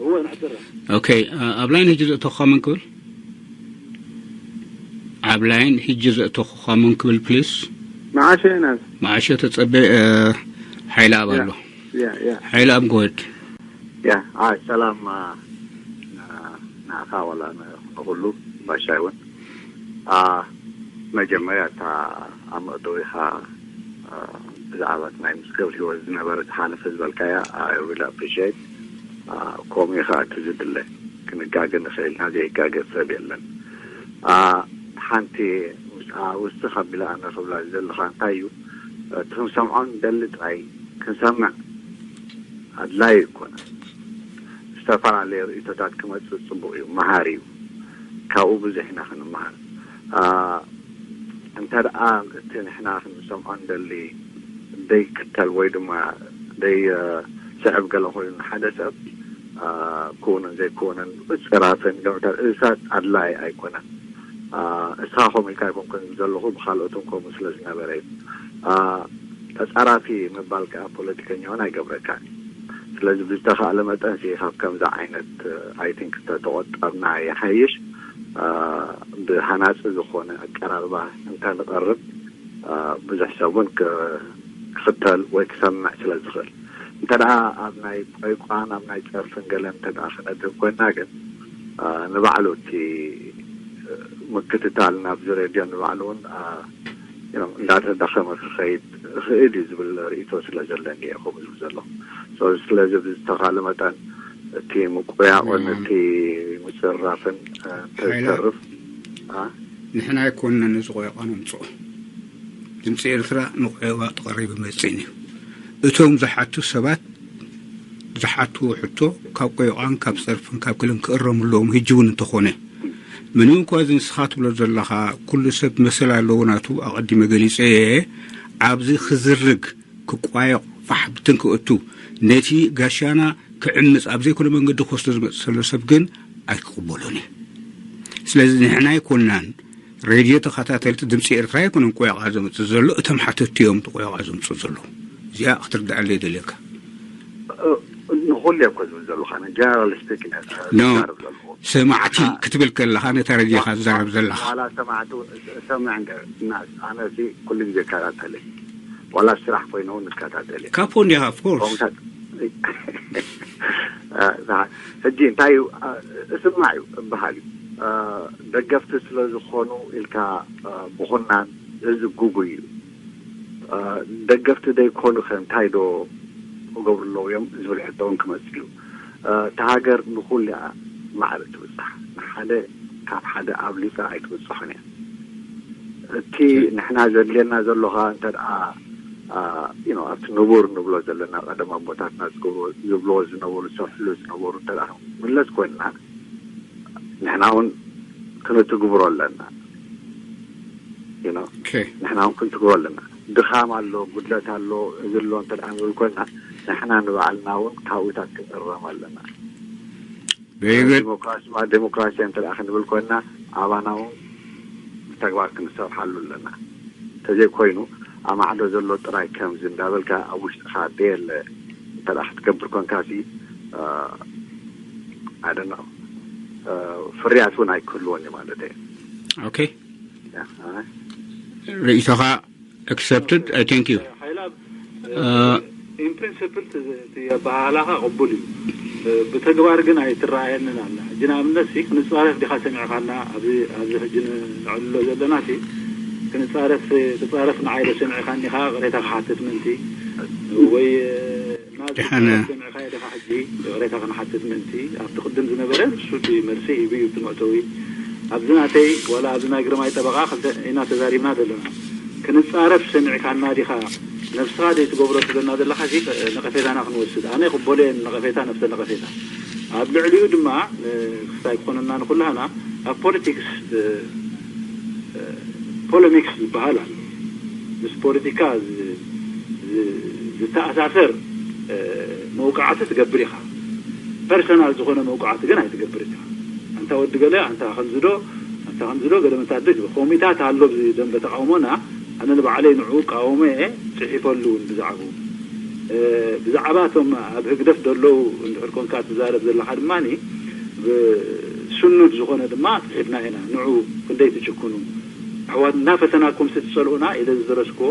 እወ፣ ንሕትረ። ኦኬ፣ እ፣ ኣብ ላይን ሕጂ ዘእተኹኻ መን ክብል? ኣብ ላይን ሕጂ ዘእተኹኻ መን ክብል፣ ፕሊስ? መዓሾ ኢና። መዓሾ ተጸበ፣ እ፣ ሓይለ ኣብ ያ፣ ኣሎ። ያ፣ ያ። ሓይለ ኣብ ጎድ። ያ፣ ኣይ፣ ሰላም፣ እ፣ ን-፣ ንዓኻ ዋላ ን-፣ ንኹሉ ባሻይ እውን። አ፣ መጀመርያ እታ ኣብ መእተዊኻ፣ አ፣ ብዛዕባ እቲ ናይ ምስ ገብረ ህይወት ዝነበረ ዝሓለፈ ዝበልካያ፣ I really appreciate። አ፣ ከምኡ እዩ ኸዓ እቲ ዝድለ። ክንጋገ ንኽእል ኢና፣ ዘይጋገ ሰብ የለን። አ፣ ሓንቲ ምስ፣ አ፣ ውስኽ ኣቢለ ኣነ ክብላ ዝደለኻ እንታይ እዩ፣ እቲ ክንሰምዖ ንደሊ ጥራይ ክንሰምዕ ኣድላዪ ኣይኮነን። ዝተፈላለየ ርእይቶታት ክመጽእ ጽቡቕ እዩ፣ መሃሪ እዩ። ካብኡ ብዙሕ ኢና ክንመሃር። አ፣ እንተ ደኣ እቲ ንሕና ክንሰምዖ ንደሊ ደይክተል ወይ ድማ ደይ-፣ ስዕብ ገለ ኮይኑ ንሓደ ሰብ፣ አ፣ ክውንን ዘይክውንን ምጽራፍን ገምታት እሳት ኣድላዪ ኣይኮነን። አ፣ እስኻ ከምኡ ኢልካ ኣይኮንኩን ዘለኹ፣ ብኻልኦት እውን ከምኡ ስለ ዝነበረ እዩ። አ፣ ተጻራፊ ምባል ከኣ ፖለቲከኛ እውን ኣይገብረካን እዩ። ስለዚ ብዝተኻእለ መጠን ሲ ካብ ከምዚ ዓይነት፣ I think፣ ተተቖጠብና ይሓይሽ። አ፣ ብሃናጺ ዝኾነ ኣቀራርባ እንተንቐርብ፣ አ፣ ብዙሕ ሰብ እውን ክ-፣ ክኽተል ወይ ክሰምዕ ስለ ዝኽእል። እንተ ደኣ ኣብ ናይ ቆይቋን ኣብ ናይ ጸርፍን ገለን እንተ ደኣ ክነድህብ ኮይንና ግን፣ አ፣ ንባዕሉ እቲ ምክትታል ናብዚ ሬድዮ ንባዕሉ እውን፣ አ፣ you know፣ እንዳተዳኸመ ክኸይድ ይኽእል እዩ ዝብል ርእይቶ ስለ ዘለኒ እየ ከምኡ ዝብል ዘለኹ። So፣ ስለዚ ብዝተኻለ መጠን እቲ ምቁያቕን ናም። እቲ ምጽርራፍን፣ አ፣ ሓይለ፣ እንተዝተርፍ፣ አ? ንሕና ኣይኮንና ነዚ ቆይቋ ነምጽኦ። ድምፂ ኤርትራ ንቆይቋ ተቐሪቡ መፅእን እዩ። እቶም ዝሓቱ ሰባት ዝሓትዎ ሕቶ ካብ ቆይቋን ካብ ፀርፍን ካብ ክልን ክእረሙ ኣለዎም። ህጂ እውን እንተኾነ፣ ምንም እኳ እዚ ንስኻ ትብሎ ዘለኻ ኩሉ ሰብ መሰል ኣለዎ ናቱ፣ ኣቐዲመ ገሊፀ እየ። ኣብዚ ክዝርግ፣ ክቋየቕ፣ ፋሕ ብትን ክእቱ፣ ነቲ ጋሻና ክዕምፅ ኣብ ዘይኮነ መንገዲ ክወስዶ ዝመፅእ ዘሎ ሰብ ግን ኣይክቕበሎን እዩ። ስለዚ ንሕና ኣይኮንናን ሬድዮ ተኸታተልቲ ድምፂ ኤርትራ ኣይኮነን ቆያቓ ዘምፅእ ዘሎ፣ እቶም ሓተትቲ እዮም ቆያቓ ዘምፅኡ ዘለዉ። እዚኣ ክትርድኣለይ ደልየካ። እ፣ ንኹሉ እየ እኮ ዝብል ዘለኹ ኣነ፣ ጀነራል ስፒኪንግ እየ ኖ፣ ዝዛረብ ዘለኹ። ሰማዕቲ አ፣ ክትብል ከለኻ ነታ ሬድዮኻ ዋ-፣ ትዛረብ ዘለኻ። ዋላ ሰማዕቲ እውን እስ-፣ እሰምዕ እንደ፣ እና፣ ኣነ እዚ ኩሉ ግዜ እከታተል እየ። ዋላ ስራሕ ኮይኑ እውን እከታተል እየ። ካፖ እንዲኻ፣ ኦፍ ኮርስ። ከምኡታት-፣ አ፣ ዛ-፣ ሕጂ እንታይ እዩ፣ አ፣ እስማዕ እዩ እበሃል እዩ። አ፣ ደገፍቲ ስለ ዝኾኑ ኢልካ፣ አ፣ ብኹናን እዚ ግጉይ እዩ። አ፣ ደገፍቲ ዘይኮኑ ከ እንታይ ዶ ክገብሩ ኣለዉ እዮም ዝብል ሕቶ እውን ክመጽእ እዩ። አ፣ እታ ሃገር ንኹሉ እያ ማዕረ ትብጻሕ። ንሓደ ካብ ሓደ ኣብሊጻ ኣይትብጽሖን እያ። እቲ ንሕና ዘድልየና ዘሎ ኸኣ እንተ ደኣ፣ አ፣ you know፣ ኣብቲ ንቡር ንብሎ ዘለና ቀደም ኣቦታትና ዝገብርዎ፣ ዝብልዎ ዝነበሩ፣ ዝሰርሕሉ ዝነበሩ እንተ ደኣ ክንምለስ ኮይንና፣ ንሕና እውን ክንትግብሮ ኣለና። You know? ኦኬ። ንሕና እውን ክንትግብሮ ኣለና። ድኻም ኣሎ፣ ጉድለት ኣሎ፣ እዚ ኣሎ እንተ ደኣ ንብል ኮይንና፣ ንሕና ንባዕልና እውን ካብኡታት ክንእረም ኣለና። ቬሪ ጉድ። ዲሞክራሲ፣ ማ-፣ ዲሞክራሲ እንተ ደኣ ክንብል ኮይንና፣ ኣባና እውን ብተግባር ክንሰርሓሉ ኣለና። እንተዘይኮይኑ፣ ኣብ ማዕዶ ዘሎ ጥራይ ከምዚ እንዳበልካ ኣብ ውሽጥኻ ደየለ እንተ ደኣ ክትገብር ኮንካ ሲ፣ አ፣ I don't know፣ አ፣ ፍርያት እውን ኣይክህልዎን እዩ ማለት እዩ። ኦኬ። ያ፣ አ። ርእይቶኻ ኣክሰፕትድ። I thank you። ሓይላ፣ እ፣ ኢን ፕሪንስፕል እቲ ኣበሃህላኻ ቅቡል እዩ። እ፣ ብተግባር ግን ኣይትረኣየንን ኣላ። ሕጂ ንኣብነት ሲ፣ ክንጻረፍ ዲኻ ሰሚዕካና? ኣብዚ፣ ኣብዚ ሕጂ ን-፣ ነዕልሎ ዘለና ሲ፣ ክንጻረፍ፣ ትጻረፍ ንዓይ ዶ ሰሚዕካኒ ኢኻ ቅሬታ ክሓትት ምእንቲ? ወይ፣ እ፣ ናዚ ደሓነ። ሰሚዕካዮ ዲኻ ሕጂ ይቕሬታ ክንሓትት ምእንቲ? ኣብቲ ቅድም ዝነበረ ንሱ እቲ መልሲ ሂቡ እዩ፣ እቲ መእተዊ። ኣብዚ ናተይ ዋላ ኣብዚ ናይ ግርማይ ጠበቓ ክልተ ኢና ተዛሪብና ዘለና። ክንጻረፍ ሰሚዕካና ዲኻ? ነብስኻ ደይ ትገብሮ ትብለና ዘለኻ ሲ ነቐፌታና ክንወስድ? ኣነ ይቕበሎ እየ ነቐፌታ፣ ነብሰ ነቐፌታ። ኣብ ልዕሊኡ ድማ፣ እ፣ ክስታይ ክኾነና ንኹላህና፣ ኣብ ፖለቲክስ፣ እ፣ እ፣ ፖለሚክስ ዝበሃል ኣሎ። ምስ ፖለቲካ ዝ-፣ ዝ-፣ ዝተኣሳሰር፣ እ፣ መውቃዕቲ ትገብር ኢኻ። ፐርሰናል ዝኾነ መውቃዕቲ ግን ኣይትገብር ኢኻ። ኣንታ ወዲ ገለ፣ ኣንታ ከምዚ ዶ፣ ኣንታ ከምዚ ዶ፣ ገለ መታደግ ኮሚታት ኣሎ ኣብዚ ደንበ ተቃውሞና። ኣነ ንባዕለይ ንዕኡ እቃወሞ እየ፣ ጽሒፈሉ እውን ብዛዕባኡ። ብዛዕባ እቶም ኣብ ህግደፍ ዘለዉ እንድሕር ኮንካ ትዛረብ ዘለኻ ድማ፣ ብስኑድ ዝኾነ ድማ ጽሒፍና ኢና። ንዑ ክንደይ ትጭክኑ? ኣሕዋት እናፈተናኩም ትጸልኡና ኢለ ዝደረስክዎ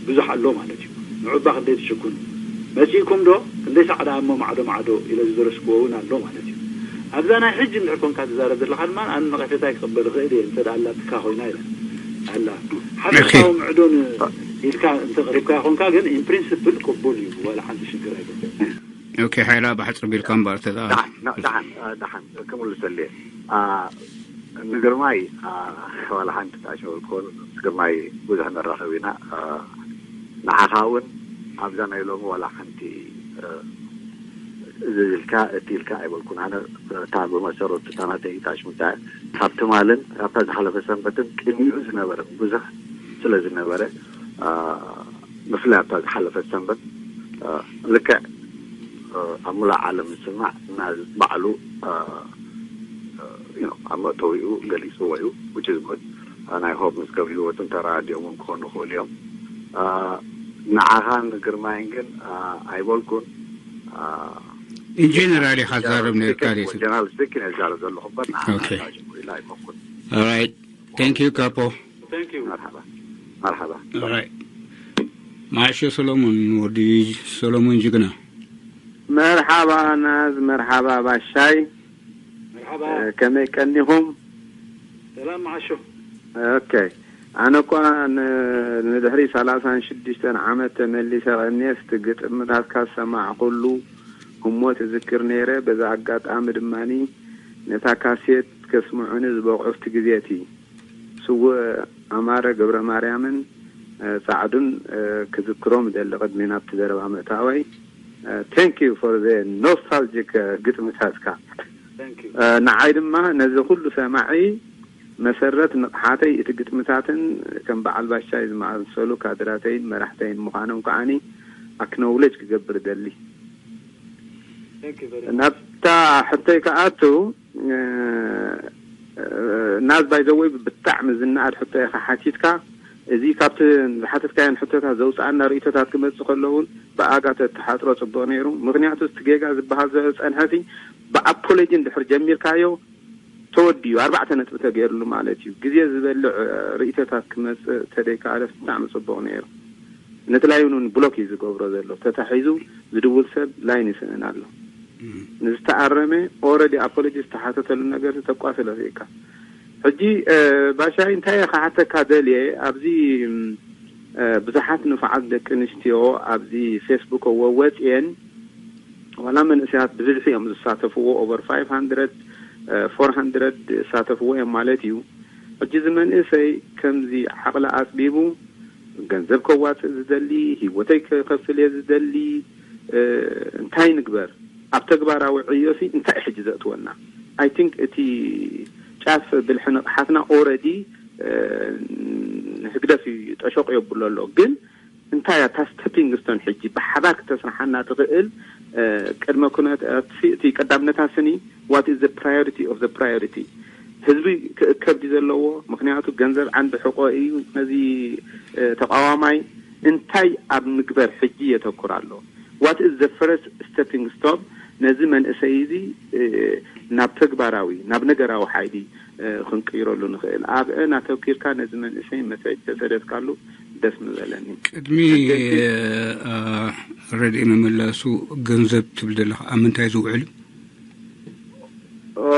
ብዙሕ ኣሎ ማለት እዩ። ንዑ እባ ክንደይ ትጭክኑ? መጺእኩም ዶ? ክንደይ ሳዕ ደኣ እሞ ማዕዶ ማዕዶ ኢለ ዝደረስክዎ እውን ኣሎ ማለት እዩ። ኣብዛ ናይ ሕጂ እንድሕር ኮንካ ትዛረብ ዘለኻ ድማ ኣነ ነቐፌታ ክቕበል እኽእል እየ፣ እንተ ደኣ ኣላትካ ኮይና ኢለ ኣላ። ሓፈሻዊ ምዕዶን ኢልካ እንተ ቀሪብካ ይኾንካ፣ ግን in principle ቅቡል እዩ፣ ዋላ ሓንቲ ሽግር ኣይብሉን። ኦኬ፣ ሓይላ ብሓጽር ቢልካ እምበር፣ ተዛ- ደሓን ደሓን ደሓን ክምልሰልየ። ንግርማይ ዋላ ሓንቲ ጣሽ ወልኮን ግርማይ ብዙሕ ንራኸብ ኢና። ንዓኻ እውን ኣብዛ ናይ ሎሚ ዋላ ሓንቲ እዚ ኢልካ እቲ ኢልካ ኣይበልኩን። ኣነ እታ ብመሰረቱ እታ ናተይ ጣሽ ምታ ካብ ትማልን ካብታ ዝሓለፈ ሰንበትን ቅድሚኡ ዝነበረ ብዙሕ ስለ ዝነበረ፣ ብፍላይ ኣብታ ዝሓለፈት ሰንበት ልክዕ ኣብ ሙሉእ ዓለም ዝስማዕ እና ባዕሉ ኣብ መእተዊኡ ገሊፅዎ እዩ። Which is good. ናይ ሆብ ምስ ገብሂወትን ተራዲኦም እውን ክኾኑ ይኽእሉ እዮም። ንዓኻን ንግርማይን ግን ኣይበልኩን። ኢንጀነራል ኢኻ ትዛረብ ነርካ ጀነራል ስፒኪን እዛረብ ዘለኹ እምበር ንዓኻ ኢላ ኣይኮንኩን። Thank you ካፖ። መርሓባ። መርሓባ። ማሾ ሰሎሞን፣ ወዲ ሰሎሞን ጅግና። መርሓባ ናዝ፣ መርሓባ ባሻይ። መርሓባ። ከመይ ቀኒኹም? ሰላም ማሾ። ኦኬ። ኣነ እኳ ንድሕሪ ሰላሳን ሽዱሽተን ዓመት ተመሊሰ ቀኒየ፣ እስቲ ግጥምታትካ ዝሰማዕኩሉ ህሞት እዝክር ነይረ። በዛ ኣጋጣሚ ድማኒ ነታ ካሴት ከስምዑኒ ዝበቕዑ እቲ ግዜ እቲ ስውእ ኣማረ ገብረማርያምን ጻዕዱን ክዝክሮም እደሊ ቅድሚ ናብቲ ዘረባ ምእታወይ። Thank you for the nostalgic ግጥምታትካ። ንዓይ ድማ ነዚ ኩሉ ሰማዒ መሰረት ንቕሓተይ እቲ ግጥምታትን ከም በዓል ባሻይ ዝመሳሰሉ ካድራተይን መራሕተይን ምዃኖም ከዓኒ ኣክነውለጅ ክገብር እደሊ። ናብታ ሕቶይ ክኣቱ ናዝ ባይዘወይ ብጣዕሚ ዝነኣድ ሕቶ ኢኻ ሓቲትካ። እዚ ካብቲ ዝሓተትካዮን ሕቶታት ዘውፅኣና ርእይቶታት ክመፅእ ከሎ እውን ብኣጋ ተተሓፅሮ ፅቡቕ ነይሩ። ምክንያቱ እቲ ጌጋ ዝበሃል ዘሎ ዝፀንሐ ሲ ብኣፖሎጂ እንድሕር ጀሚርካዮ ተወዲኡ ኣርባዕተ ነጥቢ ተገይርሉ ማለት እዩ። ግዜ ዝበልዕ ርእይቶታት ክመፅእ ተደይከኣለስ ብጣዕሚ ፅቡቕ ነይሩ። ነቲ ላይን እውን ብሎክ እዩ ዝገብሮ ዘሎ። ተታሒዙ ዝድውል ሰብ ላይን ይስእን ኣሎ። ንዝተኣረመ ኦረዲ ኣፖሎጂ ዝተሓተተሉ ነገር ተቋስሎ ኢካ። ሕጂ ባሻይ እንታይ እየ ክሓተካ ደልየ ኣብዚ ብዙሓት ንፉዓት ደቂ ኣንስትዮ ኣብዚ ፌስቡክ እወ ወፅየን ዋላ መንእሰያት ብብዝሒ እዮም ዝሳተፍዎ። Over five hundred four hundred ዝሳተፍዎ እዮም ማለት እዩ። ሕጂ እዚ መንእሰይ ከምዚ ዓቕሊ ኣፅቢቡ ገንዘብ ከዋፅእ ዝደሊ፣ ህይወተይ ከኸፍል እየ ዝደሊ፣ እንታይ ንግበር? ኣብ ተግባራዊ ዕዮሲ እንታይ ሕጂ ዘእትወና? I think እቲ ጫፍ ብልሒ ንቕሓትና ኦረዲ ንህግደፍ እዩ ጠሸቑ የብሎ ኣሎ። ግን እንታይ እያ እታ stepping stone ሕጂ ብሓባር ክተስርሓና ትኽእል ቅድመ ኩነታት እቲ ቀዳምነታ ስኒ what is the priority of the priority? ህዝቢ ክእከብ ድዩ ዘለዎ? ምክንያቱ ገንዘብ ዓንዲ ሕቆ እዩ። ነዚ ተቃዋማይ እንታይ ኣብ ምግበር ሕጂ የተኩር ኣሎ? What is the first stepping stone ነዚ መንእሰይ እዚ ናብ ተግባራዊ ናብ ነገራዊ ሓይሊ ክንቅይረሉ ንኽእል? ኣብአን ኣተኪርካ ነዚ መንእሰይ መስዕድ ተሰደድካሉ ደስ ምበለኒ። ቅድሚ ረድኢ ምምላሱ ገንዘብ ትብል ዘለኻ ኣብ ምንታይ ዝውዕል?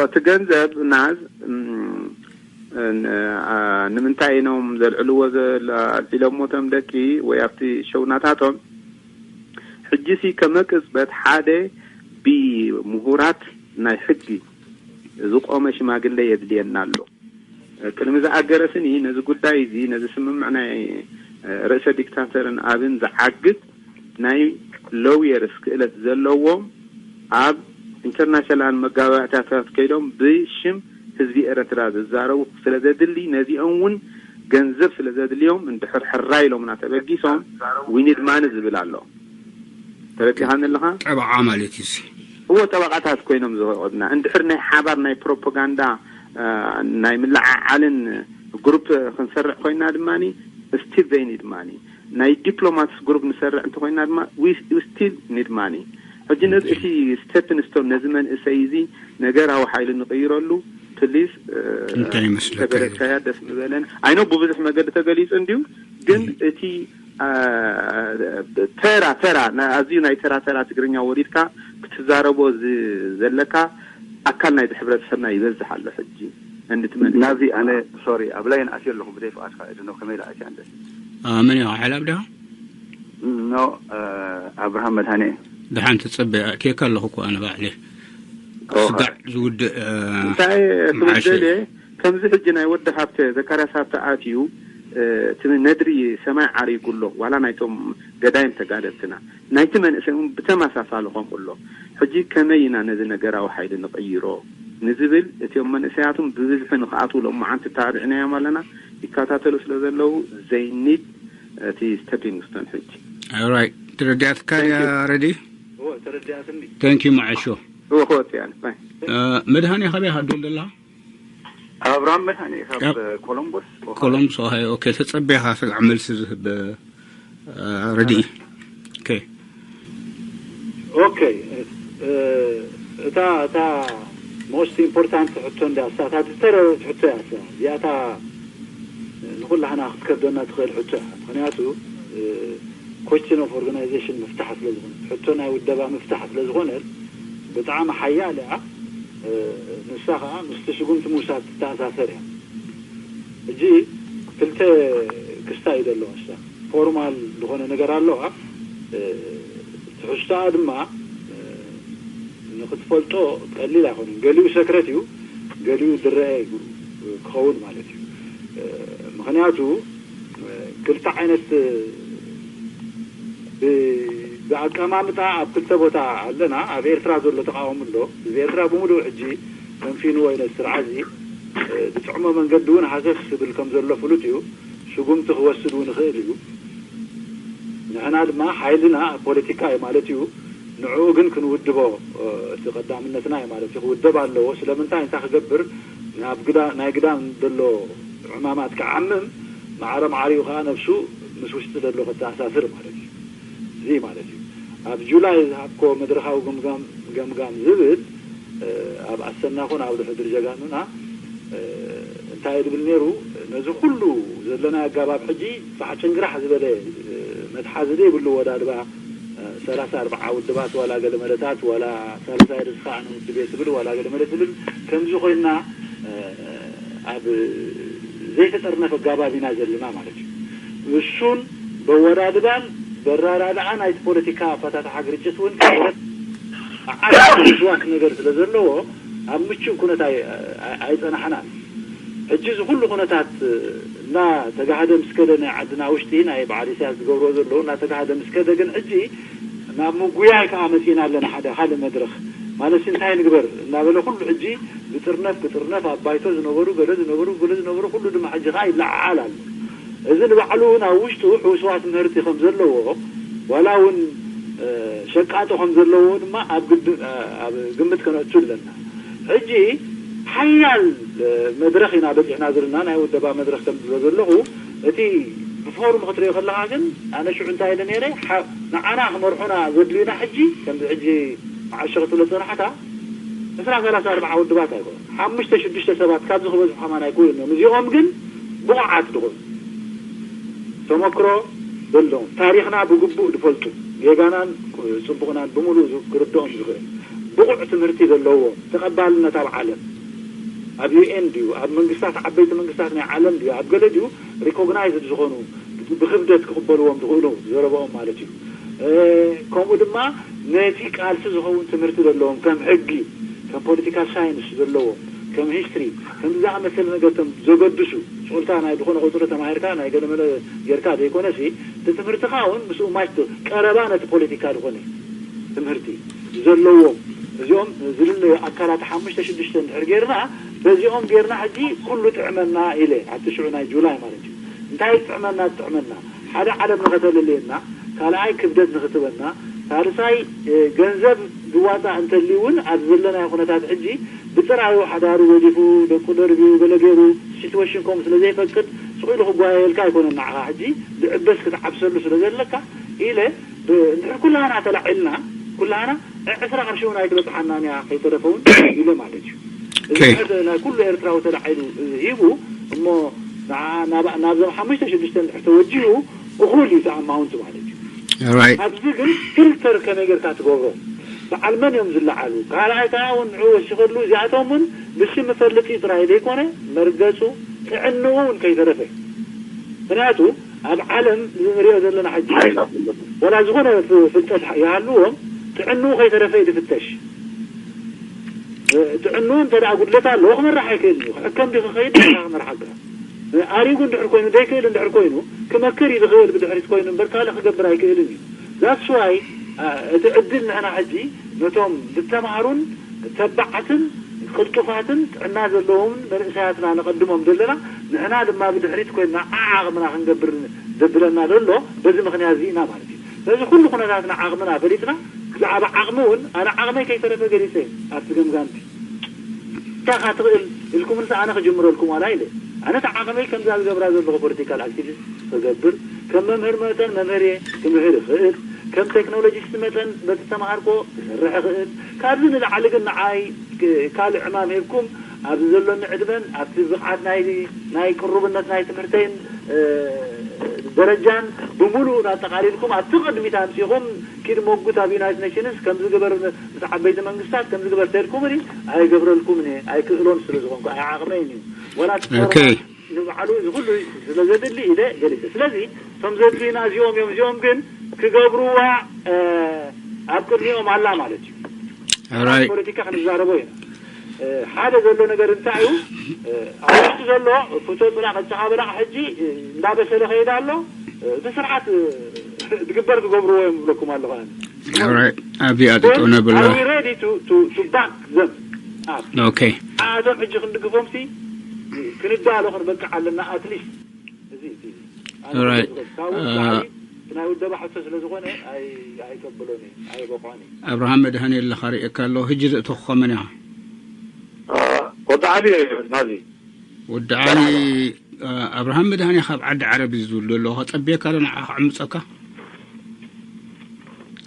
እቲ ገንዘብ ናዝ ንምንታይ ኢኖም ዘልዕልዎ ኣልዒሎሞ እቶም ደቂ ወይ ኣብቲ ሸውናታቶም ሕጂሲ ከመቅጽበት ሓደ ብምሁራት ናይ ሕጊ ዝቆመ ሽማግለ የድልየና ኣሎ። ቅድሚ ዝኣገረ ስኒ ነዚ ጉዳይ እዚ ነዚ ስምምዕ ናይ ርእሰ ዲክታተርን ኣብን ዝዓግት ናይ ሎውየርስ ክእለት ዘለዎም ኣብ ኢንተርናሽናል መጋባእታታት ከይዶም ብሽም ህዝቢ ኤረትራ ዝዛረቡ ስለ ዘድሊ ነዚኦም እውን ገንዘብ ስለ ዘድልዮም እንድሕር ሕራይ ኢሎምና ተበጊሶም we need money ዝብል ኣሎ። ተረዲኻኒ ኣለኻ? ጠበዓ ማለት እዩ። እዎ ጠበቓታት ኮይኖም ዝቕዕዱና እንድሕር ናይ ሓባር ናይ ፕሮፓጋንዳ ናይ ምልዓዓልን ግሩፕ ክንሰርዕ ኮይና ድማ still they need money። ናይ ዲፕሎማትስ ግሩፕ ንሰርዕ እንተኮይና ድማ we still need money። ሕጂ ነዚ እቲ stepping stone ነዚ መንእሰይ እዚ ነገራዊ ሓይሊ ንቕይረሉ ፕሊስ እንታይ ይመስለካ? ተበረታያ ደስ ምበለን። ኣይኖ ብብዙሕ መገዲ ተገሊጹ እንዲዩ ግን እቲ ተራ ተራ ኣዝዩ ናይ ተራ ተራ ትግርኛ ወሪድካ ክትዛረቦ ዘለካ ኣካል ናይዚ ሕብረተሰብና ይበዝሕ ኣሎ ሕጂ። እንድትመልስ ናዚ ኣነ ሶሪ ኣብ ላይን ኣትየ ኣለኹ ብዘይ ፍቓድካ እድኖ ከመይ ላኣትያ እንደ መን እዩ ሓላብ ዲኻ? ኖ ኣብርሃም መድሃኔ ደሓን ትጸበ ኬካ ኣለኹ እኮ ኣነ ባዕለ ስጋዕ ዝውድእ እንታይ ክብል ደልየ ከምዚ ሕጂ ናይ ወዲ ሃብተ ዘካርያስ ሃብተ ኣትዩ እቲ ነድሪ ሰማይ ዓሪጉ ኣሎ። ዋላ ናይቶም ገዳይም ተጋደልትና ናይቲ መንእሰይ እውን ብተመሳሳሊ ከምኡ ኣሎ። ሕጂ ከመይ ኢና ነዚ ነገራዊ ሓይሊ ንቕይሮ ንዝብል እቲኦም መንእሰያቱም ብብዝሒ ንክኣትዉ ሎማዓንቲ ተባቢዕናዮም ኣለና። ይከታተሉ ስለ ዘለዉ ዘይኒድ እቲ stepping stone ሕጂ ራይት ተረዲኣትካ ድያ ረዲ ተረዲኣትኒ thank you ማዓሾ እወ ክወፅእ እያ ባይ መድሃኔ ካበይ ሃዶል ደላ ኣብርሃም መድሃኔ ካብ ኮሎምቦስ ኮሎምስ ኦሃዮ ኦኬ ተጸበኻ ስጋዕ መልሲ ዝህብ ረዲ ኦኬ ኦኬ እታ እታ most important ሕቶ እንዳ እሳ እታ ዝተረረት ሕቶ እያ እሳ እዚኣታ ንኩላህና ክትከብደና ትኽእል ሕቶ እያ ምክንያቱ question of organization ምፍታሕ ስለ ዝኾነ ሕቶ ናይ ውደባ ምፍታሕ ስለ ዝኾነ ብጣዕሚ ሓያል እያ ንሳ ከዓ ምስቲ ስጉምቲ ምውሳድ ትተኣሳሰር እያ ሕጂ ክልተ ክስታ እዩ ዘለዎ ንሳ formal ዝኾነ ነገር ኣለዋ ትሕዝቶኣ ድማ ንክትፈልጦ ቀሊል ኣይኮነን ገሊኡ ሰክረት እዩ ገሊኡ ዝረአ እዩ ክኸውን ማለት እዩ ምክንያቱ ክልተ ዓይነት ብኣቀማምጣ ኣብ ክልተ ቦታ ኣለና ኣብ ኤርትራ ዘሎ ተቃወሙ ኣሎ ህዝቢ ኤርትራ ብምሉእ ሕጂ ተንፊኑ ወይነ ስርዓዚ ብጥዕሞ መንገዲ እውን ሃሰስ ዝብል ከም ዘሎ ፍሉጥ እዩ ስጉምቲ ክወስድ እውን ይኽእል እዩ ንሕና ድማ ሓይልና ኣብ ፖለቲካ እዩ ማለት እዩ ንዕኡ ግን ክንውድቦ እቲ ቀዳምነትና እዩ ማለት እዩ ክውደብ ኣለዎ ስለምንታይ እንታይ ክገብር ናይ ግዳም ዘሎ ዕማማት ክዓምም ማዕረ ማዕሪኡ ከዓ ነብሱ ምስ ውሽጢ ዘሎ ከተኣሳስር ማለት እዩ እዚ ማለት እዩ ኣብ ጁላይ ዝሃብኮ መድረካዊ ገምጋም ዝብል ኣብ ኣሰና ኮን ኣብ ድሕድር ጀጋኑና እንታይ ድብል ነይሩ ነዚ ኩሉ ዘለና ኣጋባብ ሕጂ ፋሕጭንግራሕ ዝበለ መትሓዚ ዘይብሉ ወዳድባ ሰላሳ ኣርባዓ ውድባት ዋላ ገለ መለታት ዋላ ሳልሳይ ርእስኻ ኣነ ውድብ እየ ትብል ዋላ ገለ መለ ትብል ከምዚ ኮይና ኣብ ዘይተጠርነፈ ኣጋባብ ኢና ዘለና ማለት እዩ። እሱን በወዳድባን በራዳድኣ ናይቲ ፖለቲካ ኣፈታትሓ ግርጭት እውን ዓቢ ምስዋክ ነገር ስለ ዘለዎ ኣብ ምቹእ ኩነት ኣይጸናሕናን። ሕጂ እዚ ኩሉ ኩነታት እናተጋህደ ምስ ከደ ናይ ዓድና ውሽጢ ናይ በዓል ኢሳያስ ዝገብርዎ ዘለዉ እናተጋህደ ምስ ከደ ግን ሕጂ ናብ ምጉያይ ከዓ መፂና ኣለና ሓደ ካልእ መድረኽ ማለት እንታይ ንግበር እናበለ ኩሉ ሕጂ ብጥርነፍ ብጥርነፍ ኣብ ባይቶ ዝነበሩ ገለ ዝነበሩ ገለ ዝነበሩ ኩሉ ድማ ሕጂ ከዓ ይለዓዓል ኣሎ። እዚ ንባዕሉ እውን ኣብ ውሽጡ ሕውስዋስ ምህርቲ ከም ዘለዎ ዋላ እውን ሸቃጦ ከም ዘለዎ ድማ ኣብ ግምት ከነእቱ ኣለና። ሕጂ ሓያል መድረኽ ኢና በፂሕና ዘለና ናይ ውደባ መድረኽ ከም ዝብሎ ዘለኹ እቲ ብፎርም ክትሪኦ ከለካ ግን ኣነ ሽዑ እንታይ ኢለ ነይረ ንዓና ክመርሑና ዘድልዩና ሕጂ ከምዚ ሕጂ መዓሸ ክትብሎ ዝፀናሕካ ዕስራ ሰላሳ ኣርባዓ ውድባት ኣይኮኑ ሓሙሽተ ሽዱሽተ ሰባት ካብዚ ክበዝሑ ከማን ኣይኮኑ እዮም እዚኦም ግን ብቑዓት ዝኾኑ ተመክሮ ዘለዎም ታሪኽና ብግቡእ ዝፈልጡ ጌጋናን ፅቡቕናን ብምሉእ ክርድኦም ዝኽእል ብቑዕ ትምህርቲ ዘለዎም ተቐባልነት ኣብ ዓለም ኣብ ዩኤን ድዩ ኣብ መንግስታት ዓበይቲ መንግስታት ናይ ዓለም ድዩ ኣብ ገለ ድዩ recognised ዝኾኑ ብክብደት ክቕበልዎም ዝኽእሉ ዘረብኦም ማለት እዩ። ከምኡ ድማ ነቲ ቃልሲ ዝኸውን ትምህርቲ ዘለዎም ከም ሕጊ ከም political science ዘለዎም ከም history ከምዚ ዝኣመሰለ ነገር ከም ዘገድሱ ሶልታ ናይ ዝኾነ ቁፅሪ ተማሂርካ ናይ ገለመለ ጌርካ ዘይኮነሲ እቲ ትምህርትኻ እውን ምስኡ ማች ቀረባ ነቲ ፖለቲካ ዝኾነ ትምህርቲ ዘለዎም እዚኦም ዝልለዩ ኣካላት ሓሙሽተ ሽዱሽተ እንድሕር ጌርና በዚኦም ጌርና ሕጂ ኩሉ ጥዕመና ኢለ ኣብቲ ሽዑ ናይ ጁላይ ማለት እዩ እንታይ ጥዕመና ጥዕመና ሓደ ዓለም ንኸተልልየና ካልኣይ ክብደት ንኽትበና ሳልሳይ ገንዘብ ዝዋፃእ እንተልዩ እውን ኣብ ዘለናዮ ኩነታት ሕጂ ብጥራዩ ሓዳሩ ገዲፉ ደቁ ደርብዩ ገለ ገይሩ situation ከምኡ ስለ ዘይፈቅድ ኢሉ ክጓየየልካ ኣይኮነን። ንዓኻ ሕጂ ዝዕበስ ክትዓብሰሉ ስለ ዘለካ ኢለ፣ ብ-፣ እንድሕር ኩላህና ተላዒልና፣ ኩላህና ዕስራ ቅርሺ እውን ኣይትበጽሓናን እያ፣ ከይተረፈ እውን ኢለ ማለት እዩ። እዚ ኦኬ። ድሕር ናይ ኩሉ ኤርትራዊ ተላዒሉ፣ እ፣ ሂቡ እሞ፣ ንዓ-፣ ናብ፣ ናብዞም ሓሙሽተ ሽዱሽተ እንድሕር ተወጂሁ፣ እኹል እዩ እቲ ኣማውንት ማለት እዩ። ኦራይት። ኣብዚ ግን ፊልተር ከመይ ጌርካ ትገብሮ? በዓል መን እዮም ዝለዓሉ? ካልኣይ ከዓ እውን ንዑ ወሲኸሉ፣ እዚኣቶም እውን ብስም መፈለጢ ጥራይ ዘይኮነ፣ መርገጹ፣ ጥዕንኡ እውን ከይተረፈ። ምኽንያቱ፣ ኣብ ዓለም እዚ ንሪኦ ዘለና ሕጂ፣ ሓይላ። ወላ ዝኾነ ፍ-፣ ፍልጠት ይሃልዎም፣ ጥዕንኡ ከይተረፈ እዩ ዝፍተሽ። እ፣ ጥዕንኡ እንተ ደኣ ጉድለት ኣለዎ፣ ክመርሕ ኣይክእልን እዩ። ክሕከም ድዩ ክኸይድ? ንስኻ ክመርሓካ። እ፣ ኣሪጉ እንድሕር ኮይኑ፣ ዘይክእል እንድሕር ኮይኑ፣ ክመክር እዩ ዝኽእል ብድሕሪት ኮይኑ እምበር፣ ካልእ ክገብር ኣይክእልን እዩ። That's why፣ እ፣ እቲ ዕድል ንሕና ሕጂ ነቶም ዝተማህሩን ተባዓትን ቅልጡፋትን ጥዕና ዘለዎምን መንእሰያትና ነቐድሞም ዘለና፣ ንሕና ድማ ብድሕሪት ኮይንና ዓዓቕምና ክንገብር ዘብለና ዘሎ በዚ ምኽንያት እዚ ኢና ማለት እዩ። ስለዚ ኩሉ ኩነታትና ዓቕምና ፈሊጥና፣ ብዛዕባ ዓቕሚ እውን ኣነ ዓቕመይ ከይተረፈ ገሊጸ ኣብቲ ገምጋምቲ። እንታይ ኢኻ ትኽእል ኢልኩምንስ ኣነ ክጅምረልኩም ዋላ ኢለ። ኣነ እቲ ዓቕመይ ከምዛ ዝገብራ ዘለኹ ፖለቲካል ኣክቲቪስት ክገብር፣ ከም መምህር መጠን መምህር እየ ክምህር እኽእል፣ ከም ቴክኖሎጂስት መጠን በቲ ዝተምሃርኮ ክሰርሕ እኽእል። ካብዚ ንላዕሊ ግን ንዓይ ክ-፣ ካልእ ዕማም ሂብኩም ኣብዚ ዘሎኒ ዕድመን ኣብቲ ብቕዓት ናይ፣ ናይ ቅሩብነት ናይ ትምህርተይን፣ እ፣ ደረጃን ብምሉኡ ኣጠቓሊልኩም ኣብቲ ቅድሚት ኣምጺኹም ኪድ ሞጉት ኣብ ዩናይትድ ኔሽንስ ከምዚ ግበር ምስ ዓበይቲ መንግስታት ከምዚ ግበር ተልኩምኒ ኣይገብረልኩምን እየ፣ ኣይክእሎን ስለ ዝኾንኩ ኣይዓቕመይን እዩ። ወላ እቲ ኦኬ። ፎርማት ንባዕሉ እዚ ኩሉ ስለ ዘድሊ ኢለ ገሊጸ። ስለዚ እቶም ዘድልዩና እዚኦም እዮም፣ እዚኦም ግን ክገብርዋ፣ እ፣ ኣብ ቅድሚኦም ኣላ ማለት እዩ። ኦራይት። ፖለቲካ ክንዛረቦ ኢና። እ፣ ሓደ ዘሎ ነገር እንታይ እዩ? እ፣ ኣብ ውሽጢ ዘሎ ፍቶ ጽላእ ቀጫኻ በላቕ ሕጂ፣ እ፣ እንዳበሰለ ከይዳ ኣሎ። እ፣ ብስርዓት፣ እ፣ ዝግበር ዝገብርዎ እዮም ዝብለኩም ኣለኹ ኣነ። ኦራይት። ኣብዚኣ ግን ጥጦ ነብላ። Are we ready to, to, to back them up? ኦኬ። ኣቶም ሕጂ ክንድግፎም ሲ ክንዳሎ ክንበቅዕ ኣለና፣ ኣትሊስት። እዚ፣ እዚ፣ እዚ። ኣነ ኦራይት። ካብኡ እ፣ ላዕሊ ናይ ውደባ ሕቶ ስለ ዝኾነ ኣይ-፣ ኣይቀብሎን እየ፣ ኣይበቋን እየ። ኣብርሃም መድሃኔ ኣለኻ ርእየካ ኣለኹ። ሕጂ ዘእተኹኻ መን ኢኻ? እ፣ ወዲ ዓሊ ናዚ። ወዲ ዓሊ፣ እ፣ ኣብርሃም መድሃኔ ካብ ዓዲ ዓረብ እዩ ዝብል ዘሎ። ከጸብየካ ዶ ንዓኻ ክዕምጸካ?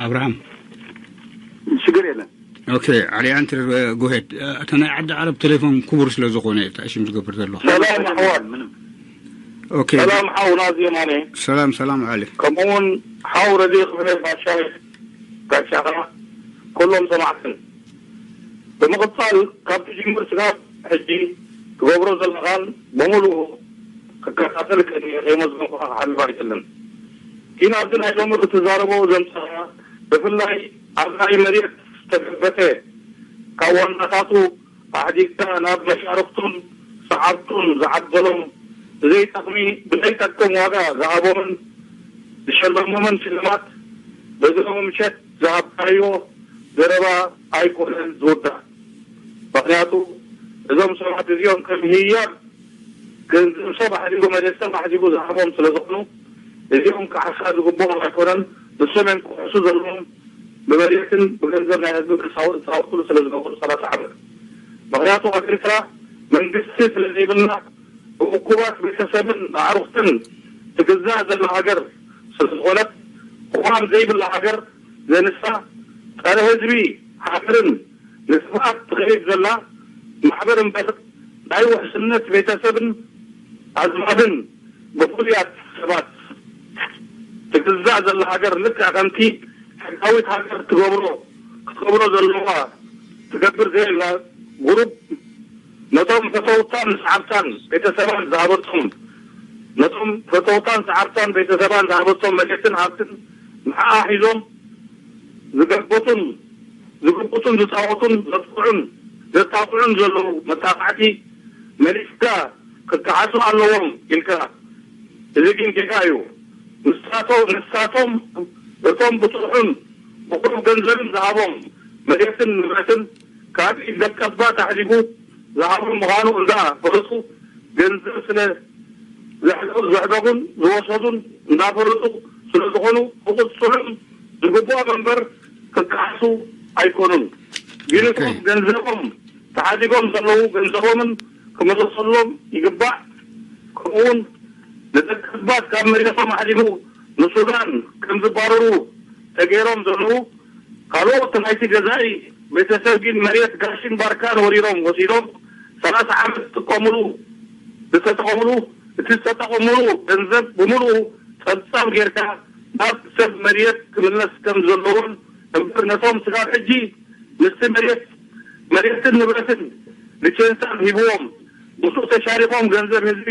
ኣብርሃም። ሽግር የለን። ኦኬ፣ ዓሊ ኣንትር፣ እ፣ ጎሄድ። እ፣ እታ ናይ ዓዲ ዓረብ ቴሌፎን ክቡር ስለ ዝኾነ እዩ እታ ሽም ዝገብር ዘሎ። ሰላም ኣሕዋት። ኦኬ። ሰላም ሓው ናዚ የማነ። ሰላም፣ ሰላም ዓሊ። ከምኡ እውን ሓው ረዲ ክብረ ባሻይ ጋሻኻ፣ ኩሎም ሰማዕትን። ብምቕጻል ካብ ትጅምር ስጋብ ሕጂ ትገብሮ ዘለኻን ብምሉኡ ክከታተል ከይመዝገንኩኻ ክሓልፍ ኣይደልን። ግን ኣብዚ ናይ ሎሚ ክትዛረቦ ዘምጸኻ ብፍላይ ኣብ ናይ መሬት ዝተገልበጠ ካብ ዋናታቱ ኣሕዲግካ ናብ መሻርክቱን ሰዓብቱን ዝዓደሎም ብዘይጠቕሚ ብዘይጠቅም ዋጋ ዝሃቦምን ዝሸለሞምን ሽልማት በዚ ሎሚ ምሸት ዝሃብካዮ ዘረባ ኣይኮነን ዝውዳእ። ምኽንያቱ እዞም ሰባት እዚኦም ከም ህያብ ገንዘብ ሰብ ኣሕዲጉ መሬት ሰብ ኣሕዲጉ ዝሃቦም ስለ ዝኾኑ እዚኦም ክዓሳ ዝግብኦም ኣይኮነን። ንሶም እዮም ክውሕሱ ዘለዎም ብመሬትን ብገንዘብ ናይ ህዝቢ ክሳወ-፣ ክሳወጥሉ ስለ ዝገበሩ ሰላሳ ዓመት። ምኽንያቱ ኣብ ኤርትራ መንግስቲ ስለ ዘይብልና ብእኩባት ቤተሰብን ኣዕሩኽትን ትግዛእ ዘላ ሃገር ስለ ዝኾነት ቅዋም ዘይብላ ሃገር ዘንሳ ጸረ ህዝቢ ሃገርን ንጥፍኣት ትኸይድ ዘላ ማሕበር እምበር ናይ ውሕስነት ቤተሰብን ኣዝማድን ብፍሉያት ሰባት ትግዛእ ዘላ ሃገር ልክዕ ከምቲ ሕጋዊት ሃገር ትገብሮ ክትገብሮ ዘለዋ ትገብር ዘየላ ጉሩብ ነቶም ፈተውታን ሰዓብታን ቤተሰባን ዝሃበቶም ነቶም ፈተውታን ሰዓብታን ቤተሰባን ዝሃበቶም መሬትን ሃብትን ንዓኣ ሒዞም ዝገበቱን ዝግብቱን ዝጻወቱን ዘጥቅዑን ዘጣቕዑን ዘለዉ መጣቃዕቲ መሊስካ ክከሓሱ ኣለዎም ኢልካ። እዚ ግን ጌጋ እዩ። ንሳቶ-፣ ንሳቶም እቶም ብጽሑን ብቑሩብ ገንዘብን ዝሃቦም መሬትን ንብረትን ካብ ኢድ ደቀባት ኣሕዲጉ ዝሃቦም ምዃኑ እንዳ ፈለጡ ገንዘብ ስለ ዘሕደ-፣ ዘሕደጉን ዝወሰዱን እንዳፈለጡ ስለ ዝኾኑ ብቕጽዑም ዝግብኦም እምበር ክከሓሱ ኣይኮኑን። ግን ኦኬ። እቶም ገንዘቦም ተሓዲጎም ዘለዉ ገንዘቦምን ክምለሰሎም ይግባእ። ከምኡውን ንደቂ ህዝባት ካብ መሬቶም ኣሕሊፉ ንሱዳን ከም ዝባረሩ ተገይሮም ዘለዉ ካልኦት ናይቲ ገዛኢ ቤተሰብ ግን መሬት ጋሽን ባርካን ወሪሮም ወሲዶም ሰላሳ ዓመት ዝጥቀምሉ ዝተጠቐምሉ እቲ ዝተጠቐምሉ ገንዘብ ብምሉኡ ጸብጻብ ጌርካ ናብ ሰብ መሬት ክምለስ ከም ዘለዎን እምበር ነቶም ስጋብ ሕጂ ምስቲ መሬት መሬትን ንብረትን ንቸንሳን ሂብዎም ምስኡ ተሻሪኾም ገንዘብ ህዝቢ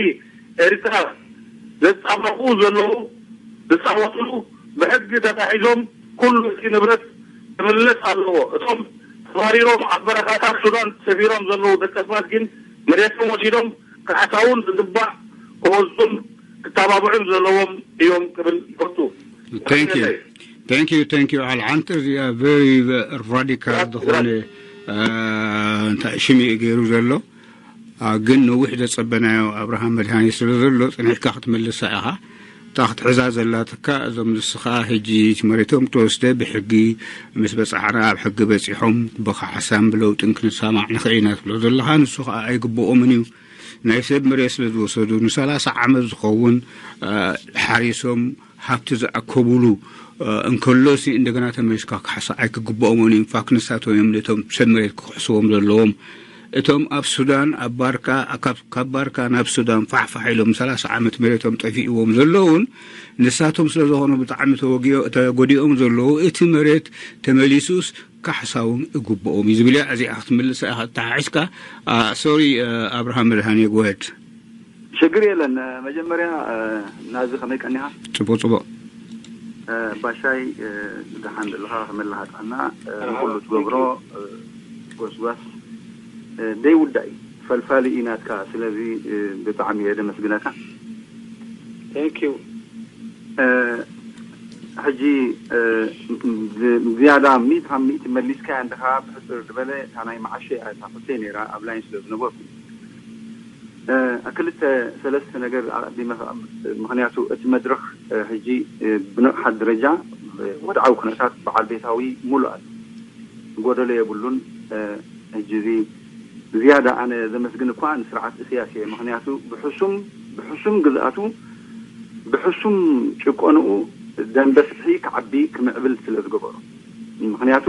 ኤርትራ ዘጻብረቑ ዘለዉ ዝጻወትሉ ብሕጊ ተታሒዞም ኩሉ እቲ ንብረት ክምለስ ኣለዎ። እቶም ተባሪሮም ኣብ በረኻታት ሱዳን ሰፊሮም ዘለዉ ደቀስባት ግን መሬቶም ወሲዶም ካሕሳውን ዝግባእ ክወስዱን ክተባብዑን ዘለዎም እዮም ክብል ይፈቱ። Thank you. Thank you, thank you. ኣልዓንተ እዚኣ very radical ዝኾነ እንታይ ሽም እዩ ገይሩ ዘሎ ግን ነዊሕ ዘጸበናዮ ኣብርሃም መድሃኒ ስለ ዘሎ ጽኒሕካ ክትመልሳ ኢኻ። እታ ክትሕዛ ዘላትካ እዞም ንስኻ ሕጂ እቲ መሬቶም ተወስደ ብሕጊ ምስ በጻሕና ኣብ ሕጊ በጺሖም ብካሕሳን ብለውጥን ክንሰማዕ ንኽእል ኢና ትብሎ ዘለኻ ንሱ ከዓ ኣይግብኦምን እዩ። ናይ ሰብ መሬት ስለ ዝወሰዱ ንሰላሳ ዓመት ዝኸውን ሓሪሶም ሃብቲ ዝኣከቡሉ እንከሎሲ እንደገና ተመልስካ ክሓሳ ኣይክግብኦምን እዩ። ኢንፋክት ንሳቶም እዮም ነቶም ሰብ መሬት ክክሕስዎም ዘለዎም። እቶም ኣብ ሱዳን ኣብ ባርካ ካብ ባርካ ናብ ሱዳን ፋሕፋሕ ኢሎም ሰላሳ ዓመት መሬቶም ጠፊእዎም ዘለውን ንሳቶም ስለ ዝኾኑ ብጣዕሚ ተጎዲኦም ዘለዉ እቲ መሬት ተመሊሱስ ካሕሳ እውን እግብኦም እዩ ዝብል እያ። እዚኣ ክትምልሳ ኢኻ ተሓሒዝካ። ሶሪ ኣብርሃም መድሃኔ ጎሄድ። ሽግር የለን። መጀመርያ ናዚ ከመይ ቀኒኻ? ጽቡቕ ጽቡቕ። ባሻይ ደሓን ዘለኻ ከመይ ኣለኻ ጥዕና ንኹሉ ትገብሮ ጎስጓስ ደይውዳእ እዩ። ፈልፋሊ እዩ ናትካ። ስለዚ ብጣዕሚ እየ ደመስግነካ። Thank you። ሕጂ ዝያዳ ሚእቲ ካብ ሚእቲ መሊስካያ እንድኻ ብሕፅር ዝበለ እታ ናይ መዓሸ እያ እታ ክልተይ ነይራ ኣብ ላይን ስለ ዝነበርኩ ክልተ ሰለስተ ነገር ኣቐዲመ ከቐምጥ። ምኽንያቱ እቲ መድረኽ ሕጂ ብንቕሓት ደረጃ ወድዓዊ ኩነታት በዓል ቤታዊ ሙሉእ ኣሎ፣ ጎደሎ የብሉን። ሕጂ እዚ ዝያዳ ኣነ ዘመስግን እኳ ንስርዓት እስያስ እየ። ምኽንያቱ ብሕሱም ብሕሱም ግዝኣቱ ብሕሱም ጭቆንኡ ደንበ ፍትሒ ክዓቢ ክምዕብል ስለ ዝገበሮ። ምኽንያቱ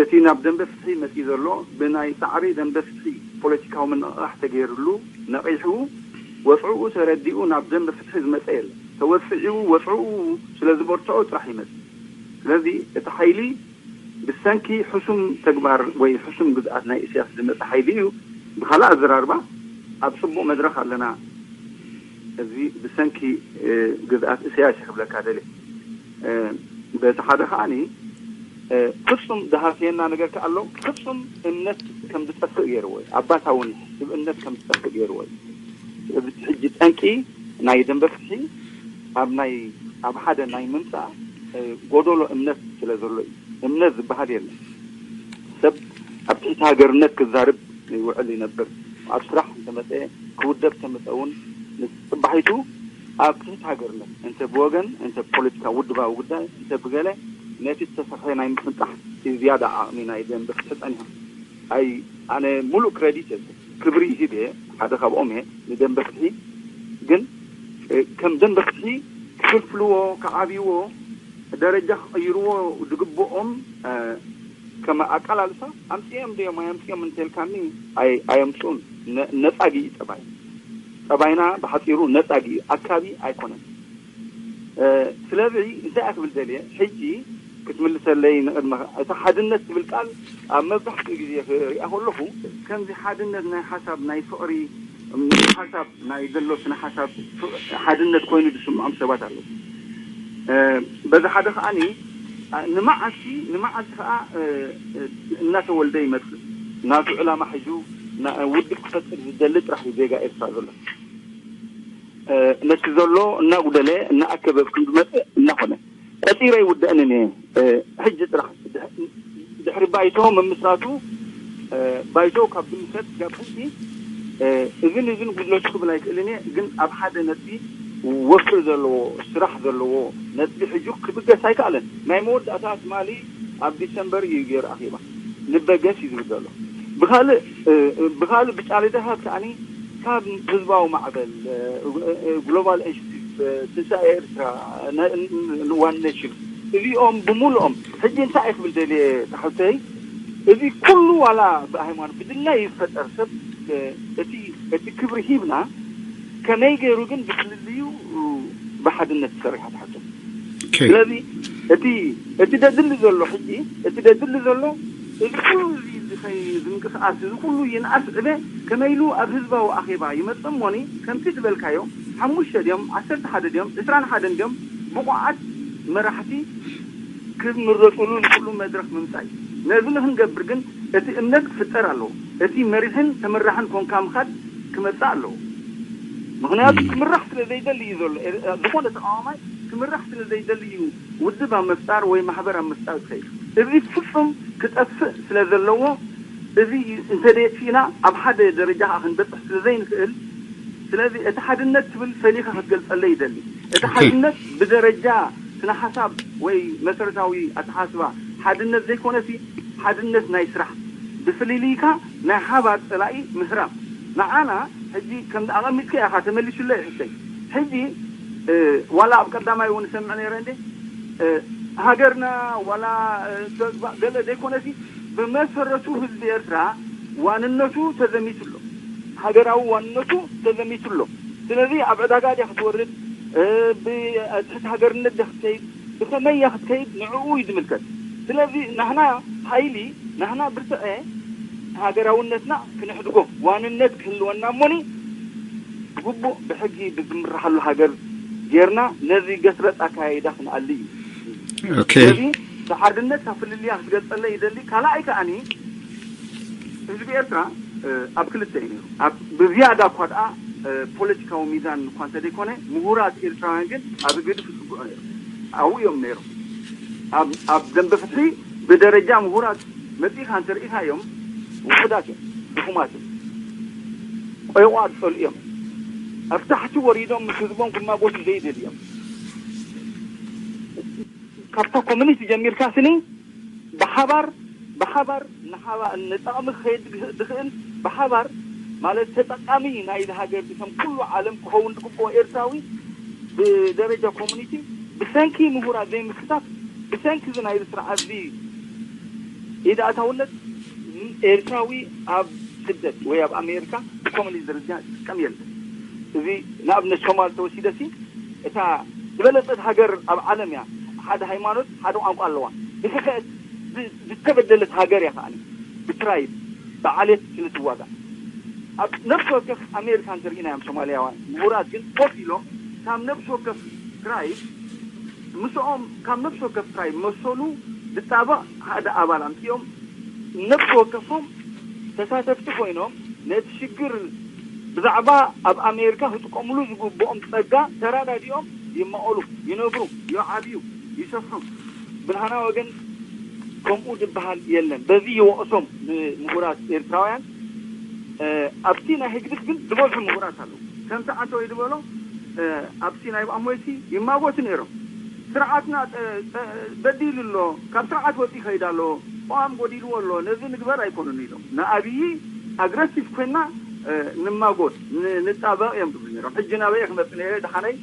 እቲ ናብ ደንበ ፍትሒ መፂኡ ዘሎ ብናይ ፃዕሪ ደንበ ፍትሒ ፖለቲካዊ ምንቕቓሕ ተገይርሉ ነቒሑ ወፅዕኡ ተረዲኡ ናብ ደንበ ፍትሒ ዝመፀ የለን። ተወፅዒኡ ወፅዕኡ ስለ ዝበርትዖ ጥራሕ ይመፅእ። ስለዚ እቲ ሓይሊ ብሰንኪ ሕሱም ተግባር ወይ ሕሱም ግዝኣት ናይ ኢሳያስ ዝመፀ ሓይሊ እዩ። ብካልእ ኣዘራርባ ኣብ ፅቡቕ መድረኽ ኣለና። እዚ ብሰንኪ ግዝኣት ኢሳያስ ክብለካ ደልየ። በቲ ሓደ ከዓኒ ፍጹም ዝሃሰየና ነገር ከ ኣሎ። ፍጹም እምነት ከም ዝጠፍእ ገይርዎ እዩ። ኣባታውን ስብእነት ከም ዝጠፍእ ገይርዎ እዩ። እዚ ሕጂ ጠንቂ ናይ ደንበ ፍትሒ ኣብ ናይ ኣብ ሓደ ናይ ምምፃእ ጎዶሎ እምነት ስለ ዘሎ እዩ። እምነት ዝበሃል የለን። ሰብ ኣብ ትሕቲ ሃገርነት ክዛርብ ይውዕል ይነብር። ኣብ ስራሕ እንተመፀ ክውደብ ተመፀ እውን ንፅባሒቱ ኣብ ትሕቲ ሃገርነት እንተ ብወገን እንተ ብፖለቲካ ውድባዊ ጉዳይ እንተ ብገለ ነቲ ዝተሰርሐ ናይ ምፍንጣሕ እቲ ዝያዳ ዓቕሚ ናይ ደንበ ፍትሒ ፀኒሑ። ኣይ ኣነ ሙሉእ ክረዲት ክብሪ ይህብ እየ ሓደ ካብኦም እየ ንደንበ ፍትሒ ግን ከም ደንበ ፍትሒ ክፍልፍልዎ ክዓብይዎ ደረጃ ክቕይርዎ ዝግብኦም ከም ኣቀላልሳ ኣምፅኦም ድዮም ኣየምፅኦም እንተልካኒ ኣየምፅኡን። ነፃጊ እዩ ፀባይ። ፀባይና ብሓፂሩ ነፃጊ እዩ፣ ኣካቢ ኣይኮነን። ስለዚ እንታይ እያ ክብል ደልየ ሕጂ ክትምልሰለይ ንቕድመ እቲ ሓድነት ዝብል ቃል ኣብ መብዛሕትኡ ግዜ ክሪኣ ከለኹ ከምዚ ሓድነት ናይ ሓሳብ ናይ ፍቕሪ ሓሳብ ናይ ዘሎ ስነ ሓሳብ ሓድነት ኮይኑ ዝስምዖም ሰባት ኣለዉ። በዚ ሓደ ከዓኒ ንመዓልቲ ንመዓልቲ ከዓ እናተወልደ ይመፅእ ናቱ ዕላማ ሒዙ ውድብ ክፈጥር ዝደሊ ጥራሕ ዜጋ ኤርትራ ዘሎ። ነቲ ዘሎ እናጉደለ እናኣከበ ከም ዝመፅእ እናኾነ ቀፂረ ይውደእንን እየ። ሕጂ ጥራሕ ድሕሪ ባይቶ ምምስራቱ ባይቶ ካብ ዝምሰረት ስጋብ ሕጂ እዝን እዝን ጉድለቱ ክብል ኣይክእልን እየ። ግን ኣብ ሓደ ነጥቢ ወፍሪ ዘለዎ ስራሕ ዘለዎ ነጥቢ ሕጂ ክብገስ ኣይከኣለን። ናይ መወዳእታ ትማሊ ኣብ ዲሰምበር እዩ ገይሩ ኣኼባ ንበገስ እዩ ዝብል ዘሎ። ብካልእ ብካልእ ብጫሊ ደሃት ከዓኒ ካብ ህዝባዊ ማዕበል፣ ግሎባል ኢኒሽቲቭ፣ ትንሳኤ ኤርትራ፣ ዋን ኔሽን፣ እዚኦም ብምሉኦም ሕጂ እንታይ ክብል ደልየ ተሓተይ፣ እዚ ኩሉ ዋላ ብሃይማኖት ብድላይ ይፈጠር ሰብ፣ እቲ እቲ ክብሪ ሂብና፣ ከመይ ገይሩ ግን ብፍልልዩ ብሓድነት ክሰርሕ ተሓቶ። ስለዚ እቲ እቲ ደድሊ ዘሎ ሕጂ እቲ ደድሊ ዘሎ እዚ ኩሉ እዚ ዝኸይ- ዝምንቅስቃስ እዚ ኩሉ ይንኣስ ዕበ ከመይ ኢሉ ኣብ ህዝባዊ ኣኼባ ይመጽእ እሞኒ ከምቲ ዝበልካዮ ሓሙሽተ ድዮም ዓሰርተ ሓደ ድዮም ዕስራን ሓደን ድዮም ብቑዓት መራሕቲ ክምረፅሉ ንኩሉ መድረክ ምምፃእ እዩ። ነዚ ንክንገብር ግን እቲ እምነት ክፍጠር ኣለዎ። እቲ መሪሕን ተመራሕን ኮንካ ምኻድ ክመፅእ ኣለዎ። ምክንያቱ ክምራሕ ስለ ዘይደሊ እዩ ዘሎ። ዝኾነ ተቃዋማይ ክምራሕ ስለ ዘይደሊ እዩ ውድብ ኣብ ምፍጣር ወይ ማሕበር ኣብ ምፍጣር ዝኸይድ። እዚ ፍፁም ክጠፍእ ስለ ዘለዎ እዚ እንተደየጥፊእና ኣብ ሓደ ደረጃ ከዓ ክንበፅሕ ስለ ዘይንክእል ስለዚ እቲ ሓድነት ትብል ፈሊኻ ክትገልፀለይ ይደሊ። እቲ ሓድነት ብደረጃ ስነ ሓሳብ ወይ መሰረታዊ ኣተሓስባ ሓድነት ዘይኮነሲ ሓድነት ናይ ስራሕ ብፍልልይካ ናይ ሓባር ፀላኢ ምህራም ንዓና ሕጂ ከም ኣቐሚጥካ ኢኻ ተመሊሱለ ይሕሰይ ሕጂ ዋላ ኣብ ቀዳማይ እውን ሰምዕ ነይረ እንዴ ሃገርና ዋላ ገለ ዘይኮነሲ ብመሰረቱ ህዝቢ ኤርትራ ዋንነቱ ተዘሚቱ ኣሎ። ሃገራዊ ዋንነቱ ተዘሚቱ ኣሎ። ስለዚ ኣብ ዕዳጋ ድያ ክትወርድ፣ ብትሕቲ ሃገርነት ድያ ክትከይድ፣ ብኸመይ እያ ክትከይድ ንዕኡ እዩ ዝምልከት። ስለዚ ናህና ሓይሊ፣ ናህና ብርትዐ ሃገራውነትና ክንሕድጎ፣ ዋንነት ክህልወና እሞኒ ብግቡእ ብሕጊ ብዝምርሓሉ ሃገር ጌርና ነዚ ገስረጥ ኣካያይዳ ክንኣሊ እዩ። ስለዚ ሓድነት ካብ ፍልልያ ክትገልፀለይ ይደሊ። ካልኣይ ከኣኒ ህዝቢ ኤርትራ ኣብ ክልተ እዩ ነይሩ። ኣብ ብዝያዳ እኳ ደኣ ፖለቲካዊ ሚዛን እኳ እንተደይኮነ ምሁራት ኤርትራውያን ግን ኣብ ህግድፍ ዝፅግዑ ነይሩ ኣብኡ እዮም ነይሮም። ኣብ ደንበ ፍትሒ ብደረጃ ምሁራት መፂእካ እንተርኢኻዮም ውሑዳት እዮም፣ ድኹማት እዮም፣ ቆይቋ ዝፀሉ እዮም። ኣብ ታሕቲ ወሪዶም ምስ ህዝቦም ክማጎቱ ዘይደልዩ እዮም። ካብታ ኮሚኒስት ጀሚርካ ስኒ ብሓባር ብሓባር ንጠቕሚ ክኸይድ ዝኽእል ብሓባር ማለት ተጠቃሚ ናይዚ ሃገር ከም ኩሉ ዓለም ክኸውን ዝግብኦ ኤርትራዊ ብደረጃ ኮሚኒቲ ብሰንኪ ምሁራት ዘይምስታፍ ብሰንኪ እዚ ናይ ስርዓት እዚ ኢዳእታውነት ኤርትራዊ ኣብ ስደት ወይ ኣብ ኣሜሪካ ብኮሚኒቲ ደረጃ ዝጥቀም የለን። እዚ ንኣብነት ሶማል ተወሲደሲ እታ ዝበለጸት ሃገር ኣብ ዓለም እያ። ሓደ ሃይማኖት ሓደ ቋንቋ ኣለዋ። ብስሕት ዝተበደለት ሃገር እያ ከዓኒ ብትራይብ ብዓሌት ስለ ትዋጋእ ኣብ ነፍሲ ወከፍ ኣሜሪካ እንተርኢናዮም ሶማልያውያን ምሁራት ግን ኮፍ ኢሎም ካብ ነፍሲ ወከፍ ትራይብ ምስኦም ካብ ነፍሲ ወከፍ ትራይብ መሰሉ ዝጣበቕ ሓደ ኣባል ኣምፅኦም ነፍሲ ወከፎም ተሳተፍቲ ኮይኖም ነቲ ሽግር ብዛዕባ ኣብ ኣሜሪካ ክጥቀምሉ ዝግብኦም ፀጋ ተራዳዲኦም ይማቐሉ፣ ይነብሩ፣ ይዓብዩ፣ ይሰፍሑ። ብናህና ወገን ከምኡ ዝበሃል የለን። በዚ ይወቕሶም ንምሁራት ኤርትራውያን ኣብቲ ናይ ህግድፍ ግን ዝበዝሑ ምሁራት ኣለዉ። ከምቲ ዓንተወይ ዝበሎ ኣብቲ ናይ ብኣሞይቲ ይማጎቱ ነይሮም። ስርዓትና በዲሉ ኣሎ፣ ካብ ስርዓት ወፂ ይኸይድ ኣሎ፣ ቆዋም ጎዲልዎ ኣሎ፣ ነዚ ንግበር ኣይኮኑን ኢሎም ንኣብዪ ኣግረሲቭ ኮይና ንማጎት ንጣበቕ እዮም ዝብሉ ነይሮም። ሕጂ ናበየ ክመፅእ ነይረ ድሓነይ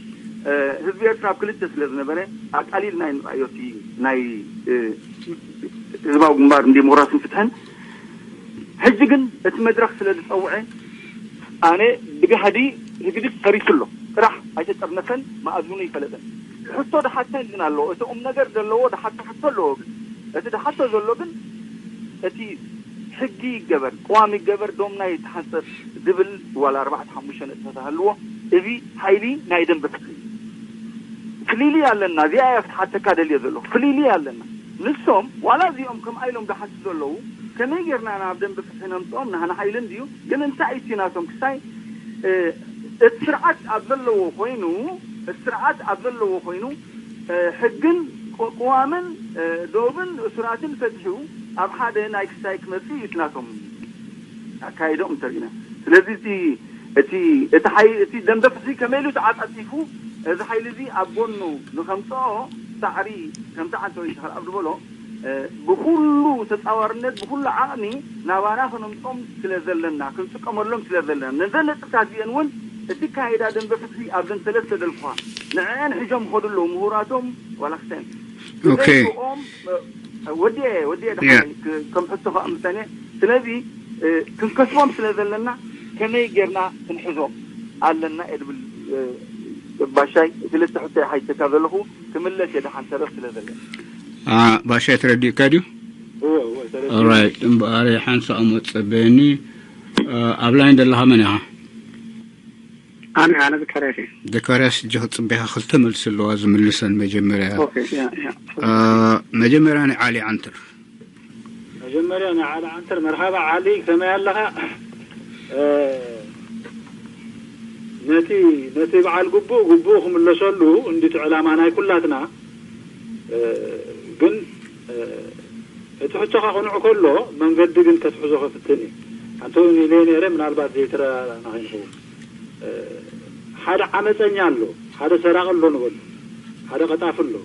ህዝቢ ኤርትራ ኣብ ክልተ ስለ ዝነበረ ኣቃሊልና ንርኣዮ ናይ ህዝባዊ ግንባር ንዲሞክራስን ፍትሕን ሕጂ ግን እቲ መድረኽ ስለ ዝፀውዐ ኣነ ብጋህዲ ህግድፍ ፈሪሱ ኣሎ ጥራሕ ኣይተጠርነፈን መኣዝኑ ይፈለጠን ሕቶ ድሓተን ግን ኣለዎ እቲ ቁም ነገር ዘለዎ ድሓቶ ሕቶ ኣለዎ ግን እቲ ድሓቶ ዘሎ ግን እቲ ሕጊ ይገበር ቅዋም ይገበር ዶምና ይተሓንፀር ዝብል ዋላ ኣርባዕተ ሓሙሽተ ነጥብታት ኣለዎ እዚ ሓይሊ ናይ ደንበ ፍትሒ ፍልልይ ኣለና እዚኣ እያ ክትሓተካ ደልዮ ዘለኹ ፍልልይ ኣለና ንሶም ዋላ እዚኦም ከምኣ ኢሎም ዝሓቱ ዘለዉ ከመይ ጌርና ናብ ደንበ ፍትሒ ነምፅኦም ናህና ሓይሊ እንድዩ ግን እንታይ እቲ ናቶም ክሳይ እቲ ስርዓት ኣብ ዘለዎ ኮይኑ እቲ ስርዓት ኣብ ዘለዎ ኮይኑ ሕግን ቅዋምን ዶብን እሱራትን ፈትሑ ኣብ ሓደ ናይ ክሳይ ክመፅእ እዩ ናቶም ኣካይዶም እንተርኢና ስለዚ እቲ እቲ እቲ ሓይ እቲ ደንበ ፍትሒ ከመይ ኢሉ ተዓፃፂፉ እዚ ሓይሊ እዚ ኣብ ጎኑ ንኸምፅኦ ሳዕሪ ከምቲ ዓንተወይ ተኸልኣብ ዝበሎ ብኩሉ ተጻዋርነት ብኩሉ ዓቕሚ ናባና ከነምጾም ስለ ዘለና ክንጥቀመሎም ስለ ዘለና ነዘን ነጥብታት እዚአን እውን እቲ ካይዳ ደንበ ፍትሒ ኣብዘን ሰለስተ ደልኳ ንዕአን ሕዞም ከዱ ኣለዉ ምሁራቶም ዋላ ክሰን ኦኬ ብዘይክኦም ወዲኤ ወዲኤ ድሓን ከም ሕቶ ከዓ ምሳኔ ስለዚ ክንከስቦም ስለ ዘለና ከመይ ጌርና ክንሕዞም ኣለና እየ ድብል ባሻይ ክልተ ሕቶ ሓይተካ ዘለኹ ክምለስ እየ ድሓን ተረፍ ስለ ዘለና ባሻይ ተረዲእካ ድዩ ኦራይት እምበኣር ሓንሳእ እሞ ትጸበየኒ ኣብ ላይን ዘለኻ መን ኢኻ ኣነ ኣነ ዘካርያስ እየ ዘካርያስ እጆ ክጽበኻ ክልተ መልሲ ኣለዋ ዝምልሰን መጀመርያ ኦኬ ያ ያ መጀመርያ ንዓሊ ዓንትር መጀመርያ ንዓሊ ዓንተር መርሓባ ዓሊ ከመይ ኣለኻ ነቲ ነቲ በዓል ግቡእ ግቡእ ክምለሰሉ እንዲቲ ዕላማ ናይ ኩላትና ግን እቲ ሕቶኻ ቅኑዕ ከሎ መንገዲ ግን ከትሕዞ ከፍትን እዩ ኣንተ እውን ኢለ ነረ ምናልባት ዘይተረዳእና ከይንኸውን ሓደ ዓመፀኛ ኣሎ ሓደ ሰራቂ ኣሎ ንበሉ ሓደ ቀጣፊ ኣሎ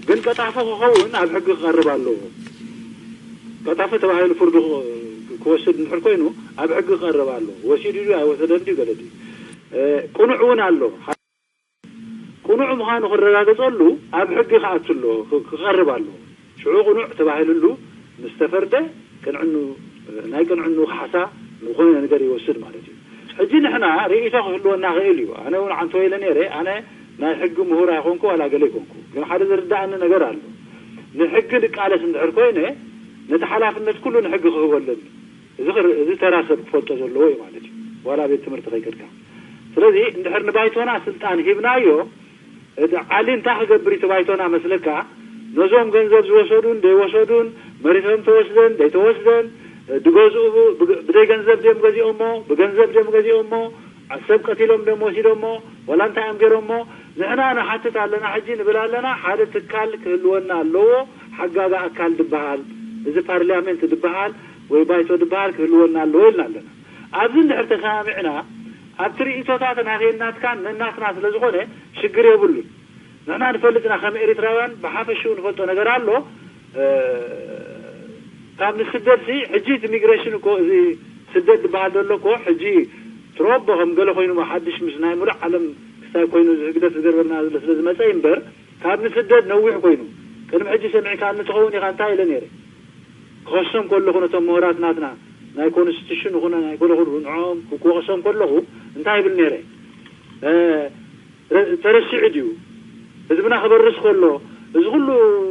ግን ቀጣፊ ክኸውን ኣብ ሕጊ ክቐርብ ኣለዎ ቀጣፊ ተባሂሉ ፍርዱ ክወስድ እንድሕር ኮይኑ ኣብ ሕጊ ክቐርብ ኣለዎ ወሲዱ ድዩ ኣይወሰደን ድዩ ገለ ድዩ ቅኑዕ እውን ኣሎ ቅኑዕ ምዃኑ ክረጋገፀሉ ኣብ ሕጊ ክኣቱ ኣለዎ ክቐርብ ኣለዎ ሽዑ ቅኑዕ ተባሂሉሉ ምስ ተፈርደ ቅንዕኑ ናይ ቅንዕኑ ካሕሳ ዝኾነ ነገር ይወስድ ማለት እዩ ሕጂ ንሕና ርእይቶ ክህልወና ክእል እዩ ኣነ እውን ዓንቶ ኢለ ነይረ ኣነ ናይ ሕጊ ምሁር ኣይኮንኩ ዋላ ገለ ኣይኮንኩ ግን ሓደ ዝርዳእኒ ነገር ኣሎ ንሕጊ ንቃለስ እንድሕር ኮይነ ነቲ ሓላፍነት ኩሉ ንሕጊ ክህቦ ኣለኒ እዚ ክር- እዚ ተራ ሰብ ክፈልጦ ዘለዎ እዩ ማለት እዩ ዋላ ቤት ትምህርቲ ከይከድካ ስለዚ እንድሕር ንባይቶና ስልጣን ሂብናዮ እቲ ዓሊ እንታይ ክገብር እዩ ባይቶና መስለካ ነዞም ገንዘብ ዝወሰዱን ዘይወሰዱን መሬቶም ተወስደን ዘይተወስደን ድገዝኡ ብደይ ገንዘብ ድዮም ገዚኦሞ ብገንዘብ ድዮም ገዚኦሞ ሰብ ቀቲሎም ድዮም ወሲዶሞ ወላ እንታይ እዮም ገይሮሞ ንሕና ንሓትት ኣለና ሕጂ ንብል ኣለና ሓደ ትካል ክህልወና ኣለዎ ሓጋጋ ኣካል ድበሃል እዚ ፓርሊያሜንት ድበሃል ወይ ባይቶ ድበሃል ክህልወና ኣለዎ ኢልና ኣለና ኣብዚ እንድሕር ተሰማሚዕና ኣብቲ ርእይቶታትን ኣኼናትካን ነናትና ስለ ዝኾነ ሽግር የብሉን ንሕና ንፈልጥ ኢና ከም ኤሪትራውያን ብሓፈሽኡ ንፈልጦ ነገር ኣሎ ካብ ንስደድ ሲ ሕጂ እቲ ሚግሬሽን እኮ እዚ ስደድ ዝበሃል ዘሎ እኮ ሕጂ ትሮቦ ከም ገለ ኮይኑ ሓድሽ ምስ ናይ ሙሉእ ዓለም ክስታይ ኮይኑ እዚ ህግደፍ ዝገርበልና ዘሎ ስለ ዝመፀ እዩ እምበር ካብ ንስደድ ነዊሕ ኮይኑ ቅድሚ ሕጂ ሰሚዕካኒ ትኸውን ኢኻ እንታይ ኢለ ነይረ ክኸሶም ከለኹ ነቶም ምሁራት ናትና ናይ ኮንስቲቱሽን ይኹነ ናይ ገለ ኩሉ ንዕኦም ክወቕሶም ከለኹ እንታይ ይብል ነይረ ተረሲዑ ድዩ ህዝብና ክበርስ ከሎ እዚ ኩሉ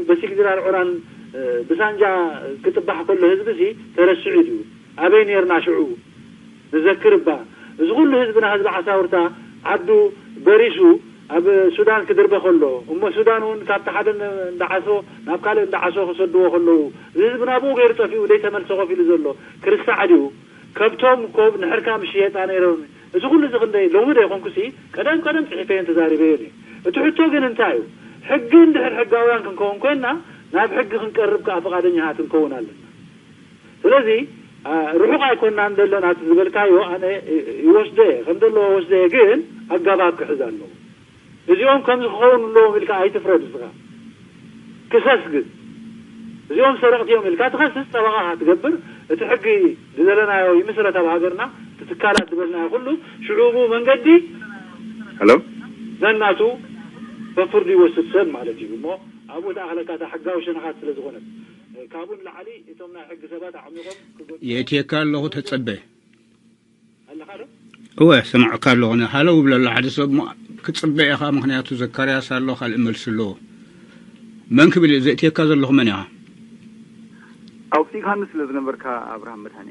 በሲግዲራን ዑራን ብሳንጃ ክጥባሕ ከሎ ህዝቢ ሲ ተረሲዑ ድዩ ኣበይ ነርና ሽዑ ንዘክር እባ እዚ ኩሉ ህዝብና ህዝቢ ዓሳውርታ ዓዱ በሪሱ ኣብ ሱዳን ክድርበ ከሎ እሞ ሱዳን እውን ካብቲ ሓደ እንዳዓሶ ናብ ካልእ እንዳዓሶ ክሰድዎ ከለዉ እዚ ህዝብና ብኡ ገይሩ ጠፊኡ ዘይተመልሰ ኮፍ ኢሉ ዘሎ ክርስዕ ድዩ ከብቶም እኮ ንሕርካ ምሽየጣ ነይሮም እዚ ኩሉ እዚ ክንደይ ሎሚ ዶ ይኮንኩሲ ቀደም ቀደም ፅሒፈየን ተዛሪበየን እዩ እቲ ሕቶ ግን እንታይ እዩ ሕጊ እንድሕር ሕጋውያን ክንከውን ኮይንና ናብ ሕጊ ክንቀርብ ከዓ ፍቃደኛታት ክንከውን ኣለና ስለዚ ርሑቕ ኣይኮንናን ዘለና እቲ ዝበልካዮ ኣነ ይወስዶ እየ ከም ዘለዎ ወስዶ እየ ግን ኣጋባብ ክሕዝ ኣለዎ እዚኦም ከምዚ ክኸውን ኣለዎም ኢልካ ኣይትፍረድ እስኻ ክሰስ ግን እዚኦም ሰረቕቲ እዮም ኢልካ ትኸስስ ጠበቓ ክትገብር እቲ ሕጊ ዝደለናዮ ይምስረት ኣብ ሃገርና እቲ ትካላት ዝበልናዮ ኩሉ ሽዑ ብኡ መንገዲ ሄሎ ነናቱ በፍርዱ ይወስድ ሰብ ማለት እዩ እሞ ኣብኡ ተኣኽለካ እታ ሕጋዊ ሸነኻት ስለ ዝኾነት ካብኡ ንላዕሊ እቶም ናይ ሕጊ ሰባት ኣዕሚቖም ክጎ- የእትየካ ኣለኹ ተጸበ ኣለኻ ዶ እወ ሰማዕካ ኣለኹ ሃለው ብለሎ ሓደ ሰብ እሞ ክጽበ ኢኻ ምክንያቱ ዘካርያስ ኣሎ ካልእ መልሲ ኣለዎ መን ክብል እየ ዘእትየካ ዘለኹ መን ኢኻ ኣውፂእካኒ ስለ ዝነበርካ ኣብርሃም መድሃኔ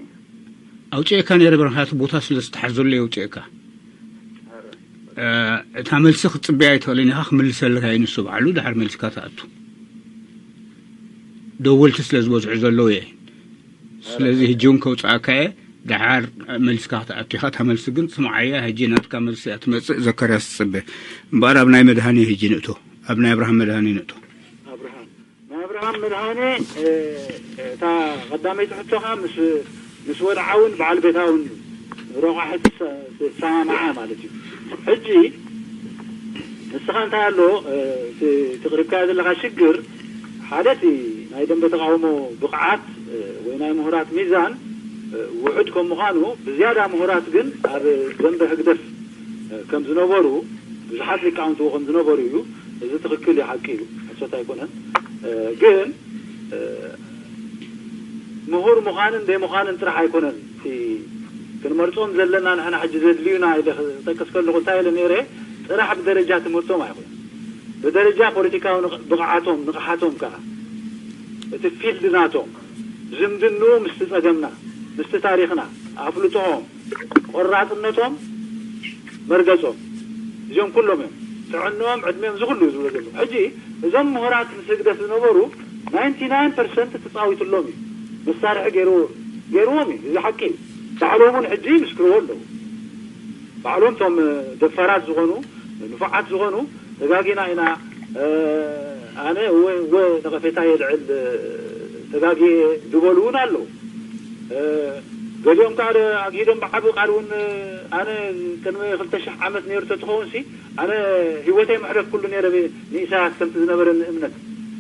ኣውፅኤካ ነይረ ምክንያቱ ቦታ ስለ ዝተሓዘሉ የውፅኤካ እታ መልሲ ክትፅበያ ኣይትኽእልን ኢኻ ክምልሰልካ እዩ ንሱ ባዕሉ ድሓር መልስካ ትኣቱ ደወልቲ ስለ ዝበዝሑ ዘለዉ እየ ስለዚ ህጂ እውን ከውፅኣካ እየ ድሓር መልስካ ክትኣቱ ኢኻ እታ መልሲ ግን ስምዓያ ህጂ ናትካ መልሲ እያ ትመፅእ ዘካርያስ ትፅበ እምበኣር ኣብ ናይ መድሃኒ ህጂ ንእቶ ኣብ ናይ ኣብርሃም መድሃኒ ንእቶ ኣብርሃም ናይ ኣብርሃም መድሃኔ እታ ቀዳመይቲ ሕቶኻ ምስ ምስ ወድዓውን በዓል ቤታውን እዩ ረቋሒ ትሰማማዓ ማለት እዩ ሕጂ ንስኻ እንታይ ኣሎ ትቕርብካዮ ዘለኻ ሽግር ሓደ እቲ ናይ ደንበ ተቓውሞ ብቕዓት ወይ ናይ ምሁራት ሚዛን ውሑድ ከም ምዃኑ፣ ብዝያዳ ምሁራት ግን ኣብ ደንበ ህግደፍ ከም ዝነበሩ፣ ብዙሓት ሊቃውንትዎ ከም ዝነበሩ እዩ። እዚ ትኽክል እዩ፣ ሓቂ እዩ፣ ሓሶት ኣይኮነን። ግን ምሁር ምዃንን ዘይምዃንን ጥራሕ ኣይኮነን እቲ ክንመርጾም ዘለና። ንሕና ሕጂ ዘድልዩና ኢለ ክጠቅስ ከለኹ እንታይ ኢለ ነይረ? ጥራሕ ብደረጃ ትምህርቶም ኣይኮነን፣ ብደረጃ ፖለቲካዊ ብቕዓቶም፣ ንቕሓቶም ከኣ፣ እቲ ፊልድ ናቶም፣ ዝምድንኡ ምስቲ ጸገምና፣ ምስቲ ታሪኽና፣ ኣፍልጦኦም፣ ቆራጽነቶም፣ መርገጾም፣ እዚኦም ኩሎም እዮም። ጥዕንኦም፣ ዕድሜኦም፣ እዚ ኩሉ እዩ ዝብሎ ዘለኹ። ሕጂ እዞም ምሁራት ምስ ህግደፍ ዝነበሩ ናይንቲ ናይን ፐርሰንት ተጻዊትሎም እዩ። መሳርሒ ገይርዎ-፣ ገይርዎም እዩ። እዚ ሓቂ እዩ። ባዕሎም እውን ሕጂ ይምስክርዎ ኣለዉ። ባዕሎም እቶም ደፋራት ዝኾኑ፣ ንፉዓት ዝኾኑ፣ ተጋጊና ኢና፣ ኣነ እወ፣ እወ፣ ነቐፌታ የልዕል፣ ተጋጊ ዝበሉ እውን ኣለዉ። ገሊኦም ከዓ ኣግሂዶም ብዓቢ ቃል እውን፣ ኣነ ቅድሚ ክልተ ሽሕ ዓመት ነይሩ ተትኸውን ሲ፣ ኣነ ህይወተይ መሕለፍ ኩሉ ነይረ፣ ንኢሳያስ ከምቲ ዝነበረኒ እምነት፣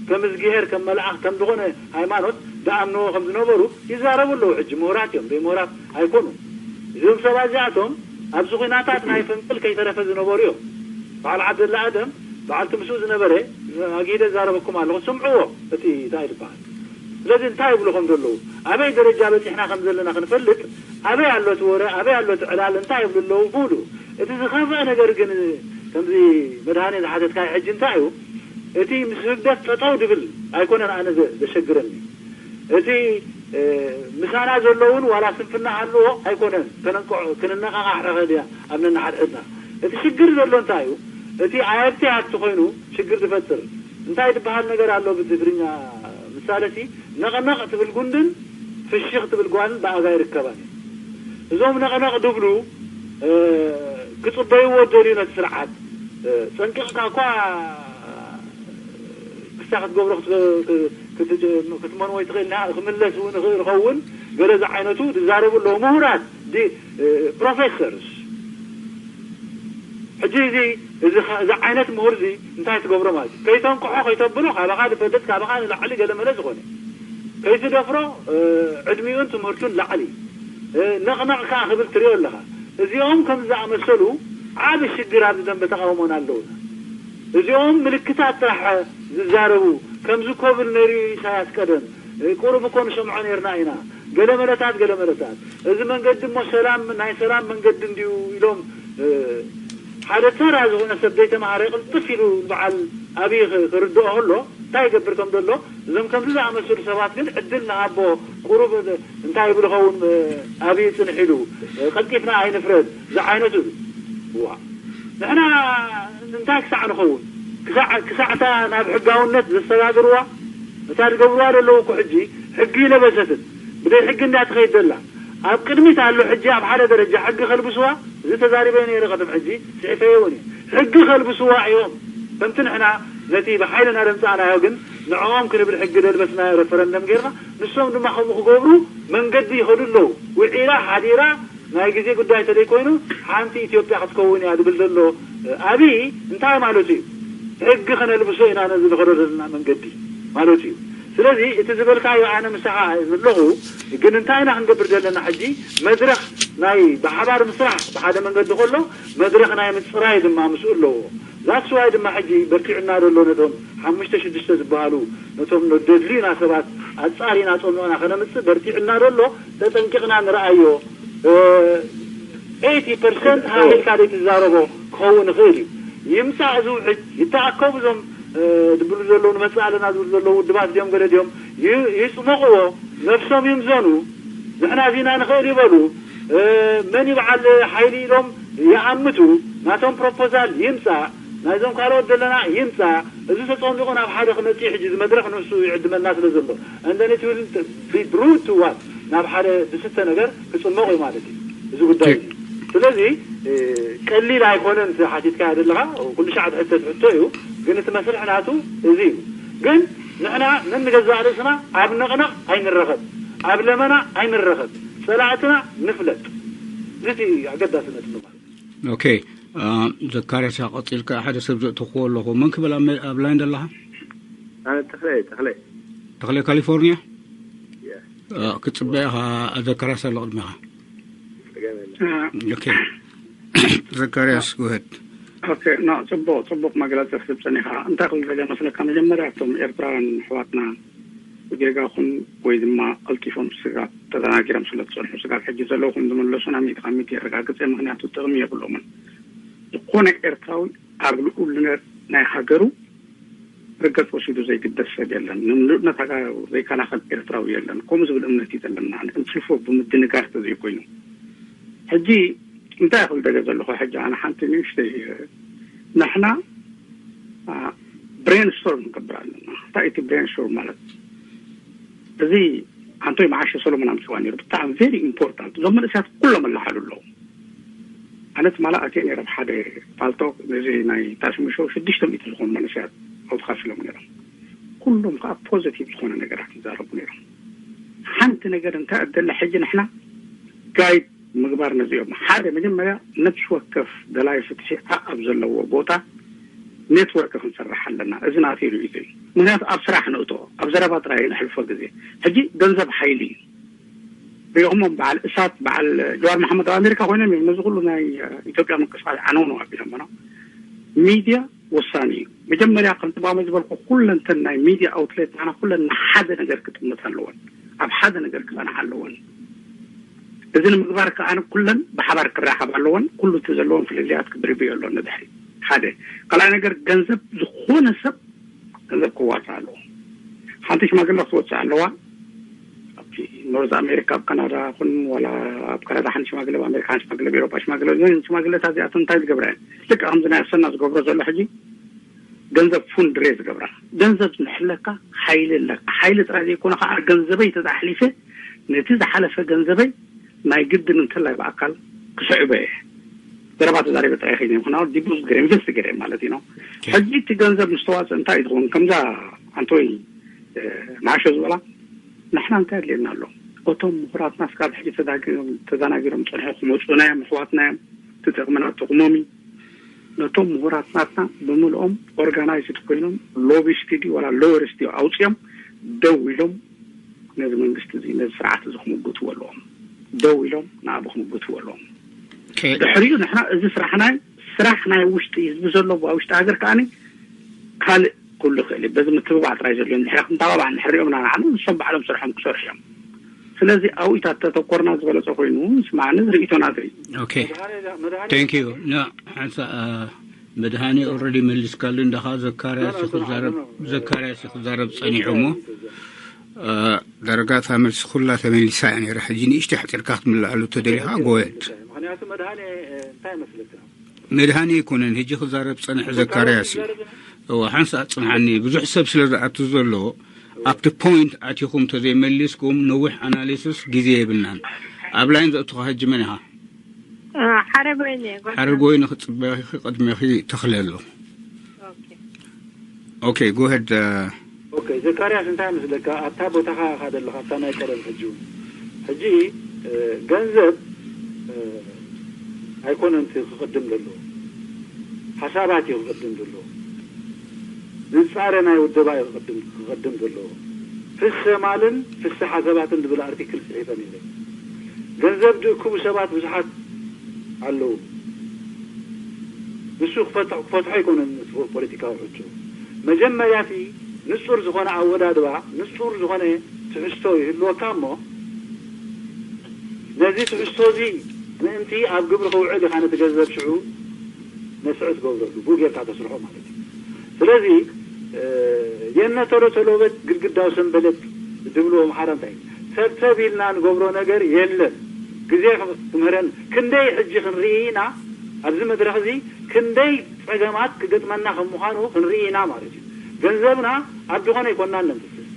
ከም እዝግሄር፣ ከም መልኣኽ፣ ከም ዝኾነ ሃይማኖት ደኣምንዎ ከም ዝነበሩ ይዛረቡ ኣለዉ። ሕጂ ምሁራት እዮም፣ ዘይምሁራት ኣይኮኑን። እዞም ሰባት እዚኣቶም ኣብዚ ኲናታት ናይ ፍንቅል ከይተረፈ ዝነበሩ እዮም። በዓል ዓብደላ ኣደም፣ በዓልቲ ምስኡ ዝነበረ፣ ኣግሂደ እዛረበኩም ኣለኹ፣ ስምዕዎ፣ እቲ እንታይ ዝበሃል። ስለዚ እንታይ ይብሉ ከም ዘለዉ፣ ኣበይ ደረጃ በጺሕና ከም ዘለና ክንፈልጥ፣ ኣበይ ኣሎ እቲ ወረ፣ ኣበይ ኣሎ እቲ ዕላል፣ እንታይ ይብሉ ኣለዉ፣ ብሉ። እቲ ዝኸፍአ ነገር ግን፣ ከምዚ መድሃኔ ዝሓተትካዮ ሕጂ እንታይ እዩ፣ እቲ ምስ ህግደፍ ጠጠው ድብል ኣይኮነን ኣነ ዘ-፣ ዘሸግረኒ። እቲ፣ እ፣ ምሳና ዘለውን ዋላ ስንፍና ሃልዎ ኣይኮነን፣ ከነንቅዖ፣ ክንነቓቓሕ ንኽእል ኢና ኣብ ነንሓድሕድና። እቲ ሽግር ዘሎ እንታይ እዩ? እቲ ኣየብቲ ሃብቲ ኮይኑ ሽግር ዝፈጥር እንታይ ዝበሃል ነገር ኣሎ ብትግርኛ ምሳለሲ፣ ነቕነቕ ትብል ጉንድን ፍሽኽ ትብል ጓልን ብኣጋ ይርከባን እዩ። እዞም ነቕነቕ ድብሉ፣ እ፣ ክጽበይዎ ደልዩ ነቲ ስርዓት፣ እ፣ ጸንቂቕካ እኳ ክሳ ክትገብሮ ክት-፣ ክት-፣ ክትመንዎ ይትኽእል፣ ክምለስ እውን ይኽእል ይኸውን፣ ገለ ዝዓይነቱ ዝዛረቡ ኣለዉ ምሁራት፣ ዲ-፣ እ፣ ፕሮፌሰርስ። ሕጂ እዚ፣ እዚ ኸ-፣ እዚ ዓይነት ምሁር እዚ እንታይ ትገብሮ ማለት እዩ? ከይተንቅሖ፣ ከይተብሎ፣ ካባኻ ዝፈልጥ፣ ካባኻ ንላዕሊ ገለ መለ ዝኾነ። ከይትደፍሮ፣ እ፣ ዕድሚኡን ትምህርቱን ላዕሊ። እ፣ ነቕነቕ ከኣ ክብል ትሪኦ ኣለኻ። እዚኦም ከም ዝኣመሰሉ ዓቢ ሽግር ኣብዚ ደንበ ተቓውሞና ኣለዉና። እዚኦም ምልክታት ጥራሕ ዝዛረቡ፣ ከምዚ ኮብል ነይሩ ኢሳያስ ቀደም፣ እ፣ ቁሩብ እኮ ንሰምዖ ነይርና ኢና፣ ገለ መለታት፣ ገለ መለታት። እዚ መንገዲ እሞ ሰላም፣ ናይ ሰላም መንገዲ እንድዩ ኢሎም፣ እ፣ ሓደ ተራ ዝኾነ ሰብ ዘይተማሃረ ቅልጥፍ ኢሉ በዓል ኣብዪ ክ-፣ ክርድኦ ከሎ እንታይ ይገብር ከም ዘሎ፣ እዞም ከምዚ ዝኣመሰሉ ሰባት ግን ዕድል ንሃቦ፣ ቁሩብ እንታይ ይብሉ ኸውን፣ እ፣ ኣብዪ ጽንሕ ኢሉ፣ እ፣ ቀልጢፍና ኣይንፍረድ ዝዓይነቱ እዩ። እዋ፣ ንሕና እንታይ ክሳዕ ንኸውን? ክሳዕ፣ ክሳዕታ ናብ ሕጋውነት ዘሰጋግርዋ? እታ ዝገብርዋ ዘለዉ እኮ ሕጂ ሕጊ ለበሰትን ብደይ ሕጊ እንዳ ትኸይድ ዘላ። ኣብ ቅድሚት ኣሎ ሕጂ ኣብ ሓደ ደረጃ ሕጊ ከልብስዋ፣ እዚ ተዛሪበ ነይረ ቀደም ሕጂ ጽሒፈዮ እውን እየ። ሕጊ ከልብስዋ እዮም። ከምቲ ንሕና ነቲ ብሓይልና ዘምጻእናዮ ግን ንዕኦም ክንብል ሕጊ ደልበስናዮ ረፈረንደም ጌርና፣ ንሶም ድማ ከምኡ ክገብሩ መንገዲ ይኸዱ ኣለዉ። ውዒላ ሓዲራ ናይ ግዜ ጉዳይ ተደይ ኮይኑ ሓንቲ ኢትዮጵያ ክትከውን እያ ዝብል ዘሎ ኣብይ እንታይ ማለቱ እዩ? ሕጊ ከነልብሶ ኢና ነዚ ንኸዶ ዘለና መንገዲ ማለቱ እዩ። ስለዚ እቲ ዝበልካዮ ኣነ ምሳኻ ዘለኹ፣ ግን እንታይ ኢና ክንገብር ዘለና ሕጂ? መድረኽ ናይ ብሓባር ምስራሕ ብሓደ መንገዲ ከሎ መድረኽ ናይ ምጽራይ ድማ ምስኡ ኣለዎ። ዛትስ ዋይ ድማ ሕጂ በርቲዕና ዘሎ ነቶም ሓሙሽተ ሽዱሽተ ዝበሃሉ ነቶም ደድልዩና ሰባት ኣጻሪና ጸምኦና ከነምጽእ በርቲዕና ዘሎ ተጠንቂቕና ንረኣዮ። ኤይቲ ፐርሰንት ሃሊልካ ዘይትዛረቦ ክኸውን ይኽእል እዩ። ይምጻእ እዚ ውሕጅ፣ ይተኣከቡ እዞም፣ እ፣ ድብሉ ዘለዉ ንመጽእ ኣለና ዝብሉ ዘለዉ ውድባት ድዮም ገለ ድዮም፣ ይ-፣ ይጽመቕዎ፣ ነብሶም ይምዘኑ፣ ንሕና እዚና ንኽእል ይበሉ፣ እ፣ መን እዩ በዓል ሓይሊ ኢሎም ይኣምቱ፣ ናቶም ፕሮፖዛል ይምጻእ፣ ናይዞም ካልኦት ዘለና ይምጻእ፣ እዚ ተጸሚቑ ናብ ሓደ ክመጽእ እዩ። ሕጂ እዚ መድረኽ ንሱ ይዕድመና ስለ ዘሎ፣ and then it will be brought to what? ናብ ሓደ ዝስተ ነገር ክጽመቕ እዩ ማለት እዩ እዚ ጉዳይ እዚ። ስለዚ፣ እ፣ ቀሊል ኣይኮነን እቲ ሓቲትካዮ ዘለኻ፣ ኩሉ ሻዕ ትሕተት ሕቶ እዩ፣ ግን እቲ መስርሕ ናቱ እዚ እዩ። ግን ንሕና ነንገዛእ ርእስና ኣብ ነቕነቕ ኣይንረኸብ፣ ኣብ ለመና ኣይንረኸብ፣ ጸላእትና ንፍለጥ። እዚ እቲ ኣገዳስነት ኣሎ ማለት እዩ። ኦኬ፣ አ፣ ዘካርያስ፣ ቀጺልካ ሓደ ሰብ ዘእተኽዎ ኣለኹ። መን ክብል ኣብ መ-፣ ኣብ ላይን ዘለኻ? ኣነ ተኽለ እየ፣ ተኽለ። ተኽለ ካሊፎርኒያ። ያ። እ፣ ክጽበ ኢኻ። ዘካርያስ ኣሎ ቅድሚኻ። ጸገም የለን። እ፣ ኦኬ። ዘካርያስ፣ go ahead። ኦኬ፣ ና፣ ጽቡቕ፣ ጽቡቕ መግለጺ ክትህብ ጸኒኻ። እንታይ ክብል ደልየ መስለካ፣ መጀመርያ እቶም ኤርትራውያን ኣሕዋትና ጌጋ ኹን ወይ ድማ ቀልጢፎም ስጋብ ተደናጊሮም ስለ ዝጸንሑ፣ ስጋብ ሕጂ ዘለዉ ከም ዝምለሱ ናብ ሚእቲ ካብ ሚእቲ የረጋግጽ እየ። ምኽንያቱ ጥቕሚ የብሎምን። ዝኾነ ኤርትራዊ ኣብ ልኡልነት ናይ ሃገሩ ርገጽ ወሲዱ ዘይግደስ ሰብ የለን። ንምሉእነት ሃገሩ ዘይከላኸል ኤርትራዊ የለን። ከምኡ ዝብል እምነት እዩ ዘለና። እንስልፎ ብምድንጋር ተዘይኮይኑ። ሕጂ እንታይ ክብል ደልየ ዘለኹ፣ ሕጂ ኣነ ሓንቲ ንእሽተይ፣ ንሕና፣ አ፣ ብሬንስቶርም ክንገብር ኣለና። እንታይ እቲ ብሬንስቶርም ማለት? እዚ ኣንቶይ መዓሾ ሰሎሞን ኣምፅዋ ነይሩ። ብጣዕሚ ቨሪ ኢምፖርታንት። እዞም መንእሰያት ኩሎም ኣለሓሉ ኣለዉ። ኣነ ትማሊ ኣትየ ነይረ ኣብ ሓደ ፓልቶክ፣ ነዚ ናይ ታሽሙ ሾው ሽዱሽተ ሚእቲ ዝኾኑ መንእሰያት ኣብኡ ተኻፊሎም ነይሮም። ኩሎም ከዓ ፖዘቲቭ ዝኾነ ነገራት ይዛረቡ ነይሮም። ሓንቲ ነገር እንታይ ኣደለ፣ ሕጂ ንሕና ጋይድ ምግባር ነዚኦም። ሓደ፣ መጀመርያ ነፍሲ ወከፍ ደላይ ፍትሒ ኣብ ዘለዎ ቦታ ኔትወርክ ክንሰርሕ ኣለና። እዚ ናተይ ርእይቶ እዩ። ምክንያቱ ኣብ ስራሕ ንእቶ፣ ኣብ ዘረባ ጥራይ ነሕልፎ ግዜ። ሕጂ ገንዘብ ሓይሊ እዩ። ሪኦሞም በዓል እሳት፣ በዓል ጀዋር መሓመድ ኣብ ኣሜሪካ ኮይኖም እዮም ነዚ ኩሉ ናይ ኢትዮጵያ ምንቅስቃስ ዓነውነው ኣቢሎሞ። ሚድያ ወሳኒ እዩ። መጀመርያ ከምቲ ባመ ዝበልኩ ኩለንተን ናይ ሚድያ ኣውትሌት ንሕና ኩለን ንሓደ ነገር ክጥምት ኣለወን፣ ኣብ ሓደ ነገር ክጸንሓ ኣለወን። እዚ ንምግባር ከኣ ኩለን ብሓባር ክራኸብ ኣለወን። ኩሉ እቲ ዘለወን ፍልልያት ክድርብዮ ኣለወን ንድሕሪ። ሓደ። ካልኣይ ነገር፣ ገንዘብ ዝኾነ ሰብ ገንዘብ ክዋፃእ ኣለዎ። ሓንቲ ሽማግለ ክትወፅእ ኣለዋ። ኣብቲ ኖርዝ ኣሜሪካ፣ ኣብ ካናዳ ኹን ዋላ ኣብ ካናዳ ሓንቲ ሽማግለ፣ ኣብ ኣሜሪካ ሓንቲ ሽማግለ፣ ኣብ ኤሮጳ ሽማግለ፣ እዘን ሽማግለታት እዚኣተን እንታይ ዝገብራ እየን? ልክዕ ከምዚ ናይ ኣሰና ዝገብሮ ዘሎ ሕጂ ገንዘብ ፉንድሬዝ ዝገብራ። ገንዘብ ንሕለካ ሓይሊ ኣለካ። ሓይሊ ጥራይ ዘይኮነ ከዓ ገንዘበይ ተዛሕሊፈ ነቲ ዝሓለፈ ገንዘበይ ናይ ግድን እንተላይ ብኣካል ክስዕቦ እየ። ዘረባ ተዛሪበ ጥራይ ከይደ፣ ምኽንያቱ ዲፖዚት ገይረ፣ ኢንቨስት ገይረ ማለት እዩ። ሕጂ እቲ ገንዘብ ምስ ተዋፅእ እንታይ እዩ ዝኸውን? ከምዛ ኣንቶይ፣ እ፣ መዓሾ ዝበላ፣ ንሕና እንታይ ኣድልየና ኣሎ? እቶም ምሁራት ናስካብ ሕጂ ተዳጊ-፣ ተዘናጊሮም ፀንሑ ክመፁና እዮም፣ ኣሕዋትና እዮም፣ ትጠቕምና ጥቕሞም እዩ። ነቶም ምሁራት ናትና ብምልኦም ኦርጋናይዝድ ኮይኖም ሎቢስቲ ድዩ ዋላ ሎየርስ ድዩ ኣውፅኦም ደው ኢሎም ነዚ መንግስቲ እዚ፣ ነዚ ስርዓት እዚ ክምጉትዎ ኣለዎም። ደው ኢሎም ንኣቡ ክምጉትዎ ኣለዎም። ኦኬ። ድሕሪኡ ንሕና እዚ ስራሕና እዩ። ስራሕ ናይ ውሽጢ ህዝቢ ዘሎ ኣብ ውሽጢ ሃገር ከኣኒ ካልእ ክህሉ ይኽእል እዩ። በዚ ምትብባዕ ጥራይ ዘድልዮም። ድሕሪ ክንተባባዕ ንሕሪኦም ኢና ንዓና፣ ንሶም ባዕሎም ስርሖም ክሰርሑ እዮም። ስለዚ ኣብኡ ተተኮርና ዝበለጸ ኮይኑ፣ ስማዕኒ፣ ርእይቶ ናተይ። ኦኬ። መድሃኔ፣ መድሃኔ፣ ቴንክ ዩ። ና፣ ሓንሳ፣ አ፣ መድሃኔ ኦልሬዲ መሊስካሉ እንዳኻ፣ ዘካርያስ ኖ፣ ኖ፣ ይኽዛረብ፣ ኖ፣ ኖ። ዘካርያስ ይኽዛረብ ጸኒሑ እሞ፣ አ፣ ዳርጋ እታ መልሲ ኩላ ተመሊሳ እያ ነይራ። ሕጂ ንእሽተይ ሓጺርካ ክትምልኣሉ ተደሊኻ፣ ጎየድ። ምኽንያቱ መድሃኔ፣ እ፣ እንታይ መስለካ? መድሃኔ ኣይኮነን፣ ሕጂ ክዛረብ ጸንሐ ዘካርያስ እዩ። እዋ፣ ሓንሳእ ጽንሓኒ፣ ብዙሕ ሰብ ስለ ዝኣቱ ዘሎ፣ ኣብቲ ፖይንት ኣቲኹም ተዘይመሊስኩም፣ ነዊሕ ኣናሊሲስ ግዜ የብልናን። ኣብ ላይን ዘእቱኻ ሕጂ መን ኢኻ? እ፣ ሓረግ ወይኒ እየ፣ ጓል ሓረግ ወይኒ ክጽበኺ ቅድሜኺ ተኽለ ኣሎ። ኦኬ። ኦኬ፣ ጎ ሄድ። ኦኬ፣ ዘካርያስ፣ እንታይ መስለካ፣ ኣብታ ቦታኻ ኢኻ ዘለኻ፣ ኣብታ ናይ ቀደም። ሕጂ እውን፣ ሕጂ፣ እ፣ ገንዘብ፣ እ፣ ኣይኮነን እቲ ክቕድም ዘለዎ፣ ሓሳባት እዩ ክቕድም ዘለዎ። ዝጻረ ናይ ውደባ እዩ ክቕድም፣ ክቕድም ዘለዎ። ፍሰ ማልን ፍሰ ሓሳባትን ዝብል ኣርቲክል ጽሒፈ ነይረ። ገንዘብ ዝእክቡ ሰባት ብዙሓት ኣለዉ። ንሱ ክፈትሖ፣ ክፈትሖ ኣይኮነን እቲ ፖለቲካዊ ሕቶ። መጀመርያ እቲ ንጹር ዝኾነ ኣወዳድባ፣ ንጹር ዝኾነ ትሕዝቶ ይህልወካ እሞ፣ ነዚ ትሕዝቶ እዚ ምእንቲ ኣብ ግብሪ ክውዕል ኢኻ ነቲ ገንዘብ ሽዑ መስርሒ ትገብረሉ፣ ብኡ ጌርካ ተስርሖ ማለት እዩ። ስለዚ፣ እ፣ የነ ቶሎ ቶሎ በል ግድግዳው ሰንበለጥ ዝብልዎ ኣምሓራ እንታይ እዩ? ሰብሰብ ኢልና ንገብሮ ነገር የለን። ግዜ ክምህረን፣ ክንደይ ሕጂ ክንርኢ ኢና፣ ኣብዚ መድረኽ እዚ ክንደይ ጸገማት ክገጥመና ከም ምዃኑ ክንርኢ ኢና ማለት እዩ። ገንዘብና ኣብ ዝኾነ ኣይኮንናን ነንፍስስ።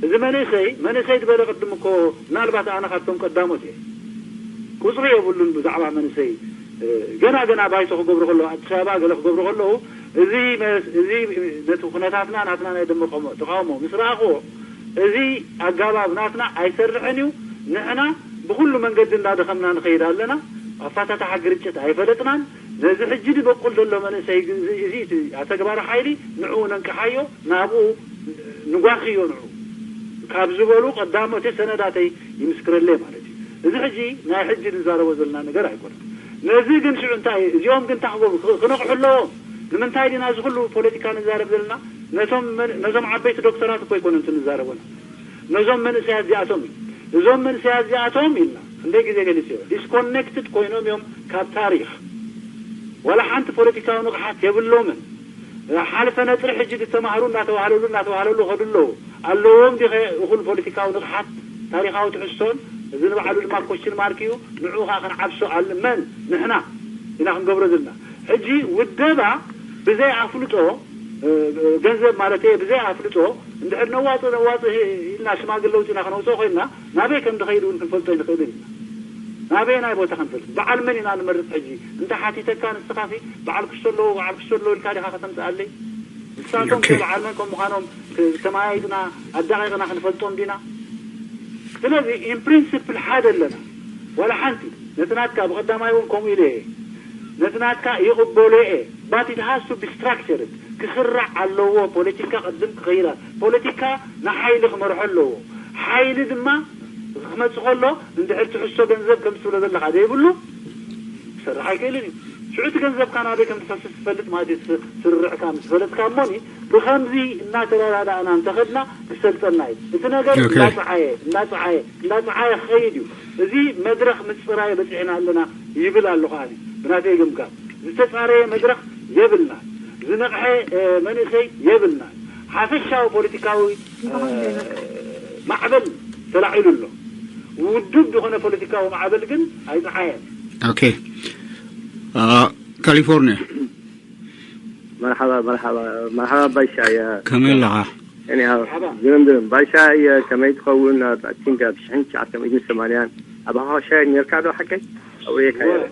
እዚ መንእሰይ፣ መንእሰይ ዝበለ ቅድም እኮ ምናልባት ኣነ ካብቶም ቀዳሞት እየ። ቁጽሪ የብሉን ብዛዕባ መንእሰይ፣ እ፣ ገና ገና ባይቶ ክገብሩ ከለዉ፣ ኣዲስ ኣበባ ገለ ክገብሩ ከለዉ፣ እዚ መስ-፣ እዚ ነቲ ኩነታትና፣ ናትና ናይ ደንበ ቆሞ-፣ ተቃውሞ ምስ ረኣኽዎ፣ እዚ ኣጋባብ ናትና ኣይሰርሕን እዩ። ንሕና ብኹሉ መንገዲ እንዳደኸምና ንኸይድ ኣለና። ኣፋታታሓ ግርጭት ኣይፈለጥናን። ነዚ ሕጂ ዝበቁል ዘሎ መንእሰይ ግን እዚ፣ እዚ እቲ ኣተግባሪ ሓይሊ ንዕኡ ነንቅሓዮ፣ ናብኡ ንጓኺዮ ንዑ ካብ ዝበሉ ቀዳሞት ሰነዳተይ ይምስክረለይ ማለት እዩ። እዚ ሕጂ ናይ ሕጂ ንዛረቦ ዘለና ነገር ኣይኮነን። ነዚ ግን ሽዑ እንታይ እዩ? እዚኦም ግን እንታይ ክገብሩ? ክነቕሑ ኣለዎም። ንምንታይ ዲና እዚ ኩሉ ፖለቲካ ንዛረብ ዘለና? ነቶም መን-፣ ነዞም ዓበይቲ ዶክተራት እኮ ኣይኮነን እቲ ንዛረቦ። ነዞም መንእሰያት እዚኣቶም እዩ። እዞም መንእሰያት እዚኣቶም ኢልና ክንደይ ግዜ ገሊጽ እዮ። ዲስኮኔክትድ ኮይኖም እዮም ካብ ታሪኽ። ዋላ ሓንቲ ፖለቲካዊ ንቕሓት የብሎምን። ሓልፈ ነጥሪ ሕጂ ዝተማህሩ እናተባህለሉ እናተባህለሉ ከዱ ኣለዉ። ኣለዎም ዲኸ እኹል ፖለቲካዊ ንቕሓት ታሪኻዊ ትሕዝቶን እዚ ንባዕሉ ድማ ኮስችን ማርክ እዩ። ንዕኡ ኸዓ ክንዓብሶ ኣል-፣ መን ንሕና ኢና ክንገብሮ ዘለና። ሕጂ ውደባ ብዘይ ኣፍልጦ፣ እ፣ ገንዘብ ማለት እየ፣ ብዘይ ኣፍልጦ እንድሕር ነዋጽእ ነዋጽእ ኢልና ሽማግለ ውፅና ከነውፅኦ ኮይንና ናበይ ከም ድኸይድ እውን ክንፈልጦ ኣይንኽእልን ኢና። ናበይ ናይ ቦታ ክንፈልጥ በዓል መን ኢና ንመርፅ? ሕጂ እንተ ሓቲተካ ንስኻሲ በዓል ክሶ ኣለዎ በዓል ክሶ ኣለዎ ኢልካ ዲኻ ከተምፅኣለይ? ንሳቶም ኦኬ። በዓል መን ከም ምዃኖም ክ-፣ ተመያይጥና ኣዳቂቕና ክንፈልጦም ዲና? ስለዚ ኢን ፕሪንስፕል ሓደ ኣለና። ዋላ ሓንቲ ነቲ ናትካ ብቐዳማይ እውን ከምኡ ኢለ እየ። ነቲ ናትካ ይቕበሎ እየ። But it has to be structured። ክስራዕ ኣለዎ። ፖለቲካ ቅድም ክኸይዳ ፖለቲካ ንሓይሊ ክመርሖ ኣለዎ። ሓይሊ ድማ ክመጽእ ከሎ እንድሕር ትሕሶ ገንዘብ ከም ትብሎ ዘለኻ ዘይብሉ ክሰርሕ ኣይክእልን እዩ። ሽዑ እቲ ገንዘብካ ናበይ ከም ትፈስስ ትፈልጥ ማለት እዩ። ስ-፣ ስርርዕካ ምስ ፈለጥካ እሞኒ ብኸምዚ እናተረዳዳእና እንተኸድና ክሰልጠና እዩ። እቲ ነገር ኦኬ። እንዳጸዓየ እንዳጸዓየ እንዳጸዓየ ክኸይድ እዩ። እዚ መድረኽ ምጽራይ በጺሕና ኣለና ይብል ኣለኹ ኣነ ብናተይ ግምጋም። ዝተጻረየ መድረኽ የብልና። ዝነቕሐ፣ እ፣ መንእሰይ የብልና። ሓፈሻዊ ፖለቲካዊ፣ እ፣ ማዕበል ተላዒሉ ኣሎ። ውዱብ ዝኾነ ፖለቲካዊ ማዕበል ግን ኣይጸዓየን። ኦኬ። አ፣ ካሊፎርኒያ። መርሓባ፣ መርሓባ፣ መርሓባ ባሻ። ያ ከመይ ኣለኻ? እኔሃው መርሓባ። ግርም፣ ግርም። ባሻ፣ የ-፣ ከመይ ትኸውን? ኣብ፣ I think፣ ኣብ ሽሕን ትሽዓተ ሚእትን ሰማንያን ኣብ ሃዋሻ ነርካ ዶ ሓቀይ? ኣብ ሪኤካ እወ። ነረ።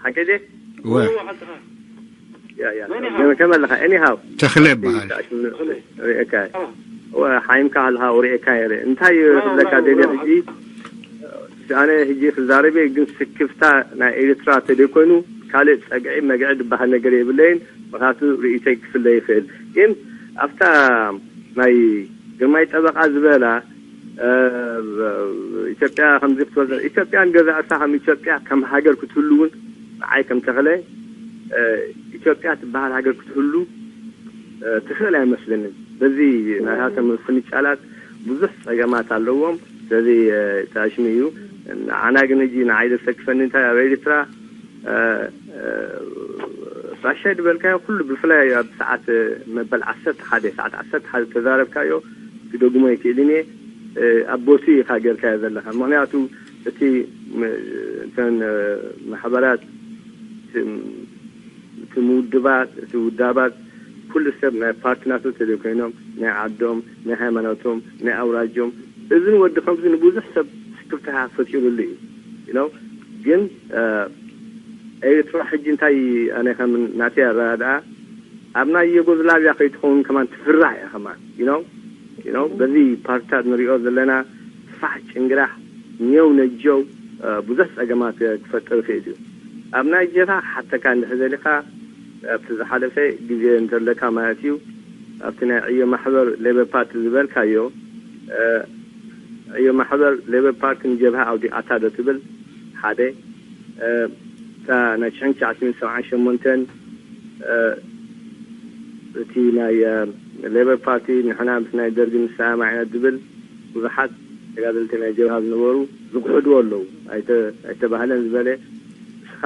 ሓቀይ ድየ? እወ። እወ፣ ሓቅኻ። ያ፣ ያ። መን ኢኻ? ከመይ፣ ከመይ ኣለኻ? እኔሃው። ተኽለ ይበሃል። ተኽለ። ሪኤካ። ኣዎ። እወ፣ ሓይምካ ኣለኻ፣ ሪኤካ ነረ። እንታይ እወ፣ ክብለካ እወ፣ ደልየ እወ። ሕጂ? ኣነ ሕጂ ክዛረብ እየ፣ ግን ስክፍታ ናይ ኤርትራ ተደይኮይኑ ካልእ ጸግዒ መግዒ ዝበሃል ነገር የብለይን። ምኽንያቱ ርእይቶይ ክፍለ ይኽእል። ግን ኣብታ ናይ ግርማይ ጠበቓ ዝበላ፣ እ፣ ኢትዮጵያ ከምዚ ክትወስድ፣ ኢትዮጵያ ንገዛእታ ከም ኢትዮጵያ ከም ሃገር ክትህሉ እውን ንዓይ ከም ተኽለ፣ እ፣ ኢትዮጵያ ትበሃል ሃገር ክትህሉ እ፣ ትኽእል ኣይመስለንን። በዚ ናታቶም ፍንጫላት ብዙሕ ጸገማት ኣለዎም። ስለዚ፣ እ፣ ታሽሚ እዩ። ንዓና ግን ሕጂ ንዓይ ዘሰክፈኒ እንታይ ኣብ ኤርትራ፣ እ፣ እ፣ ራሻ ዝበልካዮ ኩሉ ብፍላይ ኣብ ሰዓት፣ እ፣ መበል ዓሰርተ ሓደ፣ ሰዓት ዓሰርተ ሓደ ተዛረብካዮ ክደግሞ ኣይክእልን እየ። እ፣ ኣብ ቦቲ ኢኻ ጌርካዮ ዘለኻ። ምኽንያቱ እቲ ም-፣ እተን፣ እ፣ ማሕበራት፣ እ፣ እቲ ምውድባት፣ እቲ ውዳባት ኩሉ ሰብ ናይ ፓርቲ ናቱ ተዘይኮይኖም ናይ ዓዶም፣ ናይ ሃይማኖቶም፣ ናይ ኣውራጆም፣ እዝን ወዲ ከምዚ ንብዙሕ ሰብ ስክፍታ ፈጢሩሉ እዩ። You know? ግን፣ እ፣ ኤርትራ ሕጂ እንታይ ኣነ ከም ናተይ ኣረዳድኣ ኣብ ናይ ዩጎዝላቪያ ከይትኸውን ከማን ትፍራሕ እያ ከማን። You know? You know? በዚ ፓርትታት ንሪኦ ዘለና ፋሕ ጭንግራሕ ኔው ነጀው፣ እ፣ ብዙሕ ጸገማት ክፈጥር ይኽእል እዩ። ኣብ ናይ ጀታ ክሓተካ እንድሕር ደሊኻ ኣብቲ ዝሓለፈ ግዜ እንተለካ ማለት እዩ ኣብቲ ናይ ዕዮ ማሕበር ሌበር ፓርቲ ዝበልካዮ፣ እ፣ ዕዮ ማሕበር ሌበር ፓርቲ ንጀብሃ ኣውዲቓታ ዶ ትብል ሓደ፣ እ፣ እታ ናይ ሽሕን ትሽዓተ ሚእትን ሰብዓን ሸሞንተን፣ እ፣ እቲ ናይ፣ እ፣ ሌበር ፓርቲ ንሕና ምስ ናይ ደርጊ ንሰማማዕ ኢና ዝብል ብዙሓት ተጋደልቲ ናይ ጀብሃ ዝነበሩ ዝክሕድዎ ኣለዉ። ኣይተ-፣ ኣይተባህለን ዝበለ ንስኻ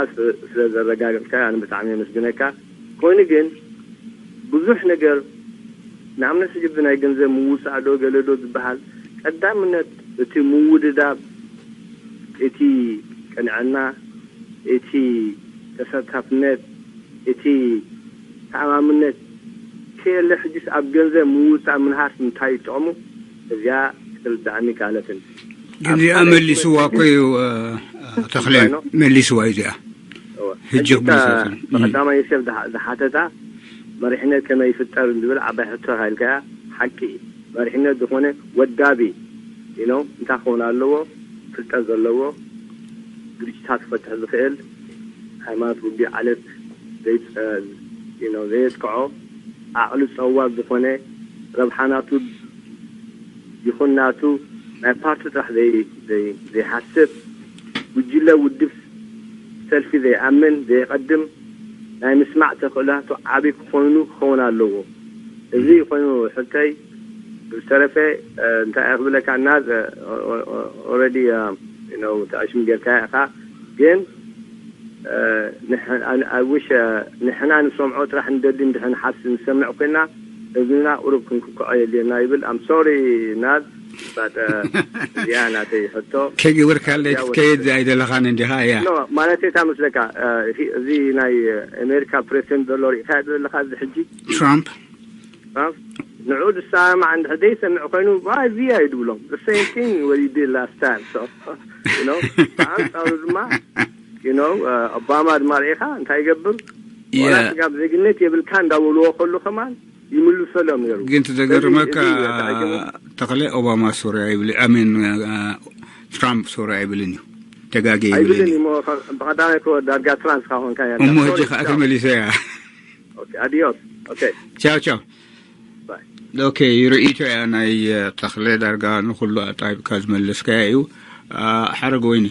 ስለ ዘረጋገጽካ ኣነ ብጣዕሚ የመስግነካ። ኮይኑ ግን ብዙሕ ነገር ንኣብነት ሕጂ ብናይ ገንዘብ ምውጻእ ዶ ገለ ዶ ዝበሃል ቀዳምነት እቲ ምውድዳብ እቲ ቅንዕና፣ እቲ ተሳታፍነት፣ እቲ ተኣማምነት ከየለ ሕጅስ ኣብ ገንዘብ ምውጻእ ምንሃስ እንታይ እዩ ጥቕሙ? እዚኣ ክትርድኣኒ ከኣለትን። ግን እዚኣ መሊስዋ እኮ እዩ፣ እ፣ ተኽለ እንታይ ነው? መሊስዋ እዩ እዚኣ። እወ። ሕጂ ሕጂ ክመልሳ እታ እኮ። እም። ብቐዳማይ ዮሴፍ ዝሓ-፣ ዝሓተታ መሪሕነት ከመይ ይፍጠር ዝብል ዓባይ ሕቶ ኢኻ ኢልካያ፣ ሓቂ እዩ። መሪሕነት ዝኾነ ወዳቢ፣ you know፣ እንታይ ክኸውን ኣለዎ? ፍልጠት ዘለዎ፣ ግርጭታት ክፈትሕ ዝኽእል፣ ሃይማኖት ውግእ ዓለት ዘይጸ-፣ you know፣ ዘየጥቅዖ፣ ዓቕሊ ጸዋር ዝኾነ፣ ረብሓ ናቱ ይኹን ናቱ ናይ ፓርቲ ጥራሕ ዘይሓስብ፣ ጉጅለ ውድብ ሰልፊ ዘይኣምን ዘየቐድም ናይ ምስማዕ ተኽእላቱ ዓብዪ ክኾይኑ ክኸውን ኣለዎ። እዚ ኮይኑ ሕተይ ብዝተረፈ እንታይ ክብለካ እና ኦረዲ ተኣሽም ጌርካ ኢኻ። ግን ውሽ ንሕና ንሰምዖ ጥራሕ ንደሊ እንድሕን ሓስ ንሰምዕ ኮይና እዝንና ቁሩብ ክንክክዖ የድልየና ይብል። ኣም ሶሪ ናዝ እዚኣ ናተይ ሕቶ። ከይገበርካለይ ክትከይድ ኣይደለኻን እንዲኻ እያ። ማለት እታ መስለካ እዚ ናይ ኣሜሪካ ፕሬዚደንት ዘሎ ርኢኻ ዘለኻ እዚ ሕጂ ትራምፕ ንዑ ዝሰማማዕ እንድሕር ዘይሰምዕ ኮይኑ እዚ እዩ ድብሎም። The same thing what you did last time. So ብኣንፃሩ ድማ ኦባማ ድማ ርኢኻ እንታይ ይገብር? ስጋብ ዜግነት የብልካ እንዳበልዎ ከሉ ከማን ይምልሰሎም ነሩ። ግን ትዘገርመካ ተኽለ ኦባማ ሶሪ ኣይብል ኣሜን ትራምፕ ሶሪ ኣይብልን እዩ። ተጋገ ይብልን እዩ። ብቀዳማይ ዳርጋ ትራንስ ካኾንካ እሞ ሕጂ ከዓ ተመሊሰ እያ። ኣዲዮስ። ቻው ቻው። ኦኬ፣ ርእይቶ እያ ናይ ተኽለ ዳርጋ ንኩሉ ኣጣቢብካ ዝመለስካያ እዩ። ሓረግ ወይኒ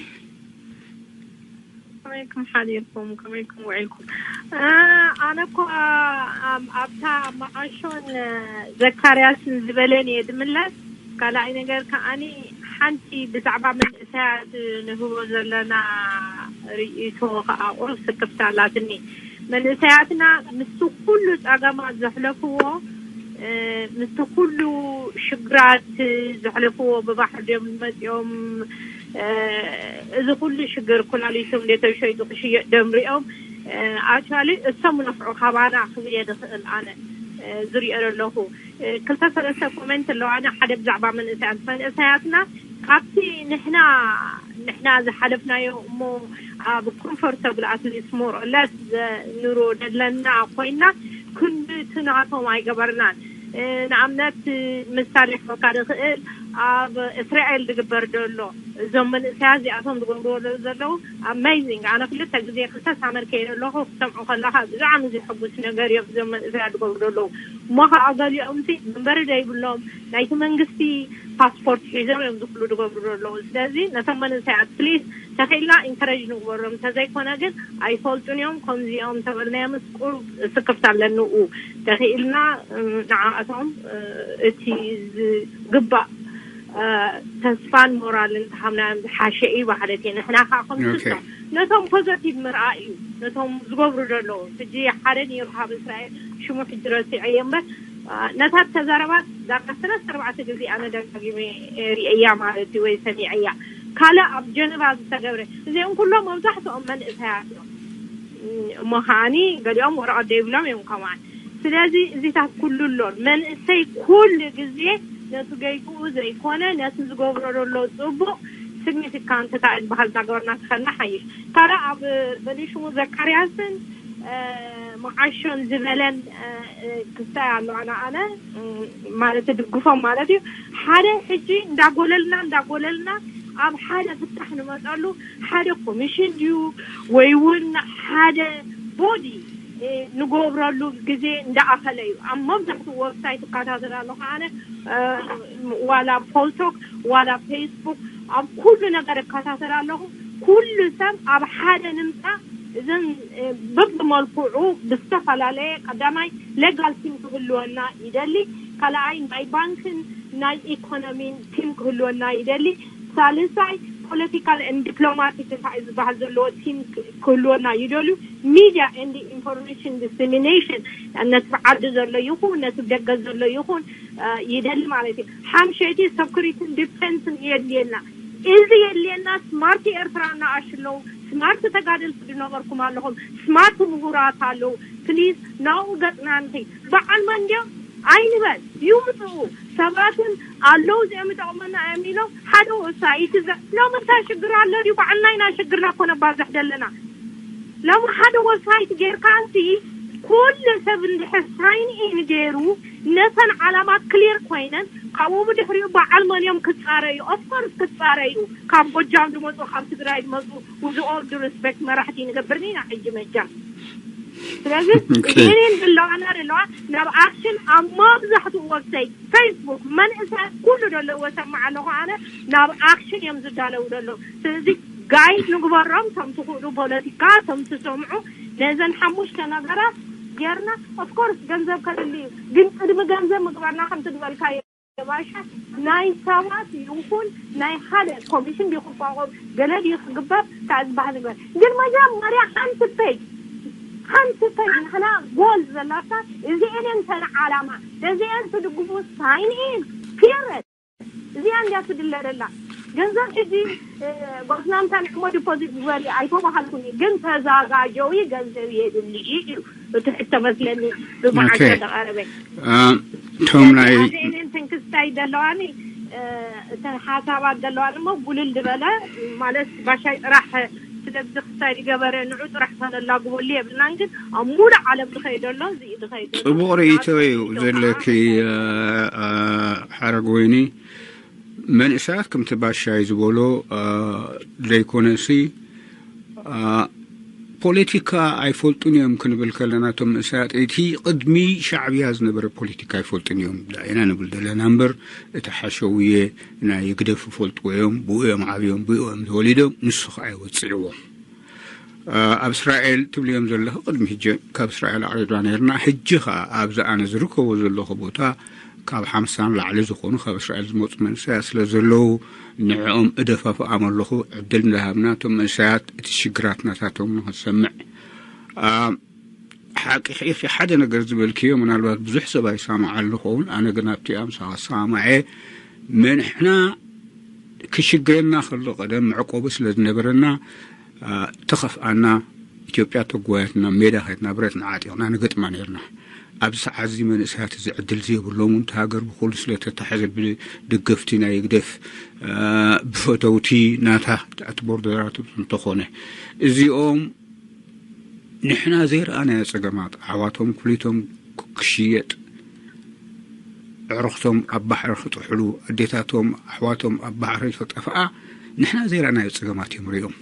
ከመይኩም ሓዲርኩም ከመይኩም ውዒልኩም? ኣነ እኮ ኣብታ መዓሾን ዘካርያስን ዝበለን እየ ድምለስ። ካልኣይ ነገር ከዓኒ ሓንቲ ብዛዕባ መንእሰያት ንህቦ ዘለና ርእይቶ ከዓ ቁሩብ ስክፍታ ኣላትኒ። መንእሰያትና ምስቲ ኩሉ ጸገማት ዘሕለፍዎ ምስቲ ኩሉ ሽግራት ዘሕለፍዎ ብባሕሪ ድዮም መፂኦም እዚ ኩሉ ሽግር ኩላሊቶም እንደ ተሸይጡ ክሽየጥ ደም ሪኦም ኣክቹዋሊ እሶም ነፍዑ ካባና ክብል እየ ዝኽእል ኣነ ዝሪኦ ዘለኹ። ክልተ ሰለስተ ኮሜንት ኣለዋና ሓደ ብዛዕባ መንእሰያት መንእሰያትና ካብቲ ንሕና ንሕና ዝሓለፍናዮ እሞ ኣብ ኮምፎርተብል ኣትሊስት ሞር ለስ ኑሮ ደለና ኮይና ክንድቲ ናቶም ኣይገበርናን። ንኣብነት ምሳሌ ክበካ ዝኽእል ኣብ እስራኤል ዝግበር ዘሎ እዞም መንእሰያት እዚኣቶም ዝገብርዎ ዘለዉ ኣሜዚንግ። ኣነ ክልተ ግዜ ክልተ ሳመር ከይደ ኣለኹ ክሰምዑ ከለካ ብጣዕሚ ዝሕጉስ ነገር እዮም እዞም መንእሰያት ዝገብሩ ዘለዉ። እሞ ከዓ ገሊኦምሲ መንበሪ ዘይብሎም ናይቲ መንግስቲ ፓስፖርት ሒዞም እዮም ዝክሉ ዝገብሩ ዘለዉ። ስለዚ ነቶም መንእሰያት ፕሊስ ተኽኢልና ኢንከረጅ ንግበሮም፣ እንተዘይኮነ ግን ኣይፈልጡን እዮም። ከምዚኦም ተበልናዮምስ ቁሩብ ስክፍታ ኣለኒ። ኡ ተኽኢልና ንዓኣቶም እቲ ዝግባእ ተስፋን ሞራልን ተሃብናዮም ዝሓሸ እዩ ማለት እየ። ንሕና ከዓ ከምስቶ ነቶም ፖዘቲቭ ምርኣይ እዩ ነቶም ዝገብሩ ዘለዉ። ሕጂ ሓደ ነይሩ ካብ እስራኤል ሽሙ ሕጂ ረሲዐዮ እምበር ነታ ተዛረባ ዳርጋ ሰለስተ ኣርባዕተ ግዜ ኣነ ደጋጊመ ርእያ ማለት እዩ ወይ ሰሚዐያ። ካልእ ኣብ ጀነቫ ዝተገብረ እዚኦም ኩሎም መብዛሕትኦም መንእሰያት እዮም። እሞ ከዓኒ ገሊኦም ወረቐት ዘይብሎም እዮም ከማን። ስለዚ እዚታት ኩሉ ኣሎ። መንእሰይ ኩሉ ግዜ ነቲ ገይግኡ ዘይኮነ ነቲ ዝገብሮ ዘሎ ፅቡቕ ሲግኒፊካንት እንታይ ዝበሃል እናገበርና ክኸና ሓይሽ ካልእ ኣብ በሊሽሙ ዘካርያስን መዓሾን ዝበለን ክስታይ ኣሎ ኣነ ኣነ ማለት ድግፎም ማለት እዩ። ሓደ ሕጂ እንዳጎለልና እንዳጎለልና ኣብ ሓደ ፍታሕ ንመፀሉ ሓደ ኮሚሽን ድዩ ወይ እውን ሓደ ቦዲ ንገብረሉ ግዜ እንዳኣኸለ እዩ። ኣብ መብዛሕትኡ ወብሳይት እከታተል ኣለኹ ኣነ ዋላ ፖልቶክ ዋላ ፌስቡክ ኣብ ኩሉ ነገር እከታተል ኣለኹ። ኩሉ ሰብ ኣብ ሓደ ንምፃእ እዘን በብመልክዑ ብዝተፈላለየ ቀዳማይ ሌጋል ቲም ክህልወና ይደሊ። ካልኣይ ናይ ባንክን ናይ ኢኮኖሚን ቲም ክህልወና ይደሊ። ሳልሳይ ፖለቲካል ን ዲፕሎማቲክ እንታይ ዝበሃል ዘለዎ ቲም ክህልወና ይደልዩ። ሚድያ ን ኢንፎርሜሽን ዲስሚኔሽን ነቲ ብዓዲ ዘሎ ይኹን ነቲ ደገ ዘሎ ይኹን ይደሊ ማለት እዩ። ሓምሸይቲ ሰኩሪትን ዲፌንስን የድልየና። እዚ የድልየና። ስማርት ኤርትራ እናኣሽ ኣለዉ። ስማርት ተጋደልቲ ዝነበርኩም ኣለኹም። ስማርት ምሁራት ኣለዉ። ፕሊዝ ናብኡ ገፅና ንኺድ። በዓል መንድዮም ኣይንበል። ይምፅኡ ሰባትን ኣለዉ እዚኦም ይጠቕመና እዮም ኢሎም ሓደ ወሳይቲ ሎሚ እንታይ ሽግር ኣሎ ድዩ? በዓልና ኢና ሽግርና እኮ ነባዝሕ ዘለና። ሎሚ ሓደ ወሳይት ጌርካ እንሲ ኩሉ ሰብ እንድሕር ሳይን ኢን ገይሩ ነተን ዓላማት ክሊር ኮይነን ካብኡ ብድሕሪኡ በዓል መን እዮም ክፃረዩ? ኦፍኮርስ ክፃረዩ። ካብ ጎጃም ዝመፁ ካብ ትግራይ ዝመፁ with all due respect መራሕቲ ንገብርኒ ኢና ሕጂ መጃም ስለዚ እዚኤን ዘለዋና ዘለዋ ናብ ኣክሽን ኣብ መብዛሕትኡ ወብሳይት ፌስቡክ መንእሰያት ኩሉ ዘለዎ ሰማዕ ኣለኹ ኣነ ናብ ኣክሽን እዮም ዝዳለዉ ዘለዉ። ስለዚ ጋይድ ንግበሮም፣ ከም ትኽእሉ ፖለቲካ ከም ትሰምዑ ነዘን ሓሙሽተ ነገራት ጌርና። ኦፍኮርስ ገንዘብ ከድሊ እዩ፣ ግን ቅድሚ ገንዘብ ምግባርና ከምቲ ዝበልካዮ ባሻ ናይ ሰባት ይኹን ናይ ሓደ ኮሚሽን ዲዩ ክቋቋም ገለ ዲዩ ክግበር ካብ ዝበሃል ንግበር። ግን መጀመርያ ሓንቲ ፔጅ ሓንቲ ፔጅ ንሕና ጎል ዘላታ እዚኤን እተን ዓላማ እዚኤን ትድግፉ ሳይን ኢን ፒሪድ። እዚኣ እንዲያ ትድለ ደላ ገንዘብ ሕጂ ጎስናምታ ንዕሞ ዲፖዚት ዝበሪ ኣይተባሃልኩን፣ ግን ተዛጋጀዊ ገንዘብ የድሊ እዩ። እቲ ሕቶ መስለኒ ብመዓልቲ ተቃረበ። እቶም ናይ ቴንክስታይ ዘለዋኒ እተን ሓሳባት ዘለዋኒ እሞ ጉልል ዝበለ ማለት ባሻይ ጥራሕ ስለዚ ክስታይ ዝገበረ ንዑ ጥራሕ ከነላግበሉ የብልናን። ግን ኣብ ሙሉእ ዓለም ዝኸይደ ኣሎ እዚ ዝኸይደ ጽቡቕ ርእይቶ እዩ ዘለኪ ሓረግ ወይኒ። መንእሰያት ከምቲ ባሻይ ዝበሎ ዘይኮነሲ ፖለቲካ ኣይፈልጡን እዮም ክንብል ከለና እቶም መንእሰያት እቲ ቅድሚ ሻዕብያ ዝነበረ ፖለቲካ ኣይፈልጡን እዮም ኢና ንብል ዘለና እምበር እቲ ሓሸውየ ናይ ግደፍ ይፈልጥዎ እዮም። ብኡ እዮም ዓብዮም ብኡ እዮም ተወሊዶም ንሱ ከዓ ይወፅዕዎም። ኣብ እስራኤል ትብልዮም ዘለኺ ቅድሚ ሕጂ ካብ እስራኤል ኣቕሪብና ነርና። ሕጂ ከዓ ኣብዚ ኣነ ዝርከቦ ዘለኹ ቦታ ካብ ሓምሳ ንላዕሊ ዝኾኑ ካብ እስራኤል ዝመፁ መንእሰያት ስለ ዘለዉ ንዕኦም እደፋፍኣም ኣለኹ። ዕድል እንዳሃብና እቶም መንእሰያት እቲ ሽግራት ናታቶም ንክንሰምዕ ሓቂ ኢኺ ሓደ ነገር ዝበልክዮ ምናልባት ብዙሕ ሰብ ኣይሳምዓሉ ኸውን ኣነ ግን ኣብቲ ኣምሳኻ ሰማማዐ። መንሕና ክሽግረና ከሎ ቀደም መዕቆቢ ስለ ዝነበረና ተኸፍኣና ኢትዮጵያ ተጓየትና ሜዳ ከድና ብረትና ዓጢቕና ንገጥማ ነርና። ኣብዚ ሰዓት እዚ መንእሰያት እዚ ዕድል ዘይብሎም እውን ሃገር ብኩሉ ስለተታሐዘ ብደገፍቲ ናይ ህግደፍ ብፈተውቲ ናታ ትኣቲ ቦርደራት እንተኾነ እዚኦም ንሕና ዘይረኣናዮ ጸገማት ኣሕዋቶም ኩሊቶም ክሽየጥ ኣዕሩኽቶም ኣብ ባሕሪ ክጥሕሉ ኣዴታቶም ኣሕዋቶም ኣብ ባሕሪ ክጠፍኣ ንሕና ዘይረኣናዮ ጸገማት እዮም ሪኦም።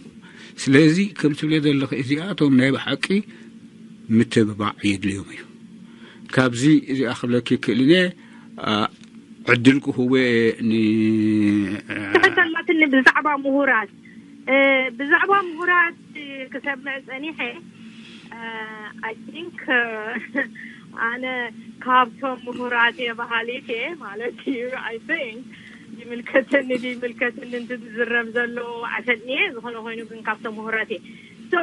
ስለዚ ከም ትብልዮ ዘለኺ እዚኣቶም ናይ ብሓቂ ምትብባዕ የድልዮም እዩ። ካብዚ እዚኣ ክብለኪ ክእል እየ ዕድል ክህወ ትሕተላትኒ ብዛዕባ ምሁራት ብዛዕባ ምሁራት ክሰምዕ ጸኒሐ። I think ኣነ ካብቶም ምሁራት እየ በሃሊት እየ ማለት እዩ። I think ይምልከተኒ ይምልከትኒ እንት ዝዝረብ ዘሎ ኣሰጥኒየ ዝኾነ ኮይኑ ግን ካብቶም ምሁራት እየ። So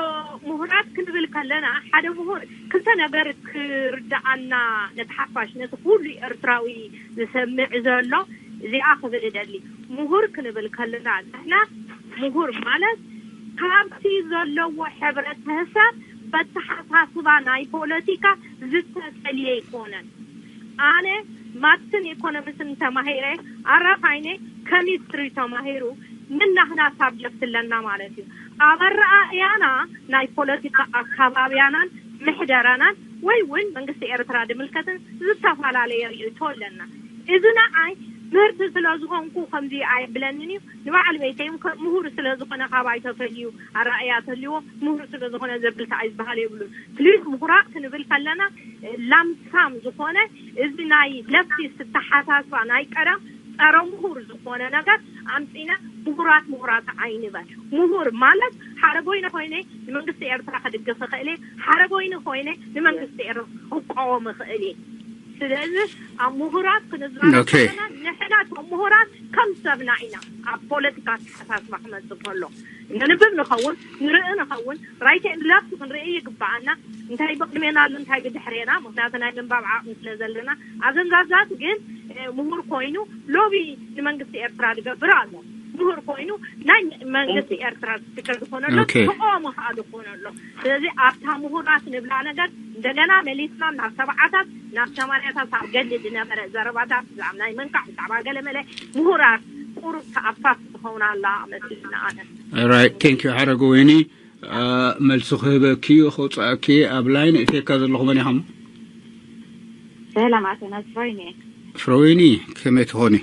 ምሁራት ክንብል ከለና ሓደ ምሁር ክልተ ነገር ክርዳኣና ነቲ ሓፋሽ ነቲ ኩሉ ኤርትራዊ ዝሰምዕ ዘሎ እዚኣ ክብል እደሊ። ምሁር ክንብል ከለና ንሕና ምሁር ማለት ካብቲ ዘለዎ ሕብረተሰብ በተሓሳስባ ናይ ፖለቲካ ዝተፈልየ ኣይኮነን። ኣነ ማትስን ኢኮኖሚስን ተማሂረ ኣራፋይነ ከሚስትሪ ተማሂሩ ንናህና ሳብጀክት ኣለና ማለት እዩ። ኣብ ኣረኣእያና ናይ ፖለቲካ ኣካባቢያናን ምሕደራናን ወይ እውን መንግስቲ ኤርትራ ድምልከትን ዝተፈላለየ ርእይቶ ኣለና። እዚ ንዓይ ምህርቲ ስለ ዝኾንኩ ከምዚ ኣየብለንን እዩ። ንበዓል ቤተይ ምሁር ስለ ዝኾነ ካባይ ተፈልዩ ኣረኣእያ ተልዎ ምሁር ስለ ዝኾነ ዘብል ከዓይ ዝበሃል የብሉን። ፕሊዝ ምሁራት ክንብል ከለና ላምሳም ዝኾነ እዚ ናይ ለፍቲስት ተሓሳስባ ናይ ቀደም ጸረ ምሁር ዝኾነ ነገር ኣምጺና ምሁራት ምሁራት ኣይንበል። ምሁር ማለት ሓረጎይነ ኮይነ ንመንግስቲ ኤርትራ ክድግፍ እኽእል እየ፣ ሓረጎይነ ኮይነ ንመንግስቲ ኤርትራ ክቃወም እኽእል እየ። ስለዚ ኣብ ምሁራት ክንዛረብ ከለና ንሕና እቶም ምሁራት ከም ሰብና ኢና ኣብ ፖለቲካ ኣተሓሳስባ ክመጽእ ከሎ ነንብብ ንኸውን፣ ንርኢ ንኸውን፣ ራይት ኤንድ ለፍት ክንርኢ ይግብኣና። እንታይ ብቕድሜና ኣሎ እንታይ ብድሕሬና፣ ምክንያቱ ናይ ምንባብ ዓቕሚ ስለ ዘለና። ኣብ ዘንጋዛት ግን ምሁር ኮይኑ ሎቢ ንመንግስቲ ኤርትራ ዝገብር ኣሎ። ምሁር ኮይኑ ናይ መንግስቲ ኤርትራ ስፒከር ዝኾነሎ ተቃውሞ ከዓ ዝኾነሎ። ስለዚ ኣብታ ምሁራት ንብላ ነገር እንደገና መሊስና ናብ ሰብዓታት ናብ ሰማንያታት ኣብ ገድሊ ዝነበረ ዘረባታት ብዛዕባ ናይ መንካዕ ብዛዕባ ገለመለ ምሁራት ቁሩብ ተኣፋፍ ትኸውን ኣላ መስልና ኣነ። ራይት ቴንክ ዩ ሓረገ ወይኒ። መልሲ ክህበኪ እዩ ከውፅኣኪ ኣብ ላይን እቴካ ዘለኹ መን ኢኹም? ሰላም ኣቶ ናስፋይኒ። ፍረወይኒ ከመይ ትኾኒ?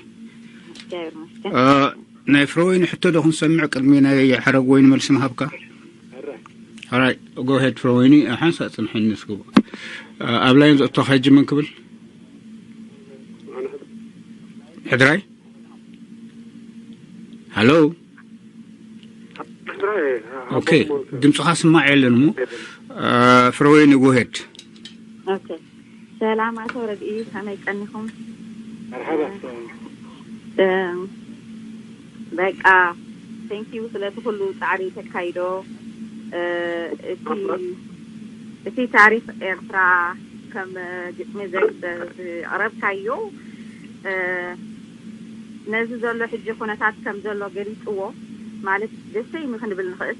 ናይ ፍረወይኒ ሕቶ ዶ ክንሰምዕ ቅድሚ ናይ ሓረግ ወይኒ መልሲ ምሃብካ? All right, go ahead, ፍረወይኒ፣ ሓንሳእ ጽንሐኒ እስኪ። ኣብ ላይን ዘእቶኻ ሕጂ መን ክብል? ሕድራይ? ሃሎ? ኦኬ፣ ድምፅኻ ስማዕ የለን እሞ፣ ፍረወይኒ፣ go ahead። ኦኬ። ሰላም ኣቶ ረድኢ፣ ከመይ ቀኒኹም? መርሓባ። እ፣ በቃ፣ thank you ስለቲ ኩሉ ጻዕሪ ተካይዶ። እ፣ እቲ፣ እቲ ታሪኽ ኤርትራ ከም ግጥሚ ዘ-፣ ዘ-፣ ዘቕረብካዮ፣ እ፣ ነዚ ዘሎ ሕጂ ኩነታት ከም ዘሎ ገሊጽዎ፣ ማለት ደሰይሚ ክንብል ንኽእል።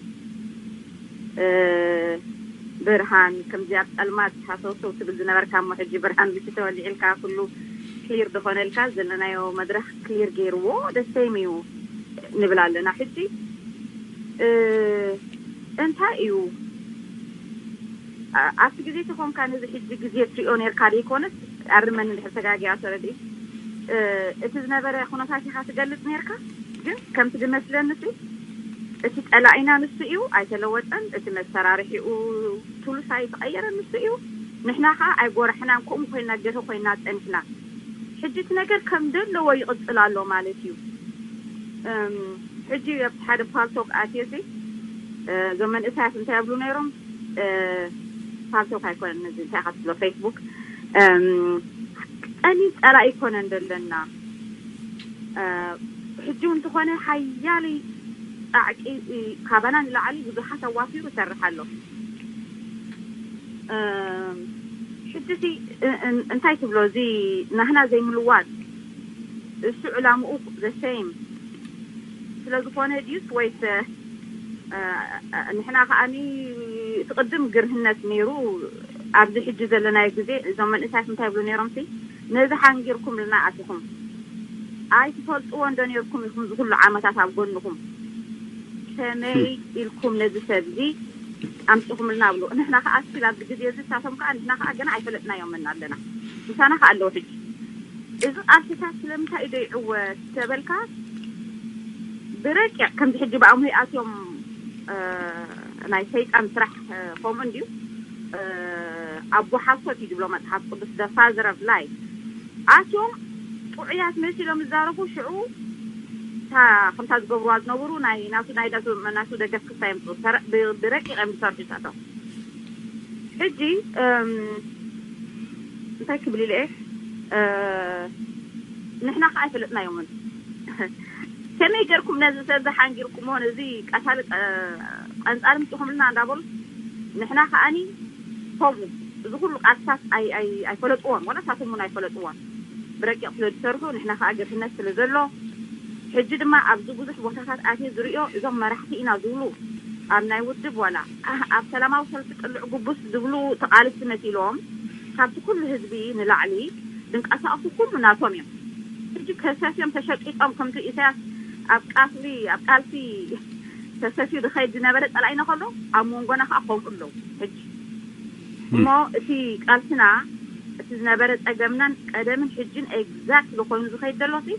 እ፣ ብርሃን፣ ከምዚ ኣብ ጸልማት ሃሰውሰው ትብል ዝነበርካ እሞ፣ ሕጂ ብርሃን ብቲ ተወሊዕልካ፣ ኩሉ ክሊር ዝኾነልካ፣ ዘለናዮ መድረኽ ክሊር ገይርዎ፣ ደሰይሚ እዩ ንብል ኣለና። ሕጂ፣ እ፣ እንታይ እዩ? ኣ-፣ ኣብቲ ግዜ ተኾንካ ነዚ ሕጂ ግዜ ትሪኦ ኔርካ ደይኮነስ፣ ኣርመኒ እንድሕር ተጋጊያ ተረድኢ። እ፣ እቲ ዝነበረ ኩነታት ኢኻ ትገልጽ ኔርካ፣ ግን ከምቲ ዝመስለኒ ሲ፣ እቲ ጸላኢና ንሱ እዩ፣ ኣይተለወጠን። እቲ መሰራርሒኡ ቱልስ ኣይተቐየረን፣ ንሱ እዩ። ንሕና ኸኣ ኣይጎራሕናን፣ ከምኡ ኮይና፣ ገርሂ ኮይና ጸኒሕና። ሕጂ እቲ ነገር ከም ዘለዎ ይቕጽል ኣሎ ማለት እዩ። እም፣ ሕጂ ኣብቲ ሓደ ፓልቶክ ኣትየ ሲ፣ እ፣ እዞም መንእሰያት እንታይ ይብሉ ነይሮም? እ፣ ፓልቶክ ኣይኮነን፣ ነዚ እንታይ ኢኻ ትብሎ፣ ፌስቡክ። እም፣ ቀሊል ጸላኢ ኣይኮነን ዘለና። እ፣ ሕጂ እውን እንተኾነ ሓያሊ ጻዕቂ፣ እ፣ ካባና ንላዕሊ ብዙሓት ኣዋፊሩ ይሰርሕ ኣሎ። እም፣ ሕጂ ሲ፣ እ-፣ እ-፣ እንታይ ትብሎ፣ እዚ ናህና ዘይምልዋጥ፣ እሱ ዕላምኡ the same ስለ ዝኾነ ድዩስ ወይስ፣ እ፣ እ፣ ንሕና ከኣኒ እቲ ቅድም ግርህነት ነይሩ፣ ኣብዚ ሕጂ ዘለናዮ ግዜ እዞም መንእሳት እንታይ ይብሉ ነይሮም ሲ፣ ነዚ ሓንጊርኩምልና ኣቲኹም፣ ኣይትፈልጥዎ እንዶ ነይርኩም ኢኹም፣ እዚ ኩሉ ዓመታት ኣብ ጎንኹም፣ ከመይ ኢልኩም ነዚ ሰብ እዚ ኣምጺኹምልና ብሉ። ንሕና ከኣ ስቲል ኣብዚ ግዜ እዚ፣ ንሳቶም ከኣ ንሕና ከኣ ገና ኣይፈለጥናዮምን ኣለና። ምሳና ከኣ ኣለዉ። ሕጂ እዚ ቃልስታት ስለምንታይ እዩ ዘይዕወት ተበልካ፣ ብረቂቕ ከምዚ ሕጂ ብኣምሆይ ኣትዮም፣ እ፣ ናይ ሰይጣን ስራሕ፣ እ፣ ከምኡ እንድዩ። እ፣ ኣቦ ሓሶት እዩ ዝብሎ መጽሓፍ ቅዱስ፣ the father of lie። ኣትዮም ጥዑያት መሲሎም ይዛረቡ። ሽዑ እታ ከምታ ዝገብርዋ ዝነበሩ ናይ ናቱ፣ ናይ ናቱ፣ ናቱ ደገፍ ክስታይ የምጽኡ። ሰረ-፣ ብ-፣ ብረቂቕ እዮም ዝሰርሑ እሳቶም። ሕጂ፣ እም፣ እንታይ ክብል ኢለ እየ? እ፣ ንሕና ከኣ ኣይፈለጥናዮምን። ከመይ ገርኩም ነዚ ሰብ እዚ ሓንጊርኩሞ፣ ነዚ ቀታሊ ቀ-፣ ቀንጻሪ ምጽኹምልና እንዳበሉ፣ ንሕና ከኣኒ ከምኡ፣ እዚ ኩሉ ቃልስታት ኣይ-፣ ኣይ-፣ ኣይፈለጥዎን፣ ዋላ ንሳቶም እውን ኣይፈለጥዎን። ብረቂቕ ስለ ዝሰርሑ፣ ንሕና ከኣ ግርህነት ስለ ዘሎ፣ ሕጂ ድማ ኣብዚ ብዙሕ ቦታታት ኣትየ ዝርእዮ፣ እዞም መራሕቲ ኢና ዝብሉ፣ ኣብ ናይ ውድብ ዋላ ኣብ ሰላማዊ ሰልፊ ቅልዕ ጉቡስ ዝብሉ ተቓለስቲ መሲሎም፣ ካብቲ ኩሉ ህዝቢ ንላዕሊ ዝንቀሳቐሱ ኩሉ ናቶም እዮም። ሕጂ ከሰስዮም ተሸቂጦም፣ ከምቲ ኢሳያስ ኣብ ቃፍሊ፣ ኣብ ቃልሲ ተሰስዩ ዝኸይድ ዝነበረ ጸላኢና ከሎ፣ ኣብ መንጎና ከኣ ከምኡ ኣለዉ። ሕጂ እሞ እቲ ቃልስና፣ እቲ ዝነበረ ጸገምናን ቀደምን ሕጅን ኤግዛክት ኮይኑ ዝኸይድ ዘሎ ሲ፣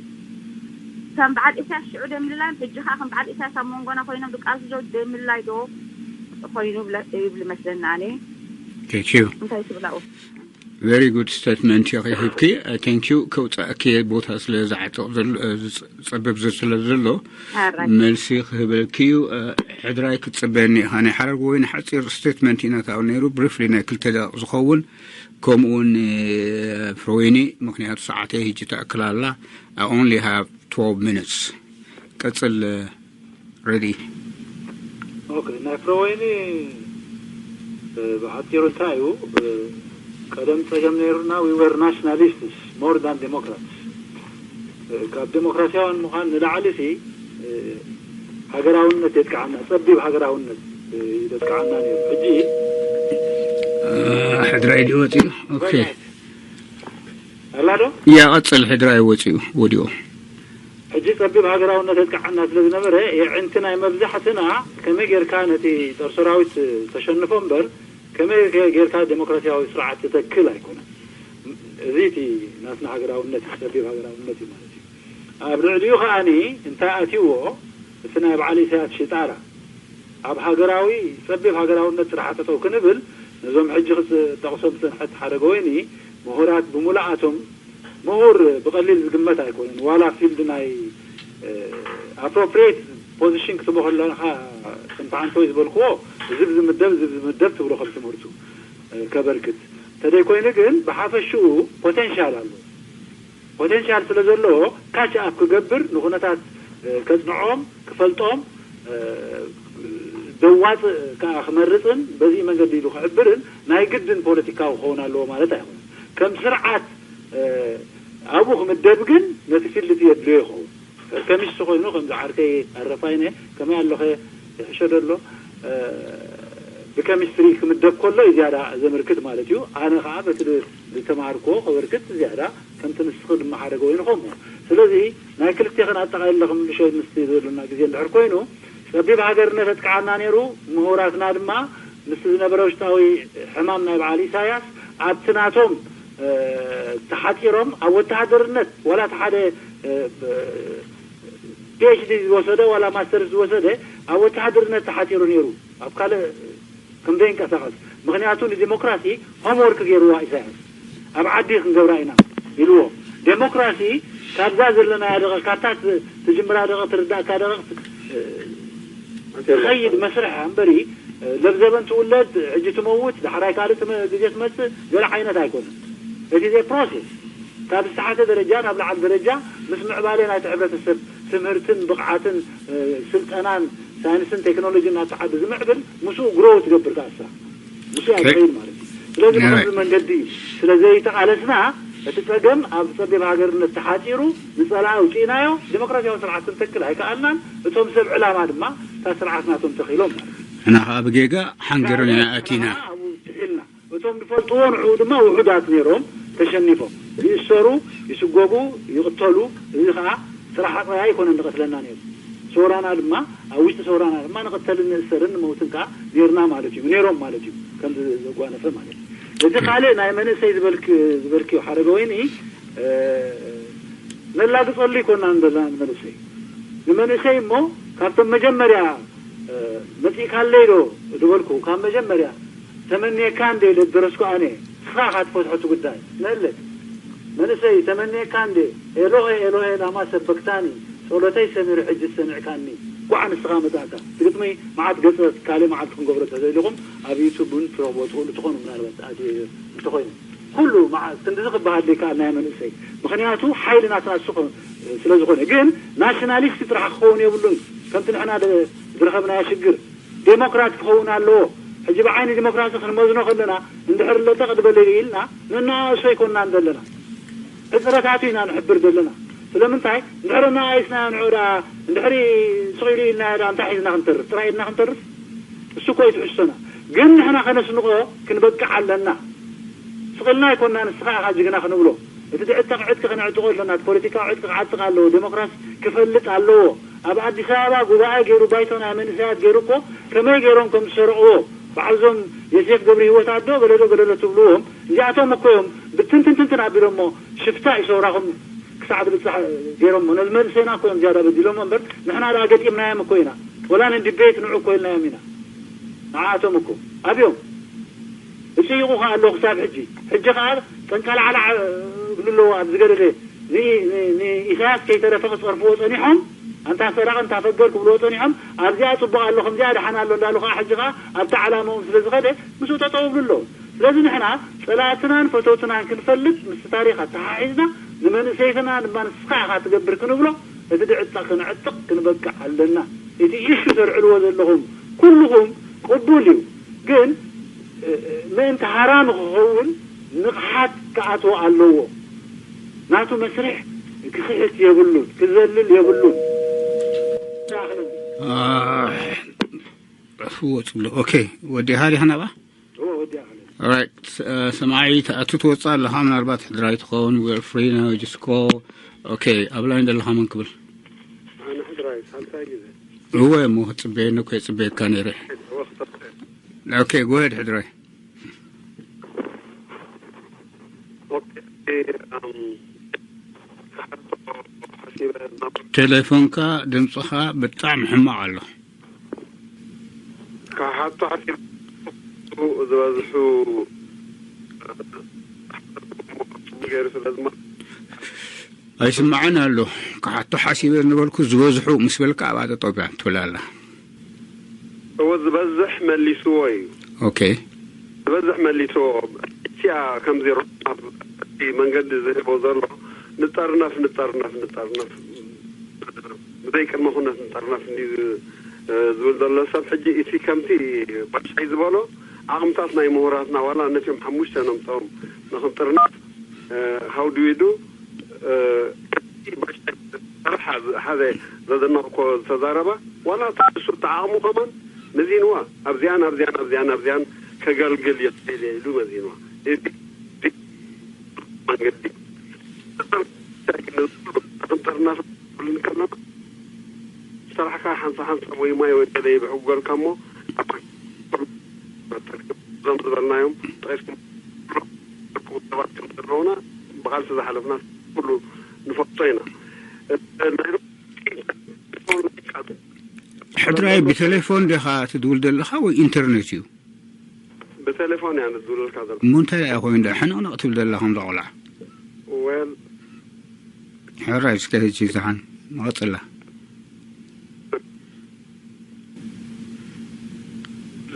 ከም በዓል ኢሳያስ ሽዑ ደምልላዮም፣ ሕጂ ከኣ ከም በዓል ኢሳያስ ኣብ መንጎና ኮይኖም ዝቃልሱ ዘለዉ ደምልላይ ዶ ኮይኑ ብለ-፣ ይብል መስለና ኣነ። Thank you። እንታይ ትብል ኣብኡ? Very good statement ኢኺ ሂብኪ። Uh, thank you። ከውጻእኪ ቦታ ስለ ዝዓጥቕ ዘሎ፣ uh፣ ዝጸ-፣ ዝጸብብ ዝ-፣ ስለ ዘሎ፣ ኣራይ። መልሲ ክህበልኪ እዩ። Uh፣ ሕድራይ ክትጽበየኒ ኢኻ። ናይ ሓረር ወይ ንሓጺር ስቴትመንት ኢና ታው ነይሩ፣ ብሪፍሊ ናይ ክልተ ደቂቕ ዝኸውን፣ ከምኡ እውን፣ uh፣ ፍሮይኒ፣ ምኽንያቱ ሰዓተይ ሕጂ ተኣክል ኣላ። I only have twelve minutes። ቀጽል፣ uh፣ ረዲ። ኦኬ፣ ናይ ፍረወይኒ፣ እ፣ ብሓጺሩ እንታይ እዩ? እ፣ ቀደም ጸገም ነይሩና፣ we were nationalists more than democrats። እ፣ ካብ ዴሞክራሲያውያን ምዃን ንላዕሊ ሲ፣ እ፣ ሃገራውነት የጥቅዓና፣ ጸቢብ ሃገራውነት፣ እ፣ ይደጥቅዓና ነይሩ። ሕጂ፣ እ፣ ሕድራይ ድዩ ወጺኡ? ኦኬ። ኣላ ዶ? ያ፣ ቀጽል፣ ሕድራይ ወጺኡ፣ ወዲኡ። ሕጂ ጸቢብ ሃገራውነት የጥቅዓና ስለ ዝነበረ፣ የዕንቲ ናይ መብዛሕትና ከመይ ጌርካ ነቲ ጦር ሰራዊት ተሸንፎ እምበር፣ ከመይ ገ-፣ ጌርካ ዴሞክራሲያዊ ስርዓት ትተክል ኣይኮነን። እዚ እቲ ናትና ሃገራውነት፣ ጸቢብ ሃገራውነት እዩ ማለት እዩ። ኣብ ልዕሊኡ ከኣኒ እንታይ ኣትይዎ፣ እቲ ናይ በዓል ኢሳያስ ሽጣራ፣ ኣብ ሃገራዊ፣ ጸቢብ ሃገራውነት ጥራሕ ጠጠው ክንብል፣ ነዞም ሕጂ ክጠቕሶም ዝጸንሐት ሓረገወይኒ ምሁራት ብምሉኣቶም፣ ምሁር ብቐሊል ዝግመት ኣይኮነን። ዋላ ፊልድ ናይ፣ እ፣ ኣፕሮፕሪየት ፖዚሽን ክትቦ ከለኻ፣ ከም ፓንቶይ ዝበልክዎ፣ እዚ ብዝምደብ፣ እዚ ብዝምደብ ትብሎ ከም ትምህርቱ፣ እ፣ ከበርክት። እንተደይኮይኑ ግን ብሓፈሽኡ ፖቴንሻል ኣሎ። ፖቴንሻል ስለ ዘለዎ ካች ኣፕ ክገብር፣ ንኹነታት፣ እ፣ ከጽንዖም፣ ክፈልጦም፣ እ፣ ዘዋጽእ ከኣ ክመርጽን በዚ መንገዲ ኢሉ ክሕብርን ናይ ግድን ፖለቲካዊ ክኸውን ኣለዎ ማለት ኣይኮነን። ከም ስርዓት፣ እ፣ ኣብኡ ክምደብ ግን ነቲ ፊልድ እቲ የድልዮ ይኸውን። ከሚስት ኮይኑ ከምዚ ዓርከይ ኣረፋይነ ከመይ ኣለኸ ይሕሸ ዶ ኣሎ፣ እ፣ ብከሚስትሪ ክምደብ ከሎ እዩ ዝያዳ ዘመልክት ማለት እዩ። ኣነ ከኣ በቲ ዝተማሃርክዎ ከበርክት ዝያዳ ከምቲ ንስኺ ድማ ሓደ ገበይኑ ከምኡ። ስለዚ ናይ ክልቴኽን ኣጠቓሊለ ክምልሾ ምስቲ ዘሎና ግዜ እንድሕር ኮይኑ፣ ጸቢብ ሃገርነት ኣጥቅዓና ነይሩ። ምሁራትና ድማ ምስቲ ዝነበረ ውሽጣዊ ሕማም ናይ በዓል ኢሳያስ ኣብቲ ናቶም፣ እ፣ ተሓጺሮም ኣብ ወተሃደርነት ዋላ እቲ ሓደ፣ እ፣ ፒ ኤች ዲ ዝወሰደ ዋላ ማስተርስ ዝወሰደ ኣብ ወተሃደርነት ተሓጺሩ ነይሩ። ኣብ ካልእ ከም ዘይንቀሳቐስ። ምኽንያቱ ንዲሞክራሲ ሆምወርክ ገይርዋ ኢሳያስ። ኣብ ዓዲ ክንገብራ ኢና ኢልዎ። ዴሞክራሲ ካብዛ ዘለናያ ደቐ፣ ካብታ ት-፣ ትጅምራ ደቐ፣ ትርዳእካ ደቐ፣ እ፣ ትኸይድ መስርሕ እምበሪ፣ እ፣ ለብዘበን ትውለድ፣ ሕጂ ትመውት፣ ዳሕራይ ካልእ ትመ-፣ ግዜ ትመጽእ፣ ገለ ዓይነት ኣይኮነን። እቲ ዘ ፕሮሴስ ካብ ዝተሓተ ደረጃ ናብ ላዕሊ ደረጃ ምስ ምዕባለ ናይቲ ሕብረተሰብ ትምህርትን ብቕዓትን፣ እ፣ ስልጠናን ሳይንስን ቴክኖሎጂን ናብቲ ዓዲ ዝምዕብል ምስኡ ግሮው ትገብር ከኣ ንሳ። ምስኡ እያ ትኸይድ ማለት እዩ። ስለዚ ብኸምዚ መንገዲ ስለ ዘይተቓለስና እቲ ጸገም ኣብ ጸቢብ ሃገርነት ተሓጺሩ ንጸላኢ ኣውጺእናዮ፣ ዲሞክራሲያዊ ስርዓት ክንተክል ኣይከኣልናን። እቶም ሰብ ዕላማ ድማ እታ ስርዓት ናቶም ተኺሎም ማለት እዩ። ንሕና ከኣ ብጌጋ ሓንጊርና ኢና ኣቲና። ኣብኡ ትሒልና። እቶም ዝፈልጥዎ ንዕኡ ድማ ውሑዳት ነይሮም ተሸኒፎም ይእሰሩ፣ ይስጎጉ፣ ይቕተሉ። እዚ ከኣ ስራሕ ኣጥራይ ኣይኮነን ዝቐትለና ነይሩ። ሰውራና ድማ ኣብ ውሽጢ ሰውራና ድማ ንቕተልን ንእሰርን ንመውትን ከኣ ነይርና ማለት እዩ። ነይሮም ማለት እዩ። ከምዚ ዘጓነፈ ማለት እዩ። እዚ ካልእ ናይ መንእሰይ ዝበልክ-፣ ዝበልክዮ ሓረገወይኒ፣ እ፣ ነላግጸሉ ኣይኮናን ዘለና ንመንእሰይ። ንመንእሰይ እሞ ካብቶም መጀመርያ፣ እ፣ መጺእካለይ ዶ ዝበልኩ፣ ካብ መጀመርያ ተመንየካ እንደ ደረስኩ ኣነ፣ ንስኻ ኢኻ ትፈትሖ እቲ ጉዳይ። መለስ፣ መንእሰይ ተመንየካ እንደ፣ ኤሎሄ ኤሎሄ ላማ ሰበክታኒ፣ ጸሎተይ ሰሚሩ ሕጂ ሰሚዕካኒ። ኳዕ ንስኻ መጻእካ። እቲ ግጥሚ መዓት ገጸ ካልእ መዓልቲ ክንገብሮ እንተዘይልኹም ኣብ ዩቱብ እውን ትረኽቦ ትኽእሉ ትኾኑ ምናልባት ኣት-፣ እንተኾይኑ። ኩሉ መዓ-፣ ክንድዚ ክበሃል ዘይከኣል ናይ መንእሰይ። ምኽንያቱ ሓይሊ ናትና እሱ ኾ-፣ ስለ ዝኾነ። ግን ናሽናሊስት ጥራሕ ክኸውን የብሉን። ከምቲ ንሕና ደ-፣ ዝረኸብናዮ ሽግር ዴሞክራት ክኸውን ኣለዎ። ሕጂ ብዓይኒ ዲሞክራሲ ክንመዝኖ ከለና እንድሕር ለጠቕ ዝበለ ኢልና ነናእሶ ኣይኮንናን ዘለና። ሕጽረታቱ ኢና ንሕብር ዘለና። ስለምንታይ? እንድሕር እናኣይስናዮ ንዑ ደኣ፣ እንድሕሪ ስቕ ኢሉ ኢልናዮ ደኣ እንታይ ሒዝና ክንተርፍ? ጥራይ ኢድና ክንተርፍ? እሱ እኮ እዩ ትሕዝቶና። ግን ንሕና ከነስንቖ ክንበቅዕ ኣለና። ስቕ ኢልና ኣይኮንና ንስኻ ኢኻ ጅግና ክንብሎ። እቲ ዝዕጠቕ ዕጥቂ ከነዕጥቖ ኣለና። እቲ ፖለቲካዊ ዕጥቂ ክዓጥቕ ኣለዎ። ዴሞክራሲ ክፈልጥ ኣለዎ። ኣብ ኣዲስ ኣበባ ጉባኤ ገይሩ ባይቶ ናይ መንእሰያት ገይሩ እኮ ከመይ ገይሮም ከም ዝሰረቕዎ ባዕዞም የሴፍ ገብረ ህይወት ኣዶ ገለዶ ገለዶ ትብልዎም እዚኣቶም እኮ እዮም ብትንትንትንትን ኣቢሎሞ ሽፍታ እዩ ሰውራኹም ክሳዕ ዝብጻሕ ገይሮሞ። ነዚ መንእሰይና እኮ እዮም ዝያዳ በዲሎሞ እምበር ንሕና ደኣ ገጢምናዮም እኮ ኢና። ወላ ንዲቤት ንዑ እኮ ኢልናዮም ኢና። ንዓኣቶም እኮ ኣብዮም እጽይቑ ከኣ ኣለዉ ክሳብ ሕጂ። ሕጂ ከኣ ጠንቀላዕላዕ እብሉ ኣለዉ ኣብ ዝገደደ ን-፣ ን-፣ ንኢሳያስ ከይተረፈ ክጸርፍዎ ጸኒሖም፣ ኣንታ ሰራቒ፣ ኣንታ ፈገር ክብልዎ ጸኒሖም። ኣብዚኣ ጽቡቕ ኣሎ፣ ከምዚኣ ደሓን ኣሎ እንዳሉ ከኣ ሕጂ ከኣ ኣብቲ ዓላማኦም ስለ ዝኸደ ምስኡ ጠጠው ይብሉ ኣለዉ። ስለዚ ንሕና ጸላእትናን ፈተውትናን ክንፈልጥ ምስቲ ታሪኽ ኣተሓሒዝና ንመንእሰይትና ድማ ንስኻ ኢኻ ትገብር ክንብሎ እቲ ድዕጣ ክነዕጥቕ ክንበቅዕ ኣለና። እቲ ኢሹ ተልዕልዎ ዘለኹም ኩልኹም ቅቡል እዩ፣ ግን ምእንቲ ሃራሚ ክኸውን ንቕሓት ክኣትዎ ኣለዎ። ናቱ መስርሕ ክኽሕት የብሉን፣ ክዘልል የብሉን። ወፅሉ። ኦኬ፣ ወዲኻ ዲኻ ናብኣ? እወ፣ ወዲኣ ከለ። ራይት፣ ሰማዒ ትኣቱ ትወፅእ ኣለኻ። ምናልባት ሕድራይ ትኸውን። We're free now, just call. ኦኬ፣ ኣብ ላይን ዘለኻ መን ክብል? ኣነ ሕድራይ ሳልሳይ ግዜ። እወ፣ እሞ ክፅበየኒ እኮ ይፅበየካ ነይረ። እወ፣ ክጠርጠ። ኦኬ፣ go ahead ሕድራይ። ኦኬ፣ ኣም፣ ክሓቶ ሓሲበ ነበርኩ። ቴሌፎንካ ድምፅኻ ብጣዕሚ ሕማቕ ኣሎ። ሓቶ ሓሲብ ዝበዝሑ ገይሩ ስለ ዝማ ኣይስምዓን ኣሎ። ክሓቶ ሓሲበ ዝበልኩ ዝበዝሑ ምስ በልካ ኣብኣ ጠጠው እያ ትብል ኣላ። እወ ዝበዝሕ መሊስዎ እዩ። ኦኬ። ዝበዝሕ መሊስዎ። እቲያ ከምዚ ሮ-፣ እቲ መንገዲ ዝህቦ ዘሎ ንጠርነፍ ንጠርነፍ ንጠርነፍ ብዘይ ቅድመ ኩነት ንጠርነፍ እንዲ ዝብል ዘሎ ሰብ ሕጂ እቲ ከምቲ ባሻይ ዝበሎ ዓቕምታት ናይ ምሁራትና ዋላ ነቲኦም ሓሙሽተ ነምፅኦም ንክንጥርነፍ how do we do ሓደ ዘደነቕኮ ዝተዛረባ ዋላ እሱ ተዓቕሙ ከማን መዚንዋ ኣብዚኣን ኣብዚኣን ኣብዚኣን ኣብዚኣን ከገልግል ይኽእል ኢሉ መዚንዋ። መንገዲ ጥርናፍ ብልንከና ሰራሕካ ሓንሳ ሓንሳ ወይ ማይ ወይ ገለ ይብሕጉገልካ እሞ እዞም ዝበልናዮም ጠቂስኩም ሰባት ከም ዘለውና ብቃልሲ ዝሓለፍና ኩሉ ንፈልጦ ኢና። ሕድራይ ብቴሌፎን ዲኻ ትድውል ዘለኻ ወይ ኢንተርኔት እዩ? ብቴሌፎን እያ ንድውልልካ ዘሎ። እሞ እንታይ ደኣ ኮይኑ ደኣ ሕንቕንቕ ትብል ዘላ ከምዛ ቆልዓ? ወል ሕራይ እስከ ህጂ ዝሓን ንቐጽላ።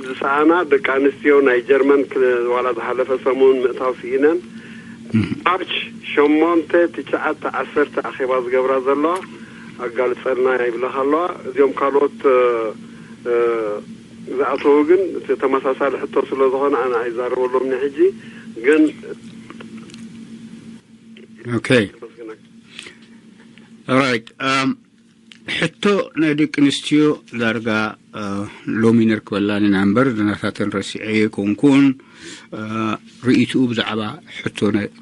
ዝሰኣና ደቂ ኣንስትዮ ናይ ጀርመን ክል-፣ ዋላ ዝሓለፈ ሰሙን ምእታው ስኢነን ማርች ሸሞንተ ትሽዓተ ዓሰርተ ኣኼባ ዝገብራ ዘለዋ ኣጋልጸልና ይብለኻ ኣለዋ። እዚኦም ካልኦት ዝኣተዉ ግን እቲ ተመሳሳሊ ሕቶ ስለ ዝኾነ ኣነ ኣይዛረበሎም ሕጂ ግን ኦኬ ኦራይት ሕቶ ናይ ደቂ ኣንስትዮ ዳርጋ ሎሚ ነርክበላን ኢና እምበር ዝናታተን ረሲዐ ኣይኮንኩን። ርእይትኡ ብዛዕባ ሕቶ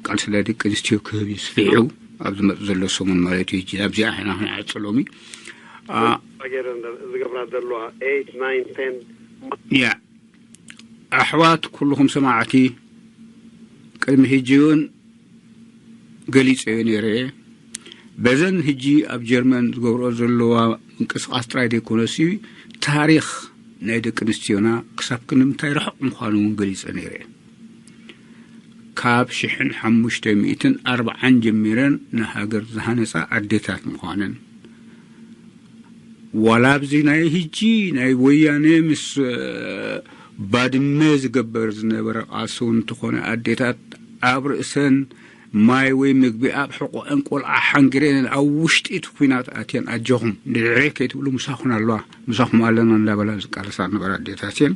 ቃልሲ ናይ ደቂ ኣንስትዮ ክህብ እዩ ስፊሑ ኣብ ዝመፅ ዘሎ ሰሙን ማለት እዩ። ኣብዚኣ ሕና ክንዓፀ ሎሚ ዝገብራ ዘለዋ ያ ኣሕዋት ኩልኹም ሰማዕቲ ቅድሚ ሕጂ እውን ገሊፀዮ ነይረ እየ። በዘን ህጂ ኣብ ጀርመን ዝገብርኦ ዘለዋ ምንቅስቃስ ጥራይ ዘይኮነሲ ታሪክ ናይ ደቂ ኣንስትዮና ክሳብ ክንምንታይ ርሑቕ ምዃኑ እውን ገሊፀ ነይረ እየ። ካብ ሽሕን ሓሙሽተ ሚእትን ኣርብዓን ጀሚረን ንሃገር ዝሃነፃ ኣዴታት ምዃነን ዋላ ኣብዚ ናይ ህጂ ናይ ወያነ ምስ ባድመ ዝገበር ዝነበረ ቃልሲ እውን እንተኾነ ኣዴታት ኣብ ርእሰን ማይ ወይ ምግቢ ኣብ ሕቆአን ቆልዓ ሓንጊረን ኣብ ውሽጢ እቲ ኩናት ኣትየን ኣጆኹም ንድሕሬ ከይትብሉ ምሳኹን ኣለዋ ምሳኹም ኣለና እንዳበላ ዝቃለሳ ነበራ ኣዴታት እየን።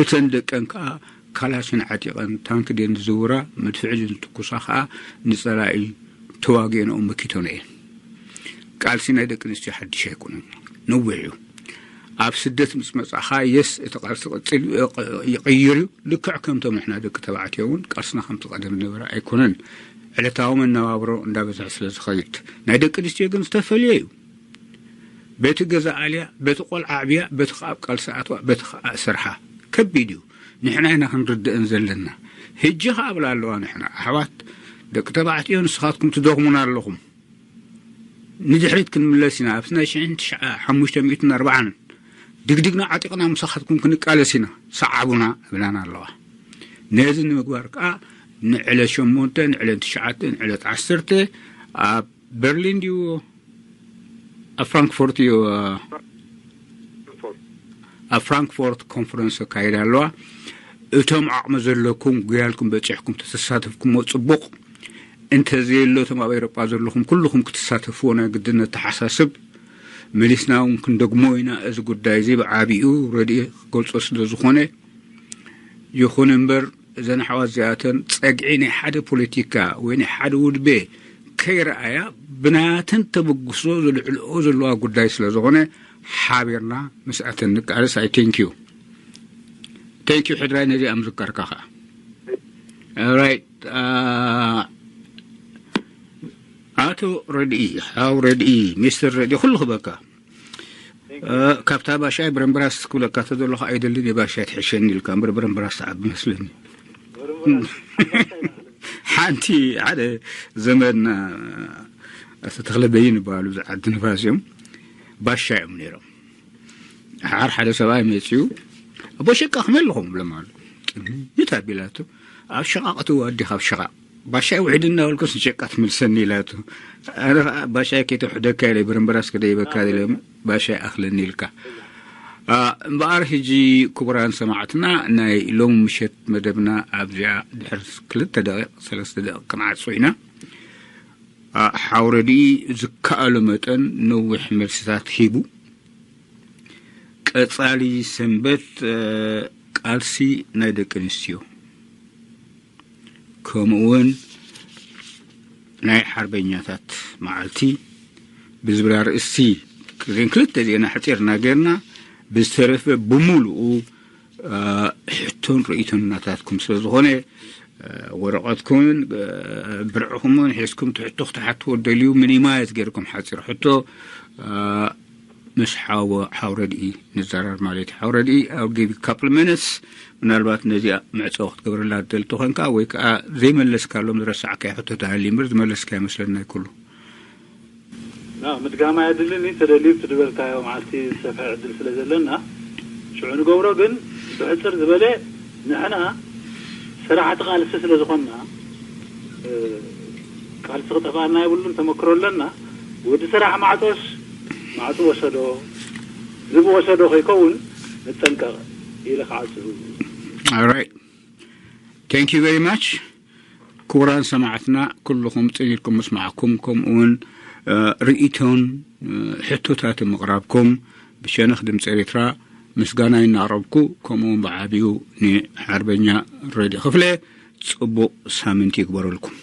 እተን ደቀን ከዓ ካላሽን ዓጢቐን ታንክ ድየን ዝዝውራ መድፍዒ ድየን ዝትኩሳ ከዓ ንፀላኢ ተዋጊአንኦም መኪቶን እየን። ቃልሲ ናይ ደቂ ኣንስትዮ ሓድሽ ኣይኮነን፣ ነዊሕ እዩ። ኣብ ስደት ምስ መጻኻ የስ እቲ ቃልሲ ቅጽል ይቕይር እዩ። ልክዕ ከምቶም ንሕና ደቂ ተባዕትዮ እውን ቃልስና ከምቲ ቀደም ዝነበረ ኣይኮነን። ዕለታዊ መነባብሮ እንዳበዝሐ ስለ ዝኸይድ ናይ ደቂ ኣንስትዮ ግን ዝተፈልየ እዩ። በቲ ገዛ ኣልያ፣ በቲ ቆልዓ ኣዕብያ፣ በቲ ከኣ ኣብ ቃልሲ ኣትዋ፣ በቲ ከኣ ስርሓ ከቢድ እዩ። ንሕና ኢና ክንርድእን ዘለና። ሕጂ ከኣ ብላ ኣለዋ ንሕና ኣሕዋት ደቂ ተባዕትዮ ንስኻትኩም ትደኽሙና ኣለኹም። ንድሕሪት ክንምለስ ኢና። ኣብቲ ናይ ሽሕን ሓሙሽተ ሚእትን ኣርባዓን ድግድግና ዓጢቕና ምሳኻትኩም ክንቃለስ ኢና። ሰዓቡና እብላና ኣለዋ። ነዚ ንምግባር ከኣ ንዕለት ሸሞንተ፣ ንዕለት ትሽዓተ፣ ንዕለት ዓሰርተ ኣብ በርሊን ድዩ ኣብ ፍራንክፎርት እዩ ኣብ ፍራንክፎርት ኮንፈረንስ ኣካይዳ ኣለዋ። እቶም ዓቕሚ ዘለኩም ጉያልኩም በፂሕኩም ተተሳተፍኩሞ ፅቡቕ፣ እንተዘየሎ እቶም ኣብ ኤሮጳ ዘለኹም ኩልኹም ክትሳተፍዎ ናይ ግድን ነተሓሳስብ። መሊስና እውን ክንደግሞ ኢና። እዚ ጉዳይ እዚ ብዓቢኡ ረድኢ ክገልፆ ስለ ዝኾነ ይኹን እምበር እዘን ኣሕዋት እዚኣተን ጸግዒ ናይ ሓደ ፖለቲካ ወይ ናይ ሓደ ውድበ ከይረኣያ ብናተን ተበግሶ ዘልዕልኦ ዘለዋ ጉዳይ ስለ ዝኾነ ሓቢርና ምስኣተን ንቃለስ። ኣይ ቴንክ ዩ ቴንክ ዩ ሕድራይ ነዚኣ ምዝካርካ ከዓ ራይት። ኣቶ ረድኢ ሓው ረድኢ ሚስተር ረድኢ ኩሉ ክበካ ካብታ ባሻይ ብረምብራስ ክብለካ ተዘለኹ ኣይደልን እየ ባሻይ ትሕሸኒ ኢልካ እምበር ብረምብራስ ትዓቢ መስለኒ። ሓንቲ ሓደ ዘመድና ኣቶ ተኽለ በይን ይበሃሉ ዝዓዲ ንፋስ እዮም። ባሻ እዮም ነይሮም። ሓር ሓደ ሰብኣይ መፅኡ ኣቦ ሸቃ ከመይ ኣለኹም ብሎም ኣሉ። ጥምት ኣቢላቱ ኣብ ሸቓቕ እትው ኣዲኻ ኣብ ሸቓቕ ባሻይ ውሕድ እናበልኩስ ንሸቃ ትምልሰኒ ኢላቱ። ኣነ ኸዓ ባሻይ ከይተውሕደካ ኢለ ብረምበራስ ክደይበካ ኢለ ባሻይ ኣኽለኒ ኢልካ። እምበኣር ሕጂ ክቡራን ሰማዕትና ናይ ሎም ምሸት መደብና ኣብዚኣ ድሕር ክልተ ደቂቕ ሰለስተ ደቂቕ ክንዓጾ ኢና። ሓውረዲ ዝከኣሎ መጠን ነዊሕ መልስታት ሂቡ። ቀጻሊ ሰንበት ቃልሲ ናይ ደቂ ኣንስትዮ ከምኡ እውን ናይ ሓርበኛታት መዓልቲ ብዝብል ኣርእስቲ ክዜን ክልተ ዜና ሕፂርና ጌርና ብዝተረፈ ብምሉኡ ሕቶን ርእይቶን ናታትኩም ስለ ዝኾነ ወረቐትኩምን ብርዕኹምን ሒዝኩም ትሕቶ ክትሓትዎ ደልዩ ሚኒማይዝ ጌርኩም ሓፂር ሕቶ ምስ ሓው ሓውረድኢ ንዘራር ማለት እዩ። ሓውረድኢ I'll give you couple minutes ምናልባት ነዚኣ መዕፀዊ ክትገብረላ ትደሊ ተኾንካ ወይ ከዓ ዘይመለስካሎም ዝረሳዕካዮ ሕቶ ተሃልዩ እምበር ዝመለስካዮ መስለኒ ኣይኩሉ። ምድጋም ኣየድልን እዩ። ተደልዩ እቲ ዝበልካዮ መዓልቲ ዝሰፍሐ ዕድል ስለ ዘለና ሽዑ ንገብሮ። ግን ብሕፅር ዝበለ ንሕና ሰራሕቲ ቃልሲ ስለ ዝኾንና ቃልሲ ክጠፍኣና የብሉን። ተመክሮ ኣለና። ወዲ ስራሕ ማዕጦስ ማዕጡ ወሰዶ ዝብ ወሰዶ ከይከውን ንጠንቀቕ ኢለ ክዓጽ። All right. Thank you very much. ክቡራን ሰማዕትና ኩልኹም ጽን ኢልኩም ምስማዕኩም ከምኡውን ርእይቶን ሕቶታት ምቕራብኩም ብሸነኽ ድምፂ ኤርትራ ምስጋና ይናቕረብኩ። ከምኡውን ብዓብዩ ንሓርበኛ ረዲ ክፍለ ጽቡቕ ሳምንቲ ይግበረልኩም።